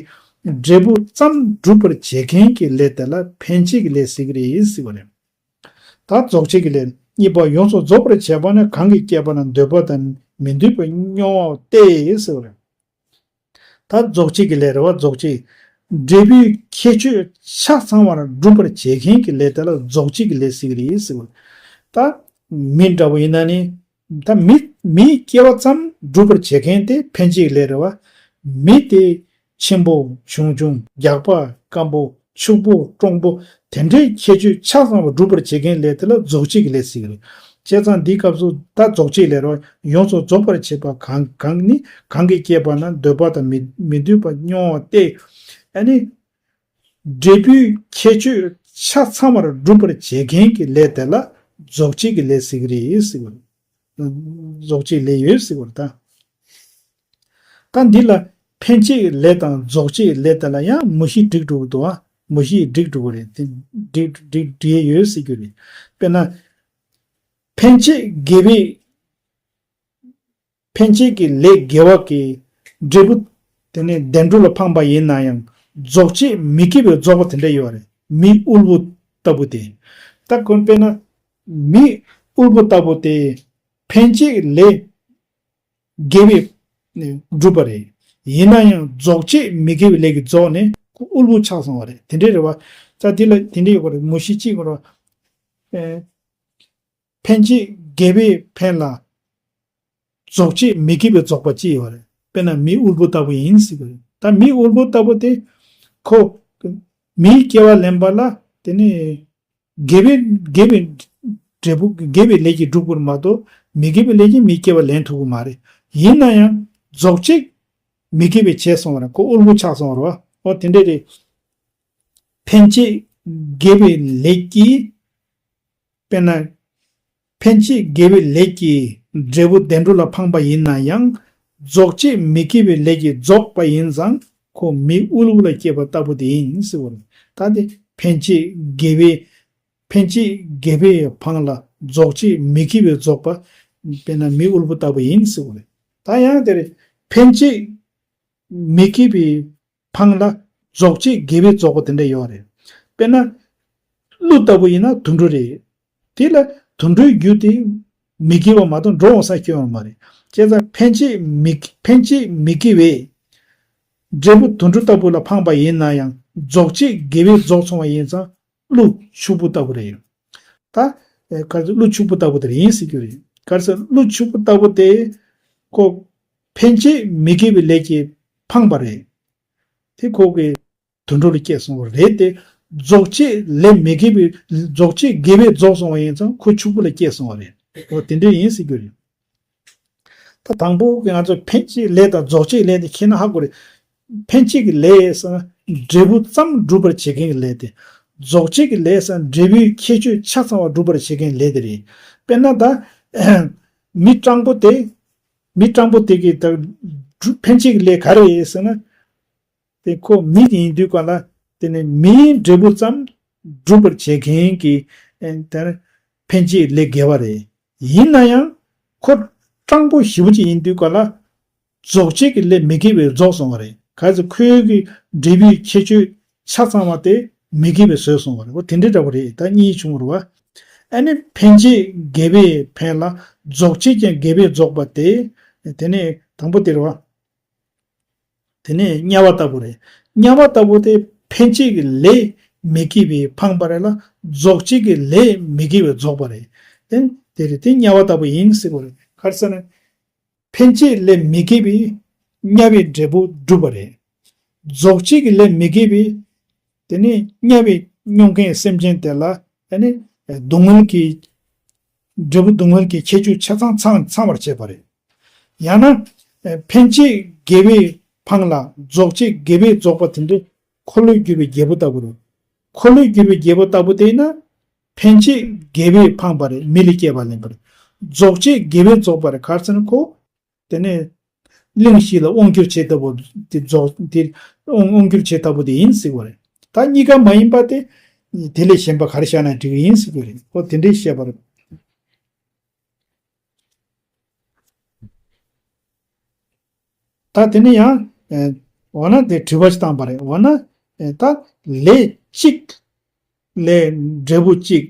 འབྲས་བུ་ཙམ་སྒྲུབ་པར་བྱེད་མཁན་གྱི་ལས་དེ་ལ་འཕེན་བྱེད་ཀྱི་ལས་ཟེར་གི་རེད་ཟེར་བ་རེད། ད་རྫོགས་བྱེད་ཀྱི་ལས་གཉིས་པ་ཡོངས་སུ་རྫོགས་པར་བྱེད་པ་ནི་གང་གིས་བསྐྱེད་པ་ན་འདོད་པ་དང་མི་འདོད་པའི་སྨྱོ་བའོ་སྟེ་ཟེར་བ་རེད། ད་རྫོགས་བྱེད་ཀྱི་ལས་རེད་བ། རྫོགས་བྱེད། འབྲས་བུའི་ཁྱད་ཆོས་ཆ་ཚང་བར་སྒྲུབ་པར་བྱེད་མཁན་གྱི་ལས་དེ་ལ་རྫོགས་བྱེད་ཀྱི་ལས་ཟེར་གི་རེད་ཟེར་བ་རེད། ད་མི་འདྲ་བོ་ཡིན་ན་ནི། ད་མི་མིའི་སྐྱེ་བ་ཙམ་སྒྲུབ་པར་བྱེད་མཁན་དེ་འཕེན་བྱེད་ཀྱི་ལས་རེད་བ། མི་དེ་ཆེན་པོ་ཆུང་ཆུང་རྒྱགས་པ་སྐམ་པོ། ཕྱུག་པོ་ཀྲུང་པོ། དེ་འདྲའི་ཁྱད་ཆོས་ཆ་ཚང་བ་སྒྲུབ་པར་བྱེད་མཁན་ལས་དེ་ལ་རྫོགས་བྱེད་ཀྱི་ལས་ཟེར་གྱི་རེད། བྱས་ཙང་འདིའི་སྐབས་སུ་ད་རྫོགས་བྱེད་ལས་རོ་ཡོངས་སུ་རྫོགས་པར་བྱེད་པ་གང་གང་ནི་གང་གིས་བསྐྱེད་པ་ན་འདོད་པ་དང་མི་མི་འདོད་པ་སྨྱོ་བ་སྟེ། ཨ་ནི་འབྲས་བུའི་ཁྱད་ཆོས་ཆ་ཚང་བར་སྒྲུབ་པར་བྱེད་མཁན་གྱི་ལས་དེ་ལ་རྫོགས་བྱེད་ཀྱི་ལས་ཟེར་གྱི་རེད་ཟེར་གྱི་རེད། རྫོགས་བྱེད་ལས་ཡོད་ཟེར་བར་ད། ད་འདི་ལ་འཕེན་བྱེད་ལས་དང་རྫོགས་བྱེད་ལས་དེ་ལ་ཡང་མུ་བཞི་སྒྲིག་འགྲོ་གི་འདུག་ཨ། མུ་བཞི་སྒྲིག་འགྲོ་གི་རེད་དེ། སྒྲིག་སྒྲིག་སྒྲིག་ཡོད་ཟེར་རྒྱུ་རེད། དཔེར་ན། འཕེན་བྱེད་དགེ་བའི། འཕེན་བྱེད་ཀྱི་ལས་དགེ་བ་གི་འབྲས་བུ། དེ་ནས་བདེ་འགྲོ་ལ་འཕངས་པ་ཡིན་ན་ཡང་རྫོགས་བྱེད་མི་དགེ་བའི་རྫོགས་པ་དེ་འདྲ་ཡོད་རེད། མི་དབུལ་པོ་ལྟ་བུ་དེ། ད་དགོན་པས་ན། མི་དབུལ་པོ་ལྟ་བུ་དེ། འཕེན་བྱེད་ལས་དགེ་བའི་སྒྲུབ་པ་རེད། ཡིན་ན་ཡང་རྫོགས་བྱེད་མི་དགེ་བའི་ལས་ཀྱི་རྫོགས་ནས་ དབུལ་པོ་ཆགས་སོང་བ་རེད། དེ་འདྲའི་རེད་བ། ད་དེ་ལ་དེ་འདྲའི་ཡོད་པ་རེད། མུ་བཞི་གཅིག་གོ་ར། ཨེ། ཕན་བྱེད་དགེ་བས་ཕན་ལ། རྫོགས་བྱེད་མི་དགེ་བས་རྫོགས་པ་ཅི་ཡོད་རེད། དཔེར་ན་མི་དབུལ་པོ་ལྟ་བུ་ཡིན་ཟེར་གི་རེད། ད་མི་དབུལ་པོ་ལྟ་བུ་དེ་ཁོ་མིའི་སྐྱེ་བ་ལེན་པ་ལ་དེ་ནི་དགེ་བའི་དགེ་བའི་འབྲས་བུ་དགེ་བའི་ལས་ཀྱིས་སྒྲུབ་དགོས་མ་གཏོགས་མི་དགེ་བའི་ལས་ཀྱིས་མི་སྐྱེ་བ་ལེན་ཐུབ་ཀྱི་མ་རེད། ཡིན་ན་ཡང་རྫོགས་བྱེད་མི་དགེ་བས་བྱས་སོང་བ་རེད། ཁོ་དབུལ་པོ་ཆགས་སོང་བ་རེད་བ། འོ་དེ་འདྲ་རེད། ཕན་བྱེད་དགེ་བའི་ལས་ཀྱིས། དཔེར་ན། ཕན་བྱེད་དགེ་བའི་ལས་ཀྱི་འབྲས་བུ་བདེ་འགྲོ་ལ་འཕངས་པ་ཡིན་ན་ཡང་། རྫོགས་བྱེད་མི་དགེ་བའི་ལས་ཀྱིས་རྫོགས་པ་ཡིན་ཙང་ཁོ་མི་དབུལ་པོ་ལ་སྐྱེས་པ་ལྟ་བུ་དེ་ཡིན་ཟེར་བ་རེད། ད་དེ་ཕན་བྱེད་དགེ་བའི་ཕན་བྱེད་དགེ་བའི་འཕངས་ལ་རྫོགས་བྱེད་མི་དགེ་བས་རྫོགས་པ། དཔེར་ན་མི་དབུལ་པོ་ལྟ་བུ་ཡིན་ཟེར་བ་རེད། ད་ཡང་དེ་རེད། ཕན་བྱེད་མི་དགེ་བའི་འཕངས་ལ་རྫོགས་བྱེད་དགེ་བས་རྫོགས་པ་དེ་འདྲ་ཡོད་རེད། དཔེར་ན། ཀླུ་ལྟ་བུ་ཡིན་ན་དུད་འགྲོ་རེད། དེ་ལ་དུད་འགྲོའི་རྒྱུ་དེ་མི་དགེ་བ་མ་གཏོགས་འགྲོ་འོང་ས་སྐྱེ་བ་མ་རེད། བྱས་ཙང་ཕན་བྱེད་མི་ཕན་བྱེད་མི་དགེ་བས་འབྲས་བུ་དུད་འགྲོ་ལྟ་བུ་ལ་འཕངས་པ་ཡིན་ན་ཡང་རྫོགས་བྱེད་དགེ་བས་རྫོགས་སོང་བ་ཡིན་ཙང་ཀླུ་ཕྱུག་པོ་ལྟ་བུ་རེད། ད། ཨེ། ག་རེ་ཟེར། ཀླུ་ཕྱུག་པོ་ལྟ་བུ་དེ་རེད་ཡིན་ཟེར་རྒྱུ་རེད། ག་རེ་ཟེར། ཀླུ་ཕྱུག་པོ་ལྟ་བུ་དེ་ཁོ་ཕན་བྱེད་མི་དགེ་བའི་ལས་ཀྱིས་འཕངས་པ་རེད། དེ་ཁོ་གི་དུད་འགྲོ་ལ་སྐྱེས་སོང་བ་རེད་དེ། རྫོགས་བྱེད་ལས་མི་དགེ་བའི་རྫོགས་བྱེད་དགེ་བས་རྫོགས་སོང་བ་ཡིན་ཙང་ཁོ་ཕྱུག་པོ་ལ་སྐྱེས་སོང་བ་རེད། འོ་དེ་འདྲ་ཡིན་ཟེར་རྒྱུ་རེད། ད་དང་པོ་གི་ང་ཚོ་ཕན་བྱེད་ལས་དང་རྫོགས་བྱེད་ལས་དེ་ཁྱེད་རང་ཧ་གོ་རེད། ཕན་བྱེད་ཀྱི་ལས་ཟེར་ན་འབྲས་བུ་ཙམ་སྒྲུབ་པར་བྱེད་མཁན་གྱི་ལས་དེ། རྫོགས་བྱེད་ཀྱི་ལས་ཟེར་ན་འབྲས་བུའི་ཁྱད་ཆོས་ཆ་ཚང་བ་སྒྲུབ་པར་བྱེད་མཁན་ལས་དེ་རེད། དཔེར་ན་ད། མི་སྤྲང་པོ་དེ། མི་སྤྲང་པོ་དེ་གི་ད། ཕན་བྱེད་ཀྱི་ལས་ག་རེ་ཡིན་ཟེར་ན། དེ་ཁོ་མི་ཡིན་དུས་ག་ལ། དེ་ནི་མིའི་འབྲས་བུ་ཙམ་སྒྲུབ་པར་བྱེད་མཁན་གྱི། ཨེ། དེ་ཕན་བྱེད་ལས་དགེ་བ་རེད། ཡིན་ན་ཡང་ཁོ་སྤྲང་པོ་ཞེ་པོ་ཅིག་ཡིན་དུས་ག་ལ། རྫོགས་བྱེད་ཀྱི་ལས་མི་དགེ་བས་རྫོགས་སོང་བ་རེད། ག་ཚོད་ཁོའི་གི་འབྲས་བུའི་ཁྱད་ཆོས་ཆ་ཚང་བ་དེ་མི་དགེ་བས་བཟོས་སོང་བ་རེད། འོ་དེ་འདྲའི་འདྲ་བོ་རེད། ད་གཉིས་བྱུང་བ་རེད་བ། ཨ་ནི་ཕན་བྱེད་དགེ་བས་ཕན་ལ་རྫོགས་བྱེད་ཀྱང་དགེ་བས་རྫོགས་པ་དེ། དེ་ནས་དང་པོ་དེ་རེད་བ། དེ་ནས་དམྱལ་བ་ལྟ་བུ་རེད། དམྱལ་བ་ལྟ་བུ་དེ་ཕན་བྱེད་ཀྱི་ལས་མི་དགེ་བས་འཕངས་པ་རེད་ལ་རྫོགས་བྱེད་ཀྱི་ལས་མི་དགེ་བས་རྫོགས་པ་རེད། དེ་དེ་རེད། དེ་དམྱལ་བ་ལྟ་བུ་ཡིན་ཟེར་བ་རེད། ག་རེ་ཟེར་ན། ཕན་བྱེད་ལས་མི་དགེ་བས་དམྱལ་བའི་འབྲས་བུ་བསྒྲུབས་པ་རེད། རྫོགས་བྱེད་ཀྱི་ལས་མི་དགེ་བས། དེ་ནི་དམྱལ་བའི་མྱོང་མཁན་སེམས་ཅན་དེ་ལ་དེ་ནི་སྡུག་བསྔལ་གྱི། འབྲས་བུ་སྡུག་བསྔལ་གྱི་ཁྱད་ཆོས་ཆ་ཚང་ཚང་ཚང་བར་བྱེད་པ་རེད། ཡང་ན། ཕན་བྱེད་དགེ་བས་འཕངས་ལ་རྫོགས་བྱེད་དགེ་བས་རྫོགས་པ་དེ་འདྲའི་འཁོར་ལོས་སྒྱུར་བའི་རྒྱལ་པོ་ལྟ་བུ་རེད། འཁོར་ལོས་སྒྱུར་བའི་རྒྱལ་པོ་ལྟ་བུ་དེ་ཡིན་ན། ཕན་བྱེད་དགེ་བས་འཕངས་པ་རེད། མི་ལ་སྐྱེ་བ་ལེན་པ་རེད། རྫོགས་བྱེད་དགེ་བས་རྫོགས་པ་རེད། ག་རེ་ཟེར་ན་ཁོ། དེ་ནས་གླིང་བཞི་ལ་དབང་བསྒྱུར་བྱེད་ལྟ་བུ་དེ་རྫོགས་དེ་དབང་དབང་བསྒྱུར་བྱེད་ལྟ་བུ་དེ་ཡིན་ཟེར་བ་རེད། ད་གཉིས་ཀ་མ་ཡིན་པ་དེ། དེ་ལས་གཞན་པ་ག་རེ་བཞག་ན་འགྲིག་གི་ཡིན་ཟེར་བ་རེད། ཨོ་དེ་འདྲའི་བཤད་པ་རེད། ད་དེ་ནས་ཡང་། ཨེ། འོ་ན་དེ་དྲི་བ་ཞིག་བཏང་པ་རེད། འོ་ན། ཨེ། ད་ལས་གཅིག་ལས་འབྲས་བུ་གཅིག་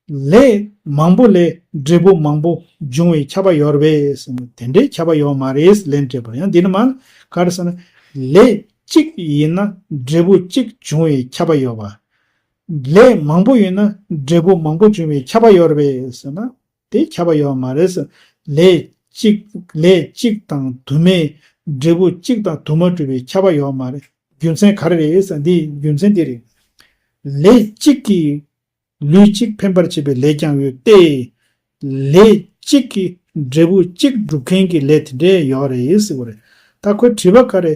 ལས་མང་པོ་ལས་འབྲས་བུ་མང་པོ་འབྱུང་བའི་ཁྱབ་པ་ཡོད་རེད་པས་ཟེར་ན། དེ་འདྲའི་ཁྱབ་པ་ཡོད་མ་རེད་ལན་སྤྲད་པར། ཡང་འདི་ནི་མ། ག་རེ་ཟེར་ན། ལས་གཅིག་ཡིན་ན་འབྲས་བུ་གཅིག་འབྱུང་བའི་ཁྱབ་པ་ཡོད་པ། ལས་མང་པོ་ཡིན་ན་འབྲས་བུ་མང་པོ་འབྱུང་བའི་ཁྱབ་པ་ཡོད་རེད་པས་ཟེར་ན། དེ་ཁྱབ་པ་ཡོད་མ་རེད་ཟེར། ལས་གཅིག་ལས་གཅིག་དང་དུ་མས་འབྲས་བུ་གཅིག་དང་དུ་མ་གྲུབ་པའི་ཁྱབ་པ་ཡོད་མ་རེད། རྒྱུ་མཚན་ག་རེ་རེད་ཟེར། འདི་རྒྱུ་མཚན་འདི་རེད། ལས་གཅིག་གིས་ལུས་གཅིག་འཕེན་པར་བྱེད་པའི་ལས་ཀྱང་ཡོད་དེ། ལས་གཅིག་གིས་འབྲས་བུ་གཅིག་སྒྲུབ་མཁན་གྱི་ལས་དེ་འདྲས་ཡོད་རེད་ཟེར་བ་རེད། ད་ཁོའི་དྲི་བ་ག་རེ།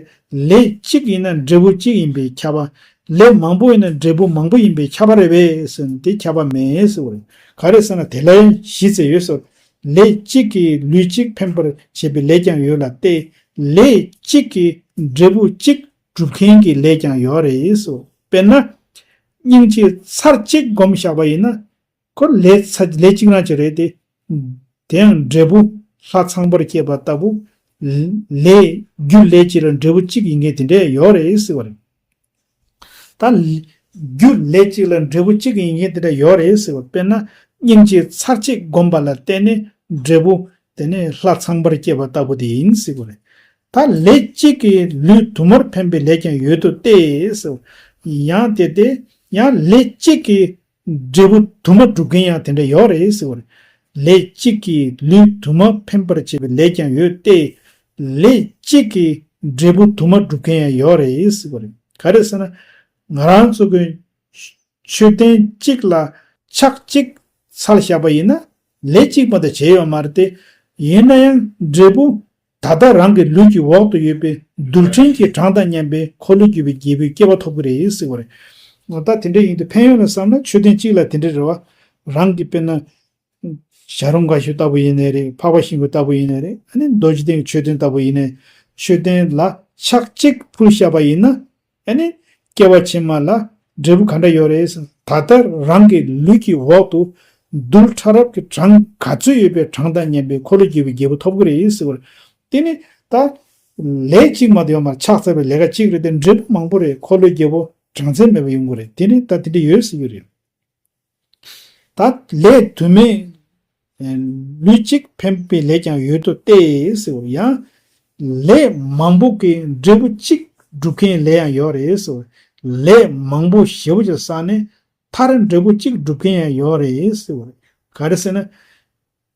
ལས་གཅིག་ཡིན་ན་འབྲས་བུ་གཅིག་ཡིན་པའི་ཁྱབ་པ། ལས་མང་པོ་ཡིན་ན་འབྲས་བུ་མང་པོ་ཡིན་པའི་ཁྱབ་པ་རེད་པས་ཟེར་ན། དེ་ཁྱབ་པ་མེད་ཟེར་བ་རེད། ག་རེ་ཟེར་ན། དེ་ལ་ཡང་བཞི་ཟེར་ཡོད་ཟེར། ལས་གཅིག་གིས་ལུས་གཅིག་འཕེན་པར་བྱེད་པའི་ལས་ཀྱང་ཡོད་ལ་སྟེ། ལས་གཅིག་གིས་འབྲས་བུ་གཅིག་སྒྲུབ་མཁན་གྱི་ལས་ཀྱང་ཡོད་རེད་ཟེར། དཔེར་ན། སྙིང་རྗེ་ཚར་གཅིག་སྒོམ་བཞག་པ་ཡིན་ན། ཁོ་ལས་ཚ་ལས་གཅིག་རང་ཅིག་རེད་དེ། དེ་ཡང་འབྲས་བུ་ལྷ་ཚངས་པར་སྐྱེས་པ་ལྟ་བུ། ལས་རྒྱུ་ལས་གཅིག་ལ་འབྲས་བུ་གཅིག་ཡིན་མཁན་དེ་འདྲས་ཡོད་རེད་ཟེར་བ་རེད། ད་རྒྱུ་ལས་གཅིག་ལ་འབྲས་བུ་གཅིག་ཡིན་མཁན་དེ་འདྲ་ཡོད་རེད་ཟེར་བ། དཔེར་ན་སྙིང་རྗེ་ཚར་གཅིག་བསྒོམས་པ་ལ་བརྟེན་ནས་འབྲས་བུ་དེ་ནས་ལྷ་ཚངས་པར་སྐྱེས་པ་ལྟ་བུ་དེ་ཡིན་ཟེར་བ་རེད། ད་ལས་གཅིག་གིས་ལུས་དུ་མར་འཕེན་པའི་ལས་ཀྱང་ཡོད་དོ་སྟེ་ཟེར། ཡང་དེ་སྟེ་ཡང་ལས་གཅིག་གིས་འབྲས་བུ་དུ་མ་སྒྲུབ་མཁན་ཡང་དེ་འདྲ་ཡོད་རེད་ཟེར་བ་རེད། ལས་གཅིག་གིས་ལུས་དུ་མ་འཕེན་པར་བྱེད་པའི་ལས་ཀྱང་ཡོད་དེ། ལས་གཅིག་གིས་འབྲས་བུ་དུ་མ་སྒྲུབ་མཁན་ཡང་ཡོད་རེད་ཟེར་བ་རེད། ག་རེ་ཟེར་ན། ང་རང་ཚོ་གི་མཆོད་རྟེན་གཅིག་ལ་ཕྱག་གཅིག་འཚལ་བཞག་པ་ཡིན་ན་ལས་གཅིག་མ་གཏོགས་བྱས་ཡོད་མ་རེད་དེ། ཡིན་ན་ཡང་འབྲས་བུ་ད་ལྟ་རང་གི་ལུས་ཀྱི་འོག་ཏུ་ཡོད་པའི་རྡུལ་ཕྲན་གྱི་གྲངས་དང་མཉམ་པའི་འཁོར་ལོས་སྒྱུར་བའི་རྒྱལ་པོའི་སྐྱེ་བ་ཐོབ་ཀྱི་རེད་ཟེར་བ་རེད། ད་དེ་འདྲ་ཡིན་དུས་ཕན་ཡོན་ལ་བསམ་ན་མཆོད་རྟེན་གཅིག་ལ་དེ་འདྲ་རེད་བ། རང་གི་དཔེར་ན། བྱ་རུང་དགའ་ཤོས་ལྟ་བུ་ཡིན་ནའི་རེད། འཕགས་པ་ཤིང་ཀུན་ལྟ་བུ་ཡིན་ནའི་རེད། ཨ་ནི་རྡོ་རྗེ་གདན་གྱི་མཆོད་རྟེན་ལྟ་བུ་ཡིན་ནའི། མཆོད་རྟེན་ལ་ཕྱག་གཅིག་ཕུལ་བཞག་པ་ཡིན་ན། ཨ་ནི་སྐྱེ་བ་ཕྱི་མ་ལ་འབྲས་བུ་ག་འདྲ་ཡོད་རེད་ཟེར། ད་ལྟ་རང་གི་ལུས་ཀྱི་འོག་ཏུ་རྡུལ་ཕྲ་རབ་ཀྱི་གྲངས་ག་ཚོད་ཡོད་པའི་གྲངས་དང་མཉམ་པའི་འཁོར་ལོས་སྒྱུར་བའི་རྒྱལ་པོ་ཐོབ་ཀྱི་རེད་ཟེར་བ་རེད། དེ་ནི་ད་ལས་གཅིག་མ་གཏོགས་ཡོད་མ་རེད། ཕྱག་འཚལ་བའི་ལས་ཀ་གཅིག་རེད་དེ་འབྲས་བུ་མང་པོ་རེད། འཁོར་ལོས་རྒྱལ་པོ་གྲངས་ཚད་མེད་པ་ཡོང་གི་རེད། དེ་ནི་ད་དེ་འདྲ་ཡོད་ཟེར་གྱི་རེད། ད་ལས་དུ་མས་ལུས་གཅིག་འཕེན་པའི་ལས་ཀྱང་ཡོད་དོ་སྟེ་ཟེར་བ་ཡང་། ལས་མང་པོ་གིས་འབྲས་བུ་གཅིག་སྒྲུབ་མཁན་ལས་ཡང་ཡོད་རེད་ཟེར་བ། ལས་མང་པོ་ཞེ་པོ་ཅིག་བསགས་ནས་མཐར་འབྲས་བུ་གཅིག་སྒྲུབ་མཁན་ཡང་ཡོད་རེད་ཟེར་བ། ག་རེ་ཟེར་ན།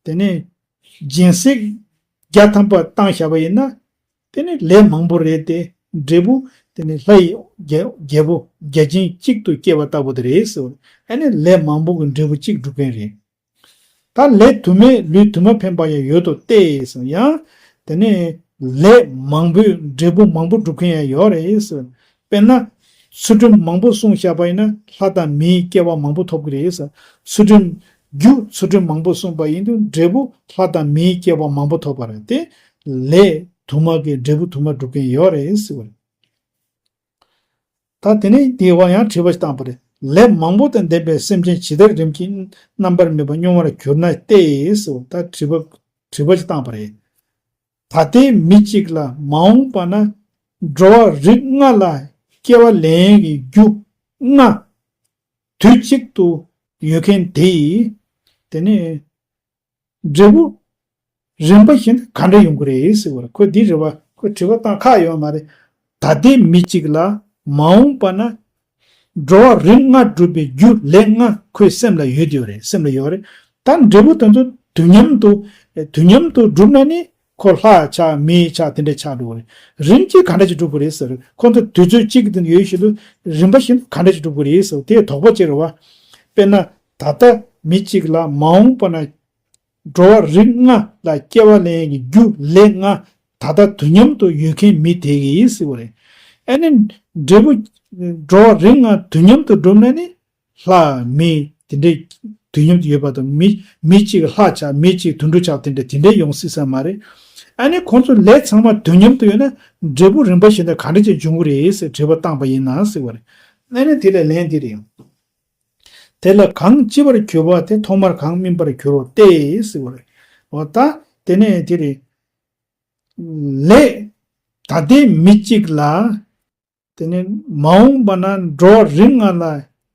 དེ་ནས་སྦྱིན་སྲེག་བརྒྱ་ཐམ་པ་བཏང་བཞག་པ་ཡིན་ན། དེ་ནི་ལས་མང་པོ་རེད་དེ། འབྲས་བུ་དེ་ནི་ལྷ་ཡི་རྒྱལ་རྒྱལ་པོ་བརྒྱ་བྱིན་གཅིག་ཏུ་སྐྱེ་བ་ལྟ་བུ་དེ་རེད་ཟེར་བ། ཨ་ནི་ལས་མང་པོ་གི་འབྲས་བུ་གཅིག་སྒྲུབ་མཁན་རེད། ད་ལས་དུ་མས་ལུས་དུ་མ་འཕེན་པ་ཡང་ཡོད་དོ་སྟེ་ཟེར་ཡང་། དེ་ནི་ལས་མང་པོས་འབྲས་བུ་མང་པོ་སྒྲུབ་མཁན་ཡང་ཡོད་རེད་ཟེར། དཔེར་ན། ཚུལ་ཁྲིམས་མང་པོ་བསྲུངས་བཞག་པ་ཡིན་ན་ལྷ་དང་མིའི་སྐྱེ་བ་མང་པོ་ཐོབ་ཀྱི་རེད་ཟེར། ཚུལ་ཁྲིམས་རྒྱུ་ཚུལ་ཁྲིམས་མང་པོ་བསྲུངས་པ་ཡིན་དུས་འབྲས་བུ་ལྷ་དང་མིའི་སྐྱེ་བ་མང་པོ་ཐོབ་པ་རེད་དེ། ལས་དུ་མ་གིས་འབྲས་བུ་དུ་མ་སྒྲུབ་མཁན་ཡོད་རེད་ཟེར་བ་རེད། ད་དེ་ནས་དེའི་བར་ཡང་དྲི་བ་ཞིག་བཏང་པ་རེད། ལས་མང་པོ་དང་ལྡན་པའི་སེམས་ཅན་ཇི་ལྟར་རིམ་གྱིས་རྣམ་པར་སྨིན་པ་མྱོང་བར་གྱུར་ན་སྟེ་ཟེར་བ། ད་དྲི་བ་དྲི་བ་ཞིག་བཏང་པ་རེད། ད་ལྟའི་མི་གཅིག་ལ་མ་འོངས་པ་ན་འགྲོ་བ་རིགས་ལྔ་ལ་སྐྱེ་བ་ལེན་ཡས་ཀྱི་རྒྱུ་ལྔ་དུས་གཅིག་ཏུ་ཡོད་མཁན་དེ་ཡིས་དེ་ནས་འབྲས་བུ་རིམ་པ་བཞིན་དུ་ག་འདྲ་ཡོང་གི་རེད་ཟེར་བ་རེད། ཁོས་འདི་རེད་བ། ཁོས་དྲི་བ་བཏང་ཁག་ཡོད་མ་རེད། ད་ལྟའི་མི་གཅིག་ལ་མ་འོངས་པ་ན་འགྲོ་བ་རིགས་ལྔ་སྒྲུབ་པའི་རྒྱུ་ལས་ལྔ་ཁོའི་སེམས་ལ་ཡོད་ཡོད་རེད། སེམས་ལ་ཡོད་རེད། ད་འབྲས་བུ་དེ་ཚོ་དུས་མཉམ་དུ་དུས་མཉམ་དུ་བསྒྲུབས་ན་ནི་ཁོ་ལྷ་ཆགས་མིའི་ཆགས་དེ་འདྲ་ཆགས་འགྲོ་གི་རེད། རིམ་གྱིས་ག་འདྲ་ཅིག་སྒྲུབ་དགོས་རེད་ཟེར། ཁོ་ཚོ་དུས་ཚོད་གཅིག་གི་སྟེང་ཡོད་བཞིན་དུ་རིམ་པ་བཞིན་ག་འདྲ་ཅིག་སྒྲུབ་དགོས་རེད་ཟེར་དེ་དོགས་པ་ཅིག་རེད་བ། དཔེར་ན་ད་ལྟ་མི་གཅིག་ལ་མ་འོངས་པ་ན་འགྲོ་བ་རིགས་ལྔ་ལ་སྐྱེ་བ་ལེན་གྱི་རྒྱུ་ལས་ལྔ་ད་ལྟ་དུས་མཉམ་དུ་ཡོད་མཁན་མི་དེ་གིས་ཟེར་བ་རེད། ཨ་ནི་འབྲས་བུ་འགྲོ་བ་རིགས་ལྔ་དུས་མཉམ་དུ་བསྒྲུབས་ན་ནི་ལྷ་མི་དེ་འདྲའི་དུས་མཉམ་དུ་ཡོད་པ་དང་མི་མི་གཅིག་ལྷ་ཆགས་མི་གཅིག་དུད་འགྲོ་ཆགས་དེ་འདྲ་དེ་འདྲའི་ཡོང་སྲིད་ས་མ་རེད། ཨ་ནི་ཁོང་ཚོ་ལས་ཚང་མ་དུས་མཉམ་དུ་ཡོད་ན་འབྲས་བུ་རིམ་པ་བཞིན་དུ་ག་འདྲ་ཅིག་འབྱུང་གི་རེད་ཟེར་དྲི་བ་བཏང་པ་ཡིན་ན་ཟེར་བ་རེད། ཨ་ནི་དེ་ལ་ལན་འདི་རེད། དེ་ལ་གང་ལྕི་བར་གྱུར་པ་དེ་ཐོག་མར་གང་སྨིན་པར་འགྱུར་རོ་སྟེ་ཟེར་བ་རེད། འོ་ད་དེ་ནས་དེ་རེད། ལས་ད་ལྟའི་མི་གཅིག་ལ་དེ་ནས་མ་འོངས་པ་ན་འགྲོ་བ་རིགས་ལྔ་ལ་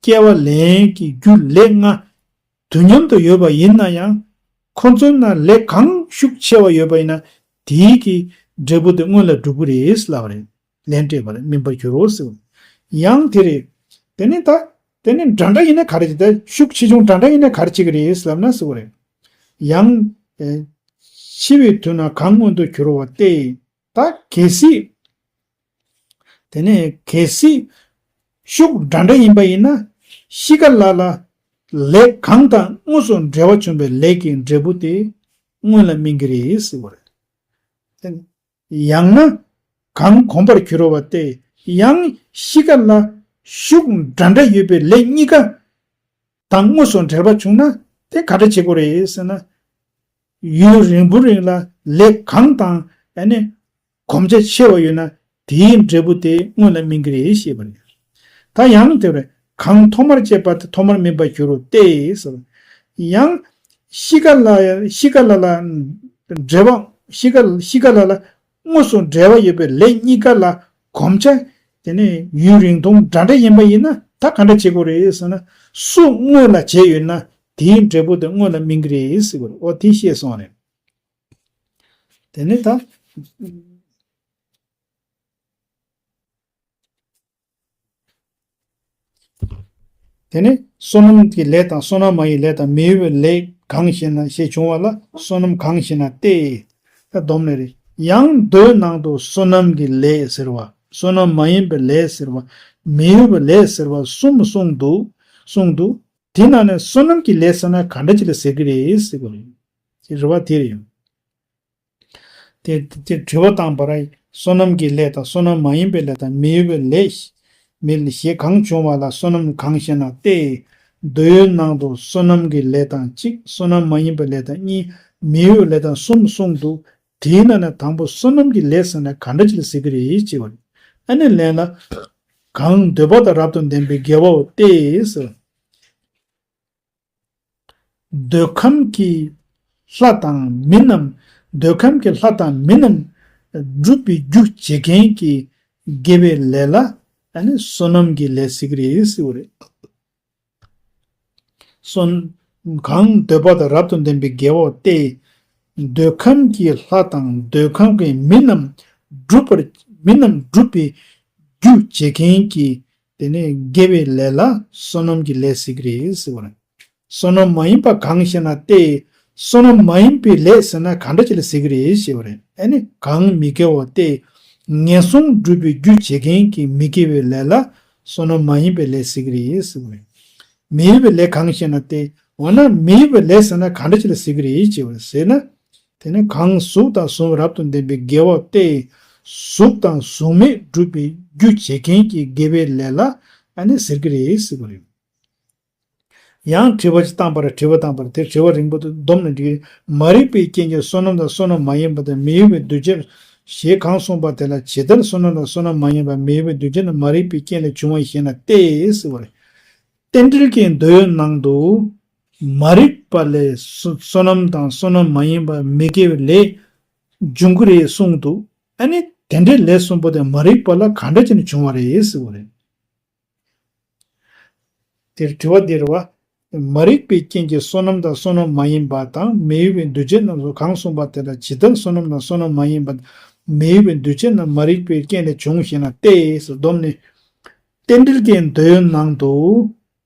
སྐྱེ་བ་ལེན་གྱི་རྒྱུ་ལས་ལྔ་དུས་མཉམ་དུ་ཡོད་པ་ཡིན་ན་ཡང་ཁོ་ཚོ་ན་ལས་གང་ཤུགས་ཆེ་བ་ཡོད་པ་ཡིན་ན་དེའི་གི་འབྲས་བུ་དེ་སྔོན་ལ་འགྲུབ་ཀྱི་རེད་ལབ་པ་རེད། ལན་སྤྲད་པ་རེད། སྨིན་པར་འགྱུར་རོ་ཟེར། ཡང་དེ་རེད། དེ་ནི་ད་དེ་ནི་འདྲ་འདྲ་ཡིན་ན་ག་རེ་བྱེད། ད་ཤུགས་ཆེ་ཆུང་འདྲ་འདྲ་ཡིན་ན་ག་རེ་བྱེད་ཀྱི་རེད་ལབ་ན་ཟེར་བ་རེད། ཡང་ཨེ། འཆི་བའི་དུས་ན་གང་མངོན་དུ་གྱུར་བ་སྟེ། ད་གལ་སྲིད་དེ་ནས་གལ་སྲིད་ཤུགས་འདྲ་འདྲ་ཡིན་པ་ཡིན་ན་གཤིས་ཀ་ལ་ལ་ལས་གང་དང་དངོས་སུ་འབྲེལ་བ་བྱུང་བའི་ལས་ཀྱི་འབྲས་བུ་དེ་སྔོན་ལ་སྨིན་གྱི་རེད་ཟེར་བ་རེད། དེ་ནི་ཡང་ན་གང་གོམས་པར་གྱུར་པ་སྟེ། ཡང་གཤིས་ཀ་ལ་ཤུགས་འདྲ་འདྲ་ཡོད་པའི་ལས་གཉིས་ཀ་དང་དངོས་སུ་འབྲེལ་བ་བྱུང་ན་དེ་ག་འདྲ་བྱེད་དགོས་རེད་ཟེར་ན། ཡུན་རིང་པོ་རིང་ལ་ལས་གང་དང་ཨ་ནི་གོམས་ཆ་ཆེ་བ་ཡོད་ན་དེའི་འབྲས་བུ་དེ་སྔོན་ལ་སྨིན་གྱི་རེད་ཞེས་པ་རེད། ད་ཡང་དེ་རེད། གང་ཐོག་མར་སྐྱེས་པ་དེ་ཐོག་མར་སྨིན་པར་འགྱུར་རོ་སྟེ་ཟེར། ཡང་གཤིས་ཀ་ལ་གཤིས་ཀ་ལ་ལ་འབྲེལ་བ་གཤིས་ཀ་གཤིས་ཀ་ལ་ལ་དངོས་སུ་འབྲེལ་བ་ཡོད་པའི་ལས་གཉིས་ཀ་ལ་གོམས་ཆ་དེ་ནས་ཡུན་རིང་ཐུང་འདྲ་འདྲ་ཡིན་པ་ཡིན་ན་ད་ག་འདྲ་བྱེད་དགོས་རེད་ཟེར་ན། སུ་སྔོན་ལ་བྱས་ཡོད་ན་དེའི་འབྲས་བུ་དེ་སྔོན་ལ་སྨིན་གྱི་རེད་ཟེར་བ་རེད། འོ་དེ་ཤེས་སོང་རེད། དེ་ནས་ད་ དེ་ནས་བསོད་ནམས་ཀྱི་ལས་དང་བསོད་ནམས་མ་ཡིན་ལས་དང་མི་འོས་པའི་ལས་གང་ཞེ་ན་ཞེས་བྱུང་བ་ལ་བསོད་ནམས་གང་ཞེ་ན་སྟེ། ད་སྡོམ་ནི་རེད། ཡང་མདོའི་ནང་དུ་བསོད་ནམས་ཀྱི་ལས་ཟེར་བ། བསོད་ནམས་མ་ཡིན་པའི་ལས་ཟེར་བ། མི་འོས་པའི་ལས་ཟེར་བ་གསུམ་གསུངས་འདུག་གསུངས་འདུག་དེ་ནང་ནས་བསོད་ནམས་ཀྱི་ལས་ཟེར་ན་ག་འདྲ་ཅིག་ལ་ཟེར་གི་རེད་ཟེར་གི་རེད། དེ་རེ་བ་དེ་རེད། དེ་དེ་དྲི་བ་བཏང་བ་ར། བསོད་ནམས་ཀྱི་ལས་དང་བསོད་ནམས་མ་ཡིན་པའི་ལས་དང་མི་འོས་པའི་ལས། མི་ལ་ཞེས་གང་བྱུང་བ་ལ་བསོད་ནམས་གང་ཞེ་ན་སྟེ། མདོའི་ནང་དུ་བསོད་ནམས་ཀྱི་ལས་དང་གཅིག་བསོད་ནམས་མ་ཡིན་པའི་ལས་དང་གཉིས་མི་འོས་པའི་ལས་དང་གསུམ་གསུངས་འདུག་དེའི་ནང་ནས་དང་པོ་བསོད་ནམས་ཀྱི་ལས་ཟེར་ན་ག་འདྲ་ཅིག་ལ་ཟེར་གི་རེད་ཅེས་པ་རེད། ཨ་ནི་ལན་ལ། གང་འདོད་པ་དང་རབ་ཏུ་ལྡན་པའི་དགེ་བའོ་སྟེ་ཟེར། འདོད་ཁམས་ཀྱི་ལྷ་དང་མི་རྣམས། འདོད་ཁམས་ཀྱི་ལྷ་དང་མི་རྣམས་སྒྲུབ་པའི་རྒྱུ་བྱེད་མཁན་གྱི་དགེ་བའི་ལས་ལ་ཨ་ནི་བསོད་ནམས་ཀྱི་ལས་ཟེར་གི་རེད་ཟེར་བ་རེད། བསོད། གང་འདོད་པ་དང་རབ་ཏུ་ལྡན་པའི་དགེ་བའོ་སྟེ། འདོད་ཁམས་ཀྱི་ལྷ་དང་འདོད་ཁམས་ཀྱི་མི་རྣམས་སྒྲུབ་པར། མི་རྣམས་སྒྲུབ་པའི་རྒྱུ་བྱེད་མཁན་གྱི་དེ་ནས་དགེ་བའི་ལས་ལ་བསོད་ནམས་ཀྱི་ལས་ཟེར་གི་རེད་ཟེར་བ་རེད། བསོད་ནམས་མ་ཡིན་པ་གང་ཞེ་ན་སྟེ། བསོད་ནམས་མ་ཡིན་པའི་ལས་ཟེར་ན་ག་འདྲ་ཅིག་ལ་ཟེར་གི་རེད་ཞེས་པ་རེད། ཨ་ནི་གང་མི་དགེ་བ་སྟེ། ངན་སོང་སྒྲུབ་པའི་རྒྱུ་བྱེད་མཁན་གྱི་མི་དགེ་བའི་ལས་ལ་བསོད་ནམས་མ་ཡིན་པའི་ལས་ཟེར་གི་རེད་ཟེར་བ་རེད། མི་འོས་པའི་ལས་གང་ཞེ་ན་སྟེ། འོ་ན་མི་འོས་པའི་ལས་ཟེར་ན་ག་འདྲ་ཅིག་ལ་ཟེར་གི་རེད་ཅེས་པ་ཟེར་ན། དེ་ནི་གང་གཟུགས་དང་གཟུགས་མེད་རབ་ཏུ་ལྡན་པའི་དགེ་བ་སྟེ། གཟུགས་དང་གཟུགས་མེད་སྒྲུབ་པའི་རྒྱུ་བྱེད་མཁན་གྱི་དགེ་བའི་ལས་ལ་ཨ་ནི་ཟེར་གི་རེད་ཟེར་བ་རེད། ཡང་དྲི་བ་ཅིག་བཏང་པ་རེད། དྲི་བ་བཏང་པ་རེད། དེ་དྲི་བ་རིང་པོ་དེ་བསྡོམས་ནས་འགྲིག་གི་རེད། མ་རིག་པའི་རྐྱེན་གྱིས་བསོད་ནམས་དང་བསོད་ནམས་མ་ཡིན་པ་དང་མི་འོས་པའི་འདུ་བྱེད་ཞེས་གང་གསུངས་པ་དེ་ལ་ཇི་ལྟར་བསོད་ནམས་དང་བསོད་ནམས་མ་ཡིན་པ་མི་འོས་པའི་འདུ་བྱེད་རྣམས་མ་རིག་པའི་རྐྱེན་ལས་བྱུང་བ་ཞེ་ན་སྟེ་ཟེར་བ་རེད། རྟེན་འབྲེལ་གྱི་མདོའི་ནང་དུ་མ་རིག་པ་ལས་བསོད་ནམས་དང་བསོད་ནམས་མ་ཡིན་པ་མི་དགེ་བའི་ལས་འབྱུང་གི་རེད་གསུངས་འདུག་ཨ་ནི་དེ་འདྲའི་ལས་གསུམ་པོ་དེ་མ་རིག་པ་ལ་ག་འདྲ་བྱས་ནས་བྱུང་བ་རེད་ཟེར་བ་རེད། དེར་དྲི་བ་འདིར་བ། མ་རིག་པའི་རྐྱེན་གྱིས་བསོད་ནམས་དང་བསོད་ནམས་མ་ཡིན་པ་དང་མི་འོས་པའི་འདུ་བྱེད་རྣམས་སུ་གང་གསུངས་པ་དེ་ལ་ཇི་ལྟར་བསོད་ནམས་དང་བསོད་ནམས་མ་ཡིན་པ་མི་འོས་པའི་འདུ་བྱེད་རྣམས་མ་རིག་པའི་རྐྱེན་ལས་བྱུང་ཞེ་ན་སྟེ་ཟེར་བསྡོམས་ནས། རྟེན་འབྲེལ་གྱི་མདོའི་ནང་དུ།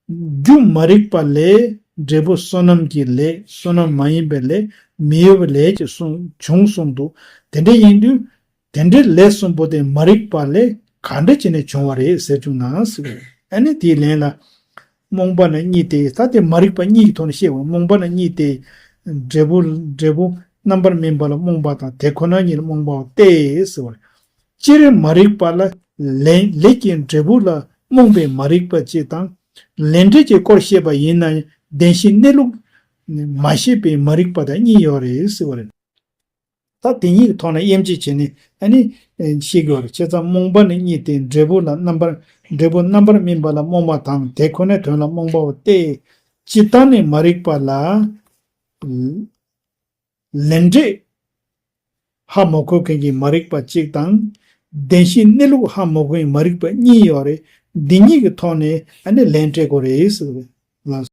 རྒྱུ་མ་རིག་པ་ལས་འབྲས་བུ་བསོད་ནམས་ཀྱི་ལས་བསོད་ནམས་མ་ཡིན་པའི་ལས་མི་འོས་པའི་ལས་ཀྱི་གསུངས་བྱུང་གསུངས་འདུག་དེ་འདྲ་ཡིན་དུས། དེ་འདྲའི་ལས་གསུམ་པོ་དེ་མ་རིག་པ་ལས་ག་འདྲ་བྱས་ནས་བྱུང་བ་རེད་ཟེར་བྱུང་ན་ཟེར་བས། ཨ་ནི་དེའི་ལན་ལ། རྨོངས་པ་ནི་གཉིས་ཏེ། ད་དེ་མ་རིག་པ་གཉིས་ཀྱི་ཐོག་ནས་བཤད་དགོས། རྨོངས་པ་ནི་གཉིས་ཏེ། འབྲས་བུ། འབྲས་བུ་རྣམ་པར་སྨིན་པ་ལ་རྨོངས་པ་དང་དེ་ཁོ་ན་ཉིད་ལ་རྨོངས་པའོ་སྟེ་ཟེར་བ་རེད། སྤྱིར་མ་རིག་པ་ལ་ལས་ལས་ཀྱི་འབྲས་བུ་ལ་རྨོངས་པའི་མ་རིག་པ་གཅིག་དང་། ལས་འབྲས་ཀྱི་སྐོར་བཤད་པ་ཡིན་ན་ཡང་བདེན་བཞིའི་གནས་ལུགས་མ་ཤེས་པའི་མ་རིག་པ་དང་གཉིས་ཡོད་རེད་ཟེར་བ་རེད། ད་དེ་གཉིས་ཀྱི་ཐོག་ནས་དབྱེ་འབྱེད་བྱས་ནས་ཨ་ནི་ཤེས་དགོས་རེད། བྱས་ཙང་རྨོངས་པ་ནི་གཉིས་ཏེ། འབྲས་བུ་ལ་རྣམ་པར། འབྲས་བུ་རྣམ་པར་སྨིན་པ་ལ་རྨོངས་པ་དང་དེ་ཁོ་ནའི་དོན་ལ་རྨོངས་པའོ་སྟེ། སྤྱིར་བཏང་ནི་མ་རིག་པ་ལ། ལས་འབྲས་ཧ་མ་གོ་མཁན་གྱི་མ་རིག་པ་གཅིག་དང་། བདེན་བཞིའི་གནས་ལུགས་ཧ་མ་གོ་བའི་མ་རིག་པ་གཉིས་ཡོད་རེད། འདི་གཉིས་ཀྱི་ཐོག་ནས་ཨ་ནི་ལན་སྤྲད་དགོས་རེད་ཟེར་བ་ལ།